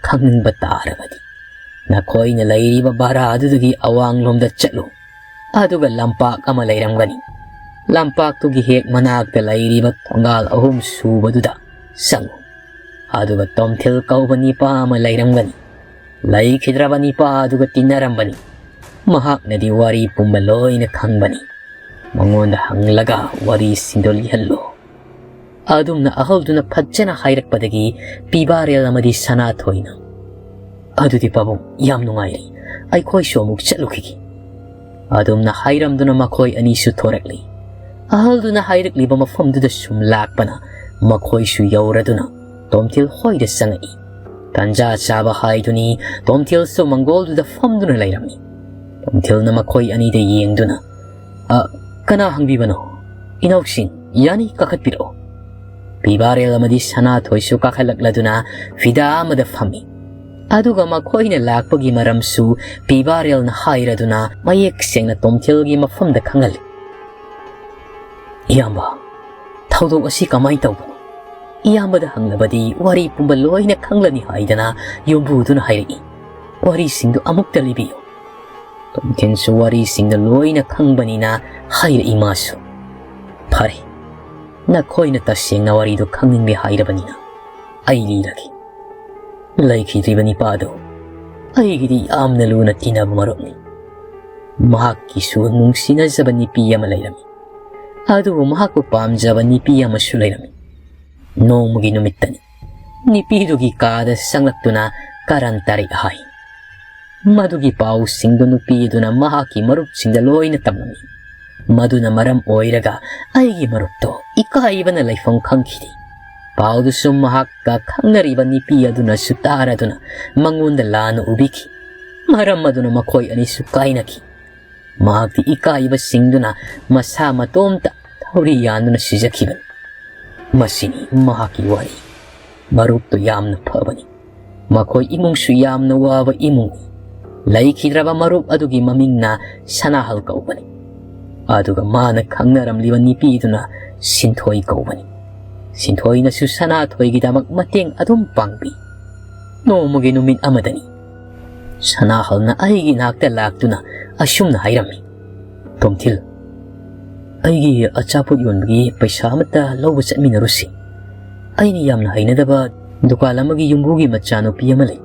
ꯈꯪꯅꯤꯡꯕ ꯇꯥꯔꯕꯗꯤ ꯅꯈꯣꯏꯅ ꯂꯩꯔꯤꯕ ꯚꯔꯥ ꯑꯗꯨꯗꯒꯤ ꯑꯋꯥꯡꯂꯣꯝꯗ ꯆꯠꯂꯨ꯫ ꯑꯗꯨꯒ ꯂꯝꯄꯥꯛ ꯑꯃ ꯂꯩꯔꯝꯒꯅꯤ꯫ ꯂꯝꯄꯥꯛꯇꯨꯒꯤ ꯍꯦꯛ ꯃꯅꯥꯛꯇ ꯂꯩꯔꯤꯕ ꯊꯣꯡꯒꯥꯜ ꯑꯍꯨꯝ ꯁꯨꯕꯗꯨꯗ ꯆꯪꯉꯨ꯫ ꯑꯗꯨꯒ ꯇꯣꯝꯊꯤꯜ ꯀꯧꯕ ꯅꯤꯄꯥ ꯑꯃ ꯂꯩꯔꯝꯒꯅꯤ꯫ ꯂꯩꯈꯤꯗ꯭ꯔꯕ ꯅꯤꯄꯥ ꯑꯗꯨꯒ ꯇꯤꯟꯅꯔꯝꯕꯅꯤ꯫ ꯃꯍꯥꯛꯅꯗꯤ ꯋꯥꯔꯤ ꯄꯨꯝꯕ ꯂꯣꯏꯅ ꯈꯪꯕꯅꯤ꯫ ꯃꯉꯣꯟꯗ ꯍꯪꯂꯒ ꯋꯥꯔꯤꯁꯤꯡꯗꯣ ꯂꯤꯍꯜꯂꯣ꯫ ꯑꯗꯨꯝꯅ ꯑꯍꯜꯗꯨꯅ ꯐꯖꯅ ꯍꯥꯏꯔꯛꯄꯗꯒꯤ ꯄꯤꯕꯥꯔꯦꯜ ꯑꯃꯗꯤ ꯁꯅꯥꯊꯣꯏꯅ, "ꯑꯗꯨꯗꯤ ꯄꯥꯕꯨꯡ, ꯌꯥꯝ ꯅꯨꯡꯉꯥꯏꯔꯦ, ꯑꯩꯈꯣꯏꯁꯨ ꯑꯃꯨꯛ ꯆꯠꯂꯨꯈꯤꯒꯦ"꯫ ꯑꯗꯨꯝꯅ ꯍꯥꯏꯔꯝꯗꯨꯅ ꯃꯈꯣꯏ ꯑꯅꯤꯁꯨ ꯊꯣꯔꯛꯂꯤ꯫ ꯑꯍꯜꯗꯨꯅ ꯍꯥꯏꯔꯛꯂꯤꯕ ꯃꯐꯝꯗꯨꯗ ꯁꯨꯝ ꯂꯥꯛꯄꯅ ꯃꯈꯣꯏꯁꯨ ꯌꯧꯔꯗꯨꯅ ꯇꯣꯝꯊꯤꯜ ꯍꯣꯏꯗ ꯆꯪꯉꯛꯏ꯫ ꯇꯟꯖꯥ ꯆꯥꯕ ꯍꯥꯏꯗꯨꯅꯤ, ꯇꯣꯝꯊꯤꯜꯁꯨ ꯃꯪꯒꯣꯜꯗꯨꯗ ꯐꯝꯗꯨꯅ ꯂꯩꯔꯝꯃꯤ꯫ ꯇꯣꯝꯊꯤꯜꯅ ꯃꯈꯣꯏ ꯑꯅꯤꯗ ꯌꯦꯡꯗꯨꯅ, "ꯑ, ꯀꯅꯥ ꯍꯪꯕꯤꯕꯅꯣ? ꯏꯅꯥꯎꯁꯤꯡ, ꯌꯥꯅꯤ, ꯀꯥꯈꯠꯄꯤꯔꯛꯑꯣ"꯫ ꯄꯤꯕꯥꯔꯦꯜ ꯑꯃꯗꯤ ꯁꯅꯥꯊꯣꯏꯁꯨ ꯀꯥꯈꯠꯂꯛꯂꯗꯨꯅ ꯐꯤꯗꯥ ꯑꯃꯗ ꯐꯝꯃꯤ꯫ ꯑꯗꯨꯒ ꯃꯈꯣꯏꯅ ꯂꯥꯛꯄꯒꯤ ꯃꯔꯝꯁꯨ ꯄꯤꯕꯥꯔꯦꯜꯅ ꯍꯥꯏꯔꯗꯨꯅ ꯃꯌꯦꯛ ꯁꯦꯡꯅ ꯇꯣꯝꯊꯤꯜꯒꯤ ꯃꯐꯝꯗ ꯈꯪꯍꯜꯂꯤ꯫ "ꯏꯌꯥꯝꯕ, ꯊꯧꯗꯣꯛ ꯑꯁꯤ ꯀꯃꯥꯏꯅ ꯇꯧꯕꯅꯣ? ꯏꯌꯥꯝꯕꯗ ꯍꯪꯂꯕꯗꯤ ꯋꯥꯔꯤ ꯄꯨꯝꯕ ꯂꯣꯏꯅ ꯈꯪꯂꯅꯤ" ꯍꯥꯏꯗꯅ ꯌꯨꯝꯕꯨꯗꯨꯅ ꯍꯥꯏꯔꯛꯏ꯫ "ꯋꯥꯔꯤꯁꯤꯡꯗꯨ ꯑꯃꯨꯛꯇ ꯂꯤꯕꯤꯌꯨ"꯫ ꯇꯣꯝꯊꯤꯟꯁꯨ ꯋꯥꯔꯤꯁꯤꯡꯗꯨ ꯂꯣꯏꯅ ꯈꯪꯕꯅꯤꯅ ꯍꯥꯏꯔꯛꯏ ꯃꯥꯁꯨ꯫ "ꯐꯔꯦ, ꯅꯈꯣꯏꯅ ꯇꯁꯦꯡꯅ ꯋꯥꯔꯤꯗꯨ ꯈꯪꯅꯤꯡꯂꯦ ꯍꯥꯏꯔꯕꯅꯤꯅ ꯑꯩ ꯂꯤꯔꯒꯦ꯫ ꯂꯩꯈꯤꯗ꯭ꯔꯤꯕ ꯅꯤꯄꯥꯗꯨ ꯑꯩꯒꯤꯗꯤ ꯌꯥꯝꯅ ꯂꯨꯅ ꯇꯤꯟꯅꯕ ꯃꯔꯨꯞꯅꯤ꯫ ꯃꯍꯥꯛꯀꯤꯁꯨ ꯅꯨꯡꯁꯤꯅꯖꯕ ꯅꯤꯄꯤ ꯑꯃ ꯂꯩꯔꯝꯃꯤ꯫ ꯑꯗꯨꯕꯨ ꯃꯍꯥꯛꯄꯨ ꯄꯥꯝꯖꯕ ꯅꯤꯄꯤ ꯑꯃꯁꯨ ꯂꯩꯔꯝꯃꯤ꯫ ꯅꯣꯡꯃꯒꯤ ꯅꯨꯃꯤꯠꯇꯅꯤ ꯅꯤꯄꯤꯗꯨꯒꯤ ꯀꯥꯗ ꯆꯪꯂꯛꯇꯨꯅ ꯀꯔꯟ ꯇꯥꯔꯛꯏ ꯍꯥꯏ꯫ ꯃꯗꯨꯒꯤ ꯄꯥꯎꯁꯤꯡꯗꯨ ꯅꯨꯄꯤ ꯑꯗꯨꯅ ꯃꯍꯥꯛꯀꯤ ꯃꯔꯨꯞꯁꯤꯡꯗ ꯂꯣꯏꯅ ꯇꯝꯂꯝꯃꯤ꯫ ꯃꯗꯨꯅ ꯃꯔꯝ ꯑꯣꯏꯔꯒ ꯑꯩꯒꯤ ꯃꯔꯨꯞꯇꯣ ꯏꯀꯥꯏꯕꯅ ꯂꯩꯐꯝ ꯈꯪꯈꯤꯗꯦ꯫ ꯄꯥꯎꯗꯨꯁꯨ ꯃꯍꯥꯛꯀ ꯈꯪꯅꯔꯤꯕ ꯅꯤꯄꯤ ꯑꯗꯨꯅꯁꯨ ꯇꯥꯔꯗꯨꯅ ꯃꯉꯣꯟꯗ ꯂꯥꯟꯅ ꯎꯕꯤꯈꯤ꯫ ꯃꯔꯝ ꯑꯗꯨꯅ ꯃꯈꯣꯏ ꯑꯅꯤꯁꯨ ꯀꯥꯏꯅꯈꯤ꯫ ꯃꯍꯥꯛꯇꯤ ꯏꯀꯥꯏꯕꯁꯤꯡꯗꯨꯅ ꯃꯁꯥ ꯃꯇꯣꯝꯇ ꯊꯧꯔꯤ ꯌꯥꯟꯗꯨꯅ ꯁꯤꯖꯈꯤꯕꯅꯤ꯫ ꯃꯁꯤꯅꯤ ꯃꯍꯥꯛꯀꯤ ꯋꯥꯔꯤ꯫ ꯃꯔꯨꯞꯇꯨ ꯌꯥꯝꯅ ꯐꯕꯅꯤ꯫ ꯃꯈꯣꯏ ꯏꯃꯨꯡꯁꯨ ꯌꯥꯝꯅ ꯋꯥꯕ ꯏꯃꯨꯡꯅꯤ꯫ ꯂꯩꯈꯤꯗ꯭ꯔꯕ ꯃꯔꯨꯞ ꯑꯗꯨꯒꯤ ꯃꯃꯤꯡꯅ ꯁꯅꯥꯍꯜ ꯀꯧꯕꯅꯤ꯫ ꯑꯗꯨꯒ ꯃꯥꯅ ꯈꯪꯅꯔꯝꯂꯤꯕ ꯅꯤꯄꯤꯗꯨꯅ ꯁꯤꯟꯊꯣꯏ ꯀꯧꯕꯅꯤ꯫ ꯁꯤꯟꯊꯣꯏꯅꯁꯨ ꯁꯅꯥꯊꯣꯏꯒꯤꯗꯃꯛ ꯃꯇꯦꯡ ꯑꯗꯨꯝ ꯄꯥꯡꯕꯤ꯫ ꯅꯣꯡꯃꯒꯤ ꯅꯨꯃꯤꯠ ꯑꯃꯗꯅꯤ ꯁꯅꯥꯍꯜꯅ ꯑꯩꯒꯤ ꯅꯥꯛꯇ ꯂꯥꯛꯇꯨꯅ ꯑꯁꯨꯝꯅ ꯍꯥꯏꯔꯝꯃꯤ, ꯇꯣꯝꯊꯤꯜ, ꯑꯩꯒꯤ ꯑꯆꯥꯄꯣꯠ ꯌꯣꯟꯕꯒꯤ ꯄꯩꯁꯥ ꯑꯃꯠꯇ ꯂꯧꯕ ꯆꯠꯃꯤꯟꯅꯔꯨꯁꯤ꯫ ꯑꯩꯅ ꯌꯥꯝꯅ ꯍꯩꯅꯗꯕ ꯗꯨꯀꯥꯟ ꯑꯃꯒꯤ ꯌꯨꯝꯕꯨꯒꯤ ꯃꯆꯥꯅꯨꯄꯤ ꯑꯃ ꯂꯩ꯫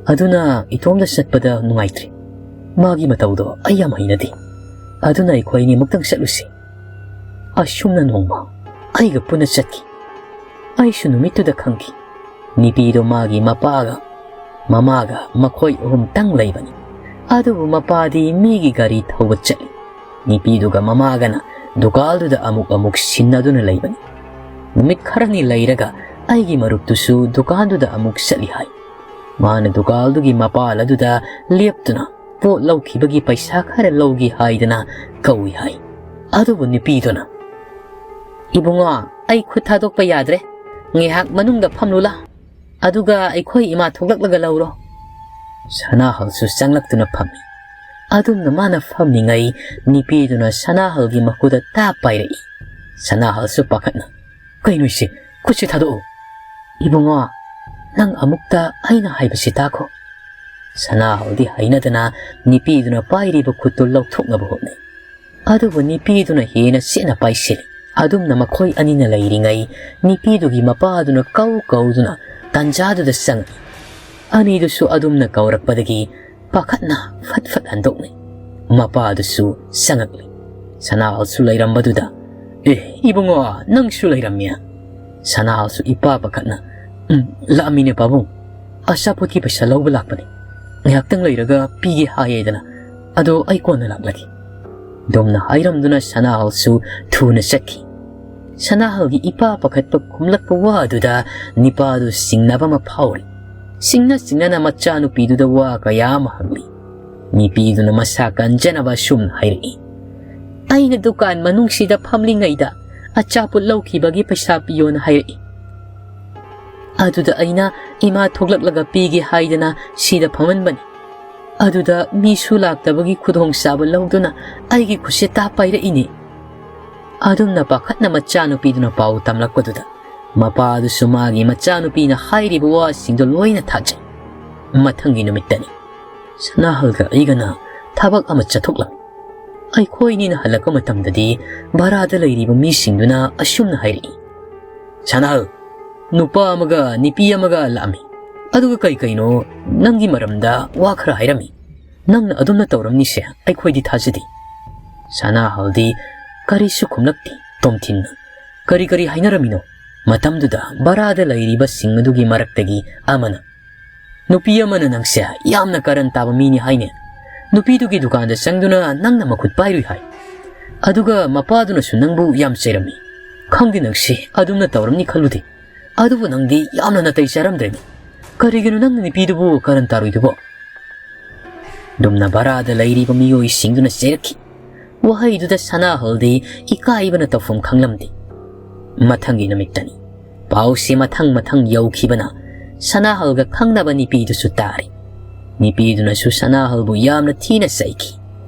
ꯑꯗꯨꯅ ꯏꯇꯣꯝꯗ ꯆꯠꯄꯗ ꯅꯨꯡꯉꯥꯏꯇ꯭ꯔꯦ꯫ ꯃꯥꯒꯤ ꯃꯇꯧꯗꯣ ꯑꯩ ꯌꯥꯝ ꯍꯩꯅꯗꯦ꯫ ꯑꯗꯨꯅ ꯑꯩꯈꯣꯏ ꯑꯅꯤꯃꯛꯇꯪ ꯆꯠꯂꯨꯁꯤ꯫ ꯑꯁꯨꯝꯅ ꯅꯣꯡꯃ ꯑꯩꯒ ꯄꯨꯟꯅ ꯆꯠꯈꯤ꯫ ꯑꯩꯁꯨ ꯅꯨꯃꯤꯠꯇꯨꯗ ꯈꯪꯈꯤ꯫ ꯅꯨꯄꯤꯗꯣ ꯃꯥꯒꯤ ꯃꯄꯥꯒ ꯃꯃꯥꯒ ꯃꯈꯣꯏ ꯑꯍꯨꯝꯇꯪ ꯂꯩꯕꯅꯤ꯫ ꯑꯗꯨꯕꯨ ꯃꯄꯥꯗꯤ ꯃꯤꯒꯤ ꯒꯥꯔꯤ ꯊꯧꯕ ꯆꯠꯂꯤ꯫ ꯅꯨꯄꯤꯗꯨꯒ ꯃꯃꯥꯒꯅ ꯗꯨꯀꯥꯟꯗꯨꯗ ꯑꯃꯨꯛ ꯑꯃꯨꯛ ꯁꯤꯟꯅꯗꯨꯅ ꯂꯩꯕꯅꯤ꯫ ꯅꯨꯃꯤꯠ ꯈꯔꯅꯤ ꯂꯩꯔꯒ ꯑꯩꯒꯤ ꯃꯔꯨꯞꯇꯨꯁꯨ ꯗꯨꯀꯥꯟꯗꯨꯗ ꯑꯃꯨꯛ ꯆꯠꯂꯤ ꯍꯥꯏ꯫ ꯃꯥꯅ ꯗꯨꯀꯥꯟꯗꯨꯒꯤ ꯃꯄꯥꯜ ꯑꯗꯨꯗ ꯂꯦꯞꯇꯨꯅ ꯄꯣꯠ ꯂꯧꯈꯤꯕꯒꯤ ꯄꯩꯁꯥ ꯈꯔ ꯂꯧꯒꯦ ꯍꯥꯏꯗꯅ ꯀꯧꯏ ꯍꯥꯏ꯫ ꯑꯗꯨꯕꯨ ꯅꯨꯄꯤꯗꯨꯅ, "ꯏꯕꯨꯡꯉꯣ, ꯑꯩ ꯈꯨꯠ ꯊꯥꯗꯣꯛꯄ ꯌꯥꯗ꯭ꯔꯦ꯫ ꯉꯥꯏꯍꯥꯛ ꯃꯅꯨꯡꯗ ꯐꯝꯂꯨ ꯂꯥ꯫ ꯑꯗꯨꯒ ꯑꯩꯈꯣꯏ ꯏꯃꯥ ꯊꯣꯛꯂꯛꯂꯒ ꯂꯧꯔꯣ꯫" ꯁꯅꯥꯍꯜꯁꯨ ꯆꯪꯂꯛꯇꯨꯅ ꯐꯝꯃꯤ꯫ ꯑꯗꯨꯝꯅ ꯃꯥꯅ ꯐꯝꯂꯤꯉꯩ ꯅꯨꯄꯤꯗꯨꯅ ꯁꯅꯥꯍꯜꯒꯤ ꯃꯈꯨꯠꯇ ꯇꯥꯞ ꯄꯥꯏꯔꯛꯏ꯫ ꯁꯅꯥꯍꯜꯁꯨ ꯄꯥꯈꯠꯅ, "ꯀꯩꯅꯣ ꯏꯆꯦ? ꯈꯨꯠꯁꯤ ꯊꯥꯗꯣꯛꯎ꯫" "ꯏꯕꯨꯡꯉꯣ, ꯅꯪ ꯑꯃꯨꯛꯇ ꯑꯩꯅ ꯍꯥꯏꯕꯁꯤ ꯇꯥꯈꯣ꯫" ꯁꯅꯥꯍꯜꯗꯤ ꯍꯩꯅꯗꯅ ꯅꯨꯄꯤꯗꯨꯅ ꯄꯥꯏꯔꯤꯕ ꯈꯨꯠꯇꯨ ꯂꯧꯊꯣꯛꯅꯕ ꯍꯣꯠꯅꯩ꯫ ꯑꯗꯨꯕꯨ ꯅꯨꯄꯤꯗꯨꯅ ꯍꯦꯟꯅ ꯆꯦꯠꯅ ꯄꯥꯏꯁꯤꯜꯂꯤ꯫ ꯑꯗꯨꯝꯅ ꯃꯈꯣꯏ ꯑꯅꯤꯅ ꯂꯩꯔꯤꯉꯩ ꯅꯨꯄꯤꯗꯨꯒꯤ ꯃꯄꯥꯗꯨꯅ ꯀꯧ ꯀꯧꯗꯨꯅ ꯇꯥꯟꯖꯥꯗꯨꯗ ꯆꯪꯉꯛꯏ꯫ ꯑꯅꯤꯗꯨꯁꯨ ꯑꯗꯨꯝꯅ ꯀꯧꯔꯛꯄꯗꯒꯤ ꯄꯥꯈꯠꯅ ꯐꯠ ꯐꯠ ꯍꯟꯗꯣꯛꯅꯩ꯫ ꯃꯄꯥꯗꯨꯁꯨ ꯆꯪꯉꯛꯂꯤ꯫ ꯁꯅꯥꯍꯜꯁꯨ ꯂꯩꯔꯝꯕꯗꯨꯗ, "ꯑꯦ, ꯏꯕꯨꯡꯉꯣ, ꯅꯪꯁꯨ ꯂꯩꯔꯝꯃꯤ?" ꯁꯅꯥꯍꯜꯁꯨ ꯏꯄꯥ ꯄꯥꯈꯠꯅ, "ꯎꯝ, ꯂꯥꯛꯑꯝꯃꯤꯅꯦ ꯄꯥꯕꯨꯡ꯫ ꯑꯆꯥꯄꯣꯠꯀꯤ ꯄꯩꯁꯥ ꯂꯧꯕ ꯂꯥꯛꯄꯅꯦ꯫ ꯉꯥꯏꯍꯥꯛꯇꯪ ꯂꯩꯔꯒ ꯄꯤꯒꯦ ꯍꯥꯏꯌꯦꯗꯅ꯫ ꯑꯗꯣ ꯑꯩ ꯀꯣꯟꯅ ꯂꯥꯛꯂꯒꯦ꯫" ꯑꯗꯨꯝꯅ ꯍꯥꯏꯔꯝꯗꯨꯅ ꯁꯅꯥꯍꯜꯁꯨ ꯊꯨꯅ ꯆꯠꯈꯤ꯫ ꯁꯅꯥꯍꯜꯒꯤ ꯏꯄꯥ ꯄꯥꯈꯠꯄ ꯈꯨꯝꯂꯛꯄ ꯋꯥ ꯑꯗꯨꯗ ꯅꯤꯄꯥꯗꯨ ꯆꯤꯡꯅꯕ ꯑꯃ ꯐꯥꯎꯔꯤ꯫ ꯆꯤꯡꯅ ꯆꯤꯡꯅꯅ ꯃꯆꯥꯅꯨꯄꯤꯗꯨꯗ ꯋꯥ ꯀꯌꯥ ꯑꯃ ꯍꯪꯂꯤ꯫ ꯅꯨꯄꯤꯗꯨꯅ ꯃꯁꯥ ꯀꯟꯖꯅꯕ ꯑꯁꯨꯝꯅ ꯍꯥꯏꯔꯛꯏ, "ꯑꯩꯅ ꯗꯨꯀꯥꯟ ꯃꯅꯨꯡꯁꯤꯗ ꯐꯝꯂꯤꯉꯩꯗ ꯑꯆꯥꯄꯣꯠ ꯂꯧꯈꯤꯕꯒꯤ ꯄꯩꯁꯥ ꯄꯤꯌꯣꯅ ꯍꯥꯏꯔꯛꯏ꯫ ꯑꯗꯨꯗ ꯑꯩꯅ ꯏꯃꯥ ꯊꯣꯛꯂꯛꯂꯒ ꯄꯤꯒꯦ ꯍꯥꯏꯗꯅ ꯁꯤꯗ ꯐꯝꯍꯟꯕꯅꯤ꯫ ꯑꯗꯨꯗ ꯃꯤꯁꯨ ꯂꯥꯛꯇꯕꯒꯤ ꯈꯨꯗꯣꯡꯆꯥꯕ ꯂꯧꯗꯨꯅ ꯑꯩꯒꯤ ꯈꯨꯠꯁꯦ ꯇꯥꯞ ꯄꯥꯏꯔꯛꯏꯅꯤ꯫" ꯑꯗꯨꯝꯅ ꯄꯥꯈꯠꯅ ꯃꯆꯥꯅꯨꯄꯤꯗꯨꯅ ꯄꯥꯎ ꯇꯝꯂꯛꯄꯗꯨꯗ ꯃꯄꯥꯗꯨꯁꯨ ꯃꯥꯒꯤ ꯃꯆꯥꯅꯨꯄꯤꯅ ꯍꯥꯏꯔꯤꯕ ꯋꯥꯁꯤꯡꯗꯣ ꯂꯣꯏꯅ ꯊꯥꯖꯩ꯫ ꯃꯊꯪꯒꯤ ꯅꯨꯃꯤꯠꯇꯅꯤ꯫ ꯁꯅꯥꯍꯜꯒ ꯑꯩꯒꯅ ꯊꯕꯛ ꯑꯃ ꯆꯠꯊꯣꯛꯂꯝꯃꯤ꯫ ꯑꯩꯈꯣꯏꯅꯤꯅ ꯍꯜꯂꯛꯄ ꯃꯇꯝꯗꯗꯤ ꯚꯔꯥꯗ ꯂꯩꯔꯤꯕ ꯃꯤꯁꯤꯡꯗꯨꯅ ꯑꯁꯨꯝꯅ ꯍꯥꯏꯔꯛꯏ, "ꯁꯅꯥꯍꯜ, ꯅꯨꯄꯥ ꯑꯃꯒ ꯅꯨꯄꯤ ꯑꯃꯒ ꯂꯥꯛꯑꯝꯃꯤ꯫ ꯑꯗꯨꯒ ꯀꯩ ꯀꯩꯅꯣ ꯅꯪꯒꯤ ꯃꯔꯝꯗ ꯋꯥ ꯈꯔ ꯍꯥꯏꯔꯝꯃꯤ꯫ ꯅꯪꯅ ꯑꯗꯨꯝꯅ ꯇꯧꯔꯝꯅꯤꯁꯦ ꯑꯩꯈꯣꯏꯗꯤ ꯊꯥꯖꯗꯦ꯫" ꯁꯅꯥꯍꯜꯗꯤ ꯀꯔꯤꯁꯨ ꯈꯨꯝꯂꯛꯇꯦ꯫ ꯇꯣꯝꯊꯤꯟꯅ, "ꯀꯔꯤ ꯀꯔꯤ ꯍꯥꯏꯅꯔꯝꯃꯤꯅꯣ?" ꯃꯇꯝꯗꯨꯗ ꯚꯔꯥꯗ ꯂꯩꯔꯤꯕꯁꯤꯡ ꯑꯗꯨꯒꯤ ꯃꯔꯛꯇꯒꯤ ꯑꯃꯅ, "ꯅꯨꯄꯤ ꯑꯃꯅ ꯅꯪꯁꯦ ꯌꯥꯝꯅ ꯀꯔꯟ ꯇꯥꯕ ꯃꯤꯅꯤ ꯍꯥꯏꯅꯦ꯫ ꯅꯨꯄꯤꯗꯨꯒꯤ ꯗꯨꯀꯥꯟꯗ ꯆꯪꯗꯨꯅ ꯅꯪꯅ ꯃꯈꯨꯠ ꯄꯥꯏꯔꯨꯏ ꯍꯥꯏ꯫ ꯑꯗꯨꯒ ꯃꯄꯥꯗꯨꯅꯁꯨ ꯅꯪꯕꯨ ꯌꯥꯝ ꯆꯩꯔꯝꯃꯤ꯫ ꯈꯪꯗꯦ, ꯅꯪꯁꯦ ꯑꯗꯨꯝꯅ ꯇꯧꯔꯝꯅꯤ ꯈꯜꯂꯨꯗꯦ꯫ ꯑꯗꯨꯕꯨ ꯅꯪꯗꯤ ꯌꯥꯝꯅ ꯅꯥꯇꯩ ꯆꯥꯔꯝꯗ꯭ꯔꯦꯅꯦ꯫ ꯀꯔꯤꯒꯤꯅꯣ ꯅꯪꯅ ꯅꯨꯄꯤꯗꯨꯕꯨ ꯀꯔꯟ ꯇꯥꯔꯨꯏꯗꯨꯕꯣ?" ꯑꯗꯨꯝꯅ ꯚꯔꯥꯗ ꯂꯩꯔꯤꯕ ꯃꯤꯑꯣꯏꯁꯤꯡꯗꯨꯅ ꯆꯩꯔꯛꯈꯤ꯫ ꯋꯥꯍꯩꯗꯨꯗ ꯁꯅꯥꯍꯜꯗꯤ ꯏꯀꯥꯏꯕꯅ ꯇꯧꯐꯝ ꯈꯪꯂꯝꯗꯦ꯫ ꯃꯊꯪꯒꯤ ꯅꯨꯃꯤꯠꯇꯅꯤ꯫ ꯄꯥꯎꯁꯤ ꯃꯊꯪ ꯃꯊꯪ ꯌꯧꯈꯤꯕꯅ ꯁꯅꯥꯍꯜꯒ ꯈꯪꯅꯕ ꯅꯨꯄꯤꯗꯨꯁꯨ ꯇꯥꯔꯦ꯫ ꯅꯨꯄꯤꯗꯨꯅꯁꯨ ꯁꯅꯥꯍꯜꯕꯨ ꯌꯥꯝꯅ ꯊꯤꯅ ꯆꯩꯈꯤ꯫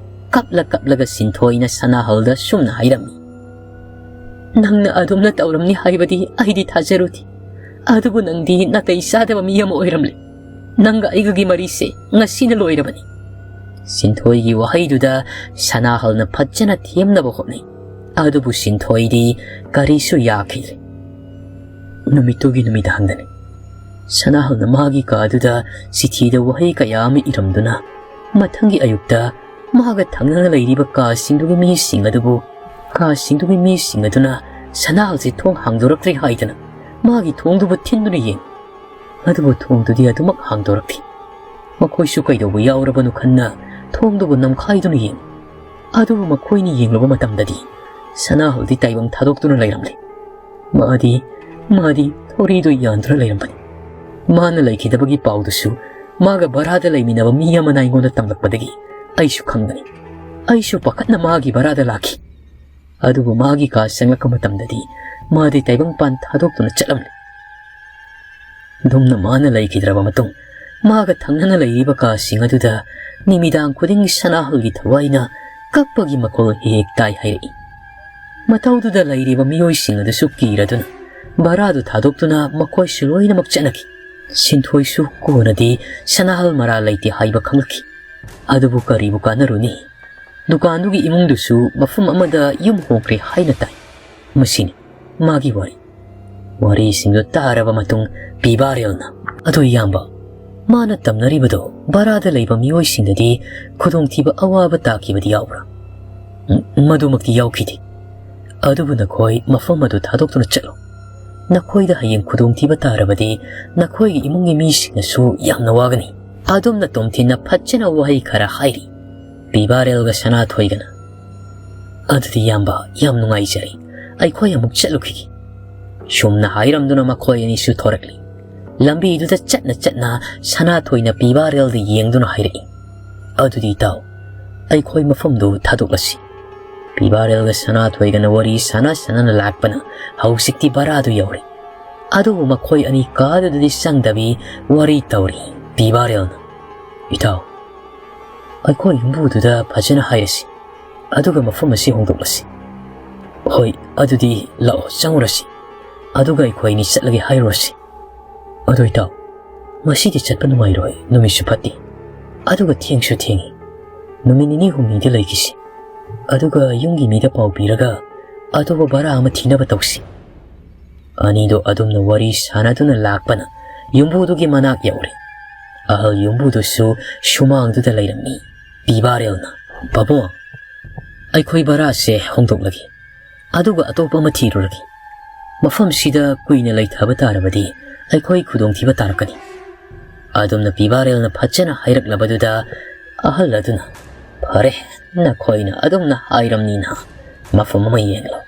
ꯀꯞꯂ ꯀꯞꯂꯒ ꯁꯤꯟꯊꯣꯏꯅ ꯁꯅꯥꯍꯜꯗ ꯁꯨꯝꯅ ꯍꯥꯏꯔꯝꯃꯤ, "ꯅꯪꯅ ꯑꯗꯨꯝꯅ ꯇꯧꯔꯝꯅꯤ ꯍꯥꯏꯕꯗꯤ ꯑꯩꯗꯤ ꯊꯥꯖꯔꯨꯗꯦ꯫ ꯑꯗꯨꯕꯨ ꯅꯪꯗꯤ ꯅꯥꯇꯩ ꯆꯥꯗꯕ ꯃꯤ ꯑꯃ ꯑꯣꯏꯔꯝꯂꯦ꯫ ꯅꯪꯒ ꯑꯩꯒꯒꯤ ꯃꯔꯤꯁꯦ ꯉꯁꯤꯅ ꯂꯣꯏꯔꯕꯅꯤ꯫" ꯁꯤꯟꯊꯣꯏꯒꯤ ꯋꯥꯍꯩꯗꯨꯗ ꯁꯅꯥꯍꯜꯅ ꯐꯖꯅ ꯊꯦꯝꯅꯕ ꯍꯣꯠꯅꯩ꯫ ꯑꯗꯨꯕꯨ ꯁꯤꯟꯊꯣꯏꯗꯤ ꯀꯔꯤꯁꯨ ꯌꯥꯈꯤꯗ꯭ꯔꯦ꯫ ꯅꯨꯃꯤꯠꯇꯨꯒꯤ ꯅꯨꯃꯤꯗꯥꯡꯗꯅꯤ꯫ ꯁꯅꯥꯍꯜꯅ ꯃꯥꯒꯤ ꯀꯥꯗꯨꯗ ꯆꯤꯊꯤꯗ ꯋꯥꯍꯩ ꯀꯌꯥ ꯑꯃ ꯏꯔꯝꯗꯨꯅ ꯃꯊꯪꯒꯤ ꯑꯌꯨꯛꯇ ꯃꯥꯒ ꯊꯪꯅꯅ ꯂꯩꯔꯤꯕ ꯀꯥꯁꯤꯡꯗꯨꯒꯤ ꯃꯤꯁꯤꯡ ꯑꯗꯨꯕꯨ, ꯀꯥꯁꯤꯡꯗꯨꯒꯤ ꯃꯤꯁꯤꯡ ꯑꯗꯨꯅ ꯁꯅꯥꯍꯜꯁꯦ ꯊꯣꯡ ꯍꯥꯡꯗꯣꯔꯛꯇ꯭ꯔꯦ ꯍꯥꯏꯗꯅ ꯃꯥꯒꯤ ꯊꯣꯡꯗꯨꯕꯨ ꯊꯤꯟꯗꯨꯅ ꯌꯦꯡ꯫ ꯑꯗꯨꯕꯨ ꯊꯣꯡꯗꯨꯗꯤ ꯑꯗꯨꯃꯛ ꯍꯥꯡꯗꯣꯔꯛꯈꯤ꯫ ꯃꯈꯣꯏꯁꯨ ꯀꯩꯗꯧꯕ ꯌꯥꯎꯔꯕꯅꯣ ꯈꯟꯅ ꯊꯣꯡꯗꯨꯕꯨ ꯅꯝꯈꯥꯏꯗꯨꯅ ꯌꯦꯡ꯫ ꯑꯗꯨꯕꯨ ꯃꯈꯣꯏꯅ ꯌꯦꯡꯂꯨꯕ ꯃꯇꯝꯗꯗꯤ ꯁꯅꯥꯍꯜꯗꯤ ꯇꯥꯏꯕꯪ ꯊꯥꯗꯣꯛꯇꯨꯅ ꯂꯩꯔꯝꯂꯦ꯫ ꯃꯥꯗꯤ, ꯃꯥꯗꯤ ꯊꯧꯔꯤꯗꯨ ꯌꯥꯟꯗꯨꯅ ꯂꯩꯔꯝꯕꯅꯤ꯫ ꯃꯥꯅ ꯂꯩꯈꯤꯗꯕꯒꯤ ꯄꯥꯎꯗꯨꯁꯨ ꯃꯥꯒ ꯚꯔꯥꯗ ꯂꯩꯃꯤꯟꯅꯕ ꯃꯤ ꯑꯃꯅ ꯑꯩꯉꯣꯟꯗ ꯇꯝꯂꯛꯄꯗꯒꯤ ꯑꯩꯁꯨ ꯈꯪꯕꯅꯤ꯫ ꯑꯩꯁꯨ ꯄꯥꯈꯠꯅ ꯃꯥꯒꯤ ꯚꯔꯥꯗ ꯂꯥꯛꯈꯤ꯫ ꯑꯗꯨꯕꯨ ꯃꯥꯒꯤ ꯀꯥ ꯆꯪꯂꯛꯄ ꯃꯇꯝꯗꯗꯤ ꯃꯥꯗꯤ ꯇꯥꯏꯕꯪꯄꯥꯟ ꯊꯥꯗꯣꯛꯇꯨꯅ ꯆꯠꯂꯝꯂꯦ꯫ ꯑꯗꯨꯝꯅ ꯃꯥꯅ ꯂꯩꯈꯤꯗ꯭ꯔꯕ ꯃꯇꯨꯡ, ꯃꯥꯒ ꯊꯪꯅꯅ ꯂꯩꯔꯤꯕ ꯀꯥꯁꯤꯡ ꯑꯗꯨꯗ ꯅꯨꯃꯤꯗꯥꯡ ꯈꯨꯗꯤꯡꯒꯤ ꯁꯅꯥꯍꯜꯒꯤ ꯊꯋꯥꯏꯅ ꯀꯞꯄꯒꯤ ꯃꯈꯣꯜ ꯍꯦꯛ ꯍꯦꯛ ꯇꯥꯏ ꯍꯥꯏꯔꯛꯏ꯫ ꯃꯇꯧꯗꯨꯗ ꯂꯩꯔꯤꯕ ꯃꯤꯑꯣꯏꯁꯤꯡ ꯑꯗꯨꯁꯨ ꯀꯤꯔꯗꯨꯅ ꯚꯔꯥꯗꯨ ꯊꯥꯗꯣꯛꯇꯨꯅ ꯃꯈꯣꯏꯁꯨ ꯂꯣꯏꯅꯃꯛ ꯆꯠꯅꯈꯤ꯫ ꯁꯤꯟꯊꯣꯏꯁꯨ ꯀꯣꯟꯅꯗꯤ ꯁꯅꯥꯍꯜ ꯃꯔꯥꯜ ꯂꯩꯇꯦ ꯍꯥꯏꯕ ꯈꯪꯂꯛꯈꯤ꯫ ꯑꯗꯨꯕꯨ ꯀꯔꯤꯕꯨ ꯀꯥꯟꯅꯔꯨꯅꯤ? ꯗꯨꯀꯥꯟꯗꯨꯒꯤ ꯏꯃꯨꯡꯗꯨꯁꯨ ꯃꯐꯝ ꯑꯃꯗ ꯌꯨꯝ ꯍꯣꯡꯈ꯭ꯔꯦ ꯍꯥꯏꯅ ꯇꯥꯏ꯫ ꯃꯁꯤꯅꯤ ꯃꯥꯒꯤ ꯋꯥꯔꯤ꯫ ꯋꯥꯔꯤꯁꯤꯡꯗꯨ ꯇꯥꯔꯕ ꯃꯇꯨꯡ ꯄꯤꯕꯥꯔꯦꯜꯅ, "ꯑꯗꯣ ꯏꯌꯥꯝꯕ, ꯃꯥꯅ ꯇꯝꯅꯔꯤꯕꯗꯣ ꯚꯔꯥꯗ ꯂꯩꯕ ꯃꯤꯑꯣꯏꯁꯤꯡꯗꯗꯤ ꯈꯨꯗꯣꯡꯊꯤꯕ ꯑꯋꯥꯕ ꯇꯥꯈꯤꯕꯗꯤ ꯌꯥꯎꯕ꯭ꯔꯥ?" "ꯎꯝ, ꯃꯗꯨꯃꯛꯇꯤ ꯌꯥꯎꯈꯤꯗꯦ꯫ ꯑꯗꯨꯕꯨ ꯅꯈꯣꯏ ꯃꯐꯝ ꯑꯗꯨ ꯊꯥꯗꯣꯛꯇꯨꯅ ꯆꯠꯂꯣ꯫ ꯅꯈꯣꯏꯗ ꯍꯌꯦꯡ ꯈꯨꯗꯣꯡꯊꯤꯕ ꯇꯥꯔꯕꯗꯤ ꯅꯈꯣꯏꯒꯤ ꯏꯃꯨꯡꯒꯤ ꯃꯤꯁꯤꯡꯅꯁꯨ ꯌꯥꯝꯅ ꯋꯥꯒꯅꯤ"꯫ ꯑꯗꯨꯝꯅ ꯇꯣꯝꯊꯤꯟꯅ ꯐꯠꯖꯅ ꯋꯥꯍꯩ ꯈꯔ ꯍꯥꯏꯔꯤ꯫ ꯄꯤꯕꯥꯔꯦꯜꯒ ꯁꯅꯥꯊꯣꯏꯒꯅ, "ꯑꯗꯨꯗꯤ ꯏꯌꯥꯝꯕ, ꯌꯥꯝ ꯅꯨꯡꯉꯥꯏꯖꯔꯦ, ꯑꯩꯈꯣꯏ ꯑꯃꯨꯛ ꯆꯠꯂꯨꯈꯤꯒꯦ"꯫ ꯁꯨꯝꯅ ꯍꯥꯏꯔꯝꯗꯨꯅ ꯃꯈꯣꯏ ꯑꯅꯤꯁꯨ ꯊꯣꯔꯛꯂꯤ꯫ ꯂꯝꯕꯤꯗꯨꯗ ꯆꯠꯅ ꯆꯠꯅ ꯁꯅꯥꯊꯣꯏꯅ ꯄꯤꯕꯥꯔꯦꯜꯗ ꯌꯦꯡꯗꯨꯅ ꯍꯥꯏꯔꯛꯏ, "ꯑꯗꯨꯗꯤ ꯏꯇꯥꯎ, ꯑꯩꯈꯣꯏ ꯃꯐꯝꯗꯨ ꯊꯥꯗꯣꯛꯂꯁꯤ"꯫ ꯄꯤꯕꯥꯔꯦꯜꯒ ꯁꯅꯥꯊꯣꯏꯒꯅ ꯋꯥꯔꯤ ꯁꯥꯟꯅ ꯁꯥꯟꯅꯅ ꯂꯥꯛꯄꯅ ꯍꯧꯖꯤꯛꯇꯤ ꯚꯔꯥꯗꯨ ꯌꯧꯔꯦ꯫ ꯑꯗꯨꯕꯨ ꯃꯈꯣꯏ ꯑꯅꯤ ꯀꯥꯗꯨꯗꯗꯤ ꯆꯪꯗꯕꯤ ꯋꯥꯔꯤ ꯇꯧꯔꯤ꯫ ꯄꯤꯕꯥꯔꯦꯜꯅ, "ꯏꯇꯥꯎ, ꯑꯩꯈꯣꯏ ꯌꯨꯝꯕꯨꯗꯨꯗ ꯐꯖꯅ ꯍꯥꯏꯔꯁꯤ, ꯑꯗꯨꯒ ꯃꯐꯝ ꯑꯁꯤ ꯍꯣꯡꯗꯣꯛꯂꯁꯤ"꯫ "ꯍꯣꯏ, ꯑꯗꯨꯗꯤ ꯂꯥꯛꯑꯣ, ꯆꯪꯉꯨꯔꯁꯤ, ꯑꯗꯨꯒ ꯑꯩꯈꯣꯏ ꯑꯅꯤ ꯆꯠꯂꯒꯦ ꯍꯥꯏꯔꯨꯔꯁꯤ"꯫ "ꯑꯗꯣ ꯏꯇꯥꯎ, ꯉꯁꯤꯗꯤ ꯆꯠꯄ ꯅꯨꯡꯉꯥꯏꯔꯣꯏ, ꯅꯨꯃꯤꯠꯁꯨ ꯐꯠꯇꯦ, ꯑꯗꯨꯒ ꯊꯦꯡꯁꯨ ꯊꯦꯡꯉꯤ꯫ ꯅꯨꯃꯤꯠ ꯅꯤꯅꯤ ꯍꯨꯝꯅꯤꯗ ꯂꯩꯈꯤꯁꯤ, ꯑꯗꯨꯒ ꯌꯨꯝꯒꯤ ꯃꯤꯗ ꯄꯥꯎ ꯄꯤꯔꯒ ꯑꯇꯣꯞꯄ ꯚꯔꯥ ꯑꯃ ꯊꯤꯅꯕ ꯇꯧꯁꯤ"꯫ ꯑꯅꯤꯗꯣ ꯑꯗꯨꯝꯅ ꯋꯥꯔꯤ ꯁꯥꯟꯅꯗꯨꯅ ꯂꯥꯛꯄꯅ ꯌꯨꯝꯕꯨꯗꯨꯒꯤ ꯃꯅꯥꯛ ꯌꯧꯔꯦ꯫ ꯑꯍꯜ ꯌꯨꯝꯕꯨꯗꯨꯁꯨ ꯁꯨꯃꯥꯡꯗꯨꯗ ꯂꯩꯔꯝꯃꯤ꯫ ꯄꯤꯕꯥꯔꯦꯜꯅ, "ꯄꯥꯕꯨꯡ, ꯑꯩꯈꯣꯏ ꯚꯔꯥꯁꯦ ꯍꯣꯡꯗꯣꯛꯂꯒꯦ, ꯑꯗꯨꯒ ꯑꯇꯣꯞꯄ ꯑꯃ ꯊꯤꯔꯨꯔꯒꯦ꯫ ꯃꯐꯝꯁꯤꯗ ꯀꯨꯏꯅ ꯂꯩꯊꯕ ꯇꯥꯔꯕꯗꯤ ꯑꯩꯈꯣꯏ ꯈꯨꯗꯣꯡꯊꯤꯕ ꯇꯥꯔꯛꯀꯅꯤ"꯫ ꯑꯗꯨꯝꯅ ꯄꯤꯕꯥꯔꯦꯜꯅ ꯐꯖꯅ ꯍꯥꯏꯔꯛꯂꯕꯗꯨꯗ ꯑꯍꯜ ꯑꯗꯨꯅ, "ꯐꯔꯦ, ꯅꯈꯣꯏꯅ ꯑꯗꯨꯝꯅ ꯍꯥꯏꯔꯝꯅꯤꯅ ꯃꯐꯝ ꯑꯃ ꯌꯦꯡꯂꯣ꯫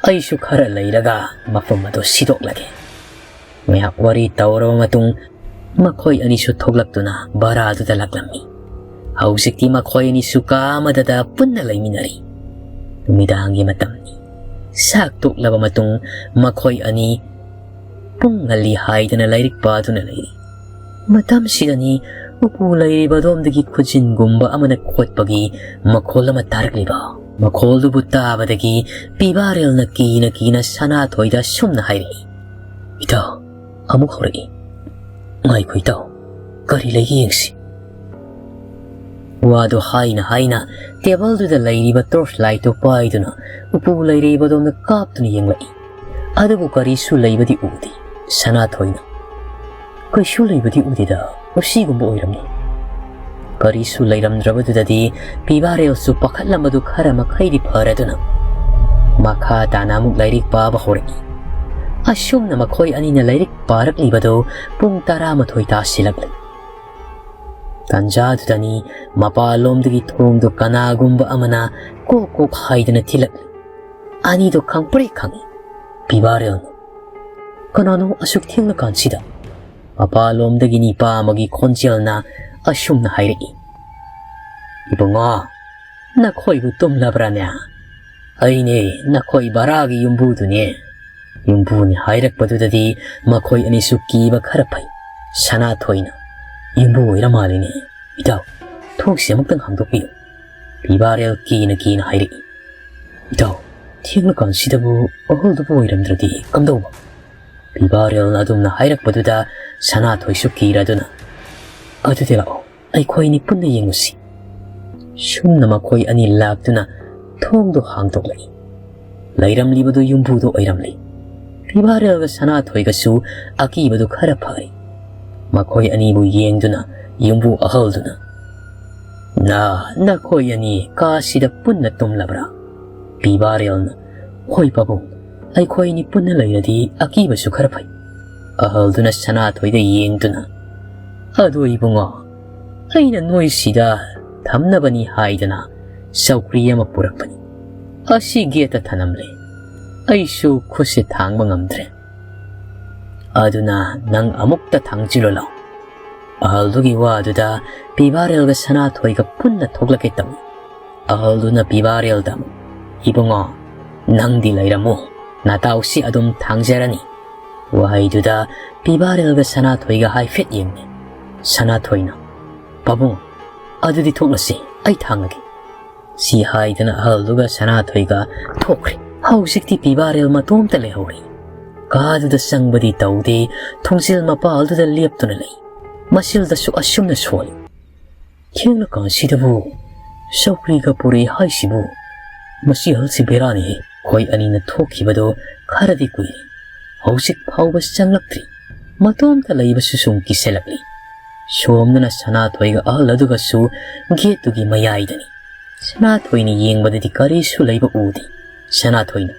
ꯑꯩꯁꯨ ꯈꯔ ꯂꯩꯔꯒ ꯃꯐꯝ ꯑꯗꯨ ꯁꯤꯗꯣꯛꯂꯒꯦ"꯫ ꯉꯥꯏꯍꯥꯛ ꯋꯥꯔꯤ ꯇꯧꯔꯕ ꯃꯇꯨꯡ ꯃꯈꯣꯏ ꯑꯅꯤꯁꯨ ꯊꯣꯛꯂꯛꯇꯨꯅ ꯚꯔꯥꯗꯨꯗ ꯂꯥꯛꯂꯝꯃꯤ꯫ ꯍꯧꯖꯤꯛꯇꯤ ꯃꯈꯣꯏ ꯑꯅꯤꯁꯨ ꯀꯥ ꯑꯃꯗꯗ ꯄꯨꯟꯅ ꯂꯩꯃꯤꯟꯅꯔꯤ꯫ ꯅꯨꯃꯤꯗꯥꯡꯒꯤ ꯃꯇꯝꯅꯤ꯫ ꯆꯥꯛ ꯇꯣꯛꯂꯕ ꯃꯇꯨꯡ ꯃꯈꯣꯏ ꯑꯅꯤ ꯄꯨꯡ ꯉꯜꯂꯤ ꯍꯥꯏꯗꯅ ꯂꯥꯏꯔꯤꯛ ꯄꯥꯗꯨꯅ ꯂꯩꯔꯤ꯫ ꯃꯇꯝꯁꯤꯗꯅꯤ ꯎꯄꯨ ꯂꯩꯔꯤꯕ ꯑꯗꯣꯝꯗꯒꯤ ꯈꯨꯖꯤꯟꯒꯨꯝꯕ ꯑꯃꯅ ꯈꯣꯠꯄꯒꯤ ꯃꯈꯣꯜ ꯑꯃ ꯇꯥꯔꯛꯂꯤꯕ꯫ ꯃꯈꯣꯜꯗꯨꯕꯨ ꯇꯥꯕꯗꯒꯤ ꯄꯤꯕꯥꯔꯦꯜꯅ ꯀꯤꯅ ꯀꯤꯅ ꯁꯅꯥꯊꯣꯏꯗ ꯁꯨꯝꯅ ꯍꯥꯏꯔꯛꯏ, "ꯏꯇꯥꯎ, ꯑꯃꯨꯛ ꯍꯧꯔꯛꯏ꯫ ꯉꯥꯏꯈꯣ ꯏꯇꯥꯎ, ꯀꯔꯤ ꯂꯩꯒꯦ ꯌꯦꯡꯁꯤ"꯫ ꯋꯥꯗꯨ ꯍꯥꯏꯅ ꯍꯥꯏꯅ ꯇꯦꯕꯜꯗꯨꯗ ꯂꯩꯔꯤꯕ ꯇꯣꯔꯆ ꯂꯥꯏꯠꯇꯨ ꯄꯥꯏꯗꯨꯅ ꯎꯄꯨ ꯂꯩꯔꯤꯕꯗꯣꯝꯗ ꯀꯥꯞꯇꯨꯅ ꯌꯦꯡꯂꯛꯏ꯫ ꯑꯗꯨꯕꯨ ꯀꯔꯤꯁꯨ ꯂꯩꯕꯗꯤ ꯎꯗꯦ꯫ ꯁꯅꯥꯊꯣꯏꯅ, "ꯀꯩꯁꯨ ꯂꯩꯕꯗꯤ ꯎꯗꯦꯗ, ꯎꯁꯤꯒꯨꯝꯕ ꯑꯣꯏꯔꯝꯅꯤ꯫" ꯀꯔꯤꯁꯨ ꯂꯩꯔꯝꯗ꯭ꯔꯕꯗꯨꯗꯗꯤ ꯄꯤꯕꯥꯔꯦꯜꯁꯨ ꯄꯥꯈꯠꯂꯝꯕꯗꯨ ꯈꯔ ꯃꯈꯩꯗꯤ ꯐꯔꯗꯨꯅ ꯃꯈꯥ ꯇꯥꯅ ꯑꯃꯨꯛ ꯂꯥꯏꯔꯤꯛ ꯄꯥꯕ ꯍꯧꯔꯛꯏ꯫ ꯑꯁꯨꯝꯅ ꯃꯈꯣꯏ ꯑꯅꯤꯅ ꯂꯥꯏꯔꯤꯛ ꯄꯥꯔꯛꯂꯤꯕꯗꯨ ꯄꯨꯡ ꯇꯔꯥꯃꯥꯊꯣꯏ ꯇꯥꯁꯤꯜꯂꯛꯂꯦ꯫ ꯇꯟꯖꯥꯗꯨꯗꯅꯤ ꯃꯄꯥꯟꯂꯣꯝꯗꯒꯤ ꯊꯣꯡꯗꯣ ꯀꯅꯥꯒꯨꯝꯕ ꯑꯃꯅ ꯀꯣꯛ ꯀꯣꯛ ꯍꯥꯏꯗꯅ ꯊꯤꯜꯂꯛꯂꯤ꯫ ꯑꯅꯤꯗꯣ ꯈꯪꯄ꯭ꯔꯦꯛ ꯈꯪꯏ꯫ ꯄꯤꯕꯥꯔꯦꯜꯅ, "ꯀꯅꯥꯅꯣ ꯑꯁꯨꯛ ꯊꯦꯡꯂꯀꯥꯟꯁꯤꯗ?" ꯃꯄꯥꯟꯂꯣꯝꯗꯒꯤ ꯅꯤꯄꯥ ꯑꯃꯒꯤ ꯈꯣꯟꯖꯦꯜꯅ ꯑꯁꯨꯝꯅ ꯍꯥꯏꯔꯛꯏ, "ꯏꯕꯨꯡꯉꯣ, ꯅꯈꯣꯏꯕꯨ ꯇꯨꯝꯂꯕ꯭ꯔꯥꯅꯦ? ꯑꯩꯅꯦ, ꯅꯈꯣꯏ ꯚꯔꯥꯒꯤ ꯌꯨꯝꯕꯨꯗꯨꯅꯦ꯫" ꯌꯨꯝꯕꯨꯅꯤ ꯍꯥꯏꯔꯛꯄꯗꯨꯗꯗꯤ ꯃꯈꯣꯏ ꯑꯅꯤꯁꯨ ꯀꯤꯕ ꯈꯔ ꯐꯩ꯫ ꯁꯅꯥꯊꯣꯏꯅ, "ꯌꯨꯝꯕꯨ ꯑꯣꯏꯔ ꯃꯥꯜꯂꯤꯅꯦ꯫ ꯏꯇꯥꯎ, ꯊꯣꯡꯁꯤ ꯑꯃꯨꯛꯇꯪ ꯍꯥꯡꯗꯣꯛꯄꯤꯌꯨ꯫" ꯄꯤꯕꯥꯔꯦꯜ ꯀꯤꯅ ꯀꯤꯅ ꯍꯥꯏꯔꯛꯏ, "ꯏꯇꯥꯎ, ꯊꯦꯡꯂꯀꯥꯟꯁꯤꯗꯕꯨ ꯑꯍꯜꯗꯨꯕꯨ ꯑꯣꯏꯔꯝꯗ꯭ꯔꯗꯤ ꯀꯝꯗꯧꯕ?" ꯄꯤꯕꯥꯔꯦꯜꯅ ꯑꯗꯨꯝꯅ ꯍꯥꯏꯔꯛꯄꯗꯨꯗ ꯁꯅꯥꯊꯣꯏꯁꯨ ꯀꯤꯔꯗꯨꯅ, "ꯑꯗꯨꯗꯤ ꯂꯥꯛꯑꯣ, ꯑꯩꯈꯣꯏꯅꯤ ꯄꯨꯟꯅ ꯌꯦꯡꯉꯨꯁꯤ꯫" ꯁꯨꯝꯅ ꯃꯈꯣꯏ ꯑꯅꯤ ꯂꯥꯛꯇꯨꯅ ꯊꯣꯡꯗꯨ ꯍꯥꯡꯗꯣꯛꯂꯛꯏ꯫ ꯂꯩꯔꯝꯂꯤꯕꯗꯨ ꯌꯨꯝꯕꯨꯗꯨ ꯑꯣꯏꯔꯝꯂꯤ꯫ ꯄꯤꯕꯥꯔꯦꯜꯒ ꯁꯅꯥꯊꯣꯏꯒꯁꯨ ꯑꯀꯤꯕꯗꯨ ꯈꯔ ꯐꯔꯦ꯫ ꯃꯈꯣꯏ ꯑꯅꯤꯕꯨ ꯌꯦꯡꯗꯨꯅ ꯌꯨꯝꯕꯨ ꯑꯍꯜꯗꯨꯅ, "ꯅ, ꯅꯈꯣꯏ ꯑꯅꯤ ꯀꯥꯁꯤꯗ ꯄꯨꯟꯅ ꯇꯨꯝꯂꯕ꯭ꯔꯥ?" ꯄꯤꯕꯥꯔꯦꯜꯅ, "ꯍꯣꯏ ꯄꯥꯕꯨꯡ, ꯑꯩꯈꯣꯏ ꯑꯅꯤ ꯄꯨꯟꯅ ꯂꯩꯔꯗꯤ ꯑꯀꯤꯕꯁꯨ ꯈꯔ ꯐꯩ꯫" ꯑꯍꯜꯗꯨꯅ ꯁꯅꯥꯊꯣꯏꯗ ꯌꯦꯡꯗꯨꯅ, "ꯑꯗꯣ ꯏꯕꯨꯡꯉꯣ, ꯑꯩꯅ ꯅꯣꯏꯁꯤꯗ ꯊꯝꯅꯕꯅꯤ ꯍꯥꯏꯗꯅ ꯆꯧꯀ꯭ꯔꯤ ꯑꯃ ꯄꯨꯔꯛꯄꯅꯤ꯫ ꯑꯁꯤ ꯒꯦꯠꯇ ꯊꯅꯝꯂꯦ꯫ ꯑꯩꯁꯨ ꯈꯨꯠꯁꯦ ꯊꯥꯡꯕ ꯉꯝꯗ꯭ꯔꯦ꯫ ꯑꯗꯨꯅ ꯅꯪ ꯑꯃꯨꯛꯇ ꯊꯥꯡꯖꯤꯜꯂꯨ ꯂꯥꯎ꯫" ꯑꯍꯜꯗꯨꯒꯤ ꯋꯥꯗꯨꯗ ꯄꯤꯕꯥꯔꯦꯜꯒ ꯁꯅꯥꯊꯣꯏꯒ ꯄꯨꯟꯅ ꯊꯣꯛꯂꯛꯀꯦ ꯇꯧꯏ꯫ ꯑꯍꯜꯗꯨꯅ ꯄꯤꯕꯥꯔꯦꯜꯗ, "ꯏꯕꯨꯡꯉꯣ, ꯅꯪꯗꯤ ꯂꯩꯔꯝꯃꯨ, ꯅꯇꯥꯎꯁꯤ ꯑꯗꯨꯝ ꯊꯥꯡꯖꯔꯅꯤ꯫" ꯋꯥꯍꯩꯗꯨꯗ ꯄꯤꯕꯥꯔꯦꯜꯒ ꯁꯅꯥꯊꯣꯏꯒ ꯍꯥꯏꯐꯦꯠ ꯌꯦꯡꯅꯩ꯫ ꯁꯅꯥꯊꯣꯏꯅ, "ꯄꯥꯕꯨꯡ, ꯑꯗꯨꯗꯤ ꯊꯣꯛꯂꯁꯤ, ꯑꯩ ꯊꯥꯡꯂꯒꯦ꯫" ꯁꯤ ꯍꯥꯏꯗꯅ ꯑꯍꯜꯗꯨꯒ ꯁꯅꯥꯊꯣꯏꯒ ꯊꯣꯛꯈ꯭ꯔꯦ꯫ ꯍꯧꯖꯤꯛꯇꯤ ꯄꯤꯕꯥꯔꯦꯜ ꯃꯇꯣꯝꯇ ꯂꯩꯍꯧꯔꯦ꯫ ꯀꯥꯗꯨꯗ ꯆꯪꯕꯗꯤ ꯇꯧꯗꯦ, ꯊꯣꯡꯖꯤꯜ ꯃꯄꯥꯜꯗꯨꯗ ꯂꯦꯞꯇꯨꯅ ꯂꯩ꯫ ꯃꯁꯤꯜꯗꯁꯨ ꯑꯁꯨꯝꯅ ꯁꯣꯜꯂꯤ꯫ "ꯊꯦꯡꯂꯀꯥꯟꯁꯤꯗꯕꯨ ꯆꯧꯀ꯭ꯔꯤꯒ ꯄꯨꯔꯛꯏ ꯍꯥꯏꯁꯤꯕꯨ? ꯃꯁꯤ ꯑꯍꯜꯁꯤ ꯕꯦꯔꯥꯅꯤꯍꯦ꯫ ꯑꯩꯈꯣꯏ ꯑꯅꯤꯅ ꯊꯣꯛꯈꯤꯕꯗꯣ ꯈꯔꯗꯤ ꯀꯨꯏꯔꯦ, ꯍꯧꯖꯤꯛ ꯐꯥꯎꯕ ꯆꯪꯂꯛꯇ꯭ꯔꯤ꯫ ꯃꯇꯣꯝꯇ ꯂꯩꯕꯁꯨ ꯁꯨꯝ ꯀꯤꯁꯜꯂꯛꯂꯤ꯫" ꯁꯣꯝꯗꯅ ꯁꯅꯥꯊꯣꯏꯒ ꯑꯍꯜ ꯑꯗꯨꯒꯁꯨ ꯒꯦꯠꯇꯨꯒꯤ ꯃꯌꯥꯏꯗꯅꯤ꯫ ꯁꯅꯥꯊꯣꯏꯅ ꯌꯦꯡꯕꯗꯗꯤ ꯀꯔꯤꯁꯨ ꯂꯩꯕ ꯎꯗꯦ꯫ ꯁꯅꯥꯊꯣꯏꯅ,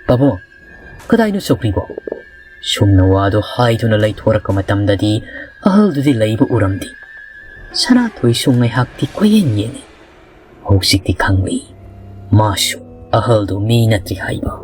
"ꯄꯥꯕꯨꯡ, ꯀꯗꯥꯏꯅꯣ ꯆꯧꯀ꯭ꯔꯤꯕꯣ?" ꯁꯨꯝꯅ ꯋꯥꯗꯨ ꯍꯥꯏꯗꯨꯅ ꯂꯩꯊꯣꯔꯛꯄ ꯃꯇꯝꯗꯗꯤ ꯑꯍꯜꯗꯨꯗꯤ ꯂꯩꯕ ꯎꯔꯝꯗꯦ꯫ ꯁꯅꯥꯊꯣꯏꯁꯨ ꯉꯥꯏꯍꯥꯛꯇꯤ ꯀꯣꯏꯌꯦꯡ ꯌꯦꯡꯉꯤ꯫ ꯍꯧꯖꯤꯛꯇꯤ ꯈꯪꯂꯤ, ꯃꯥꯁꯨ ꯑꯍꯜꯗꯨ ꯃꯤ ꯅꯠꯇ꯭ꯔꯤ ꯍꯥꯏꯕ꯫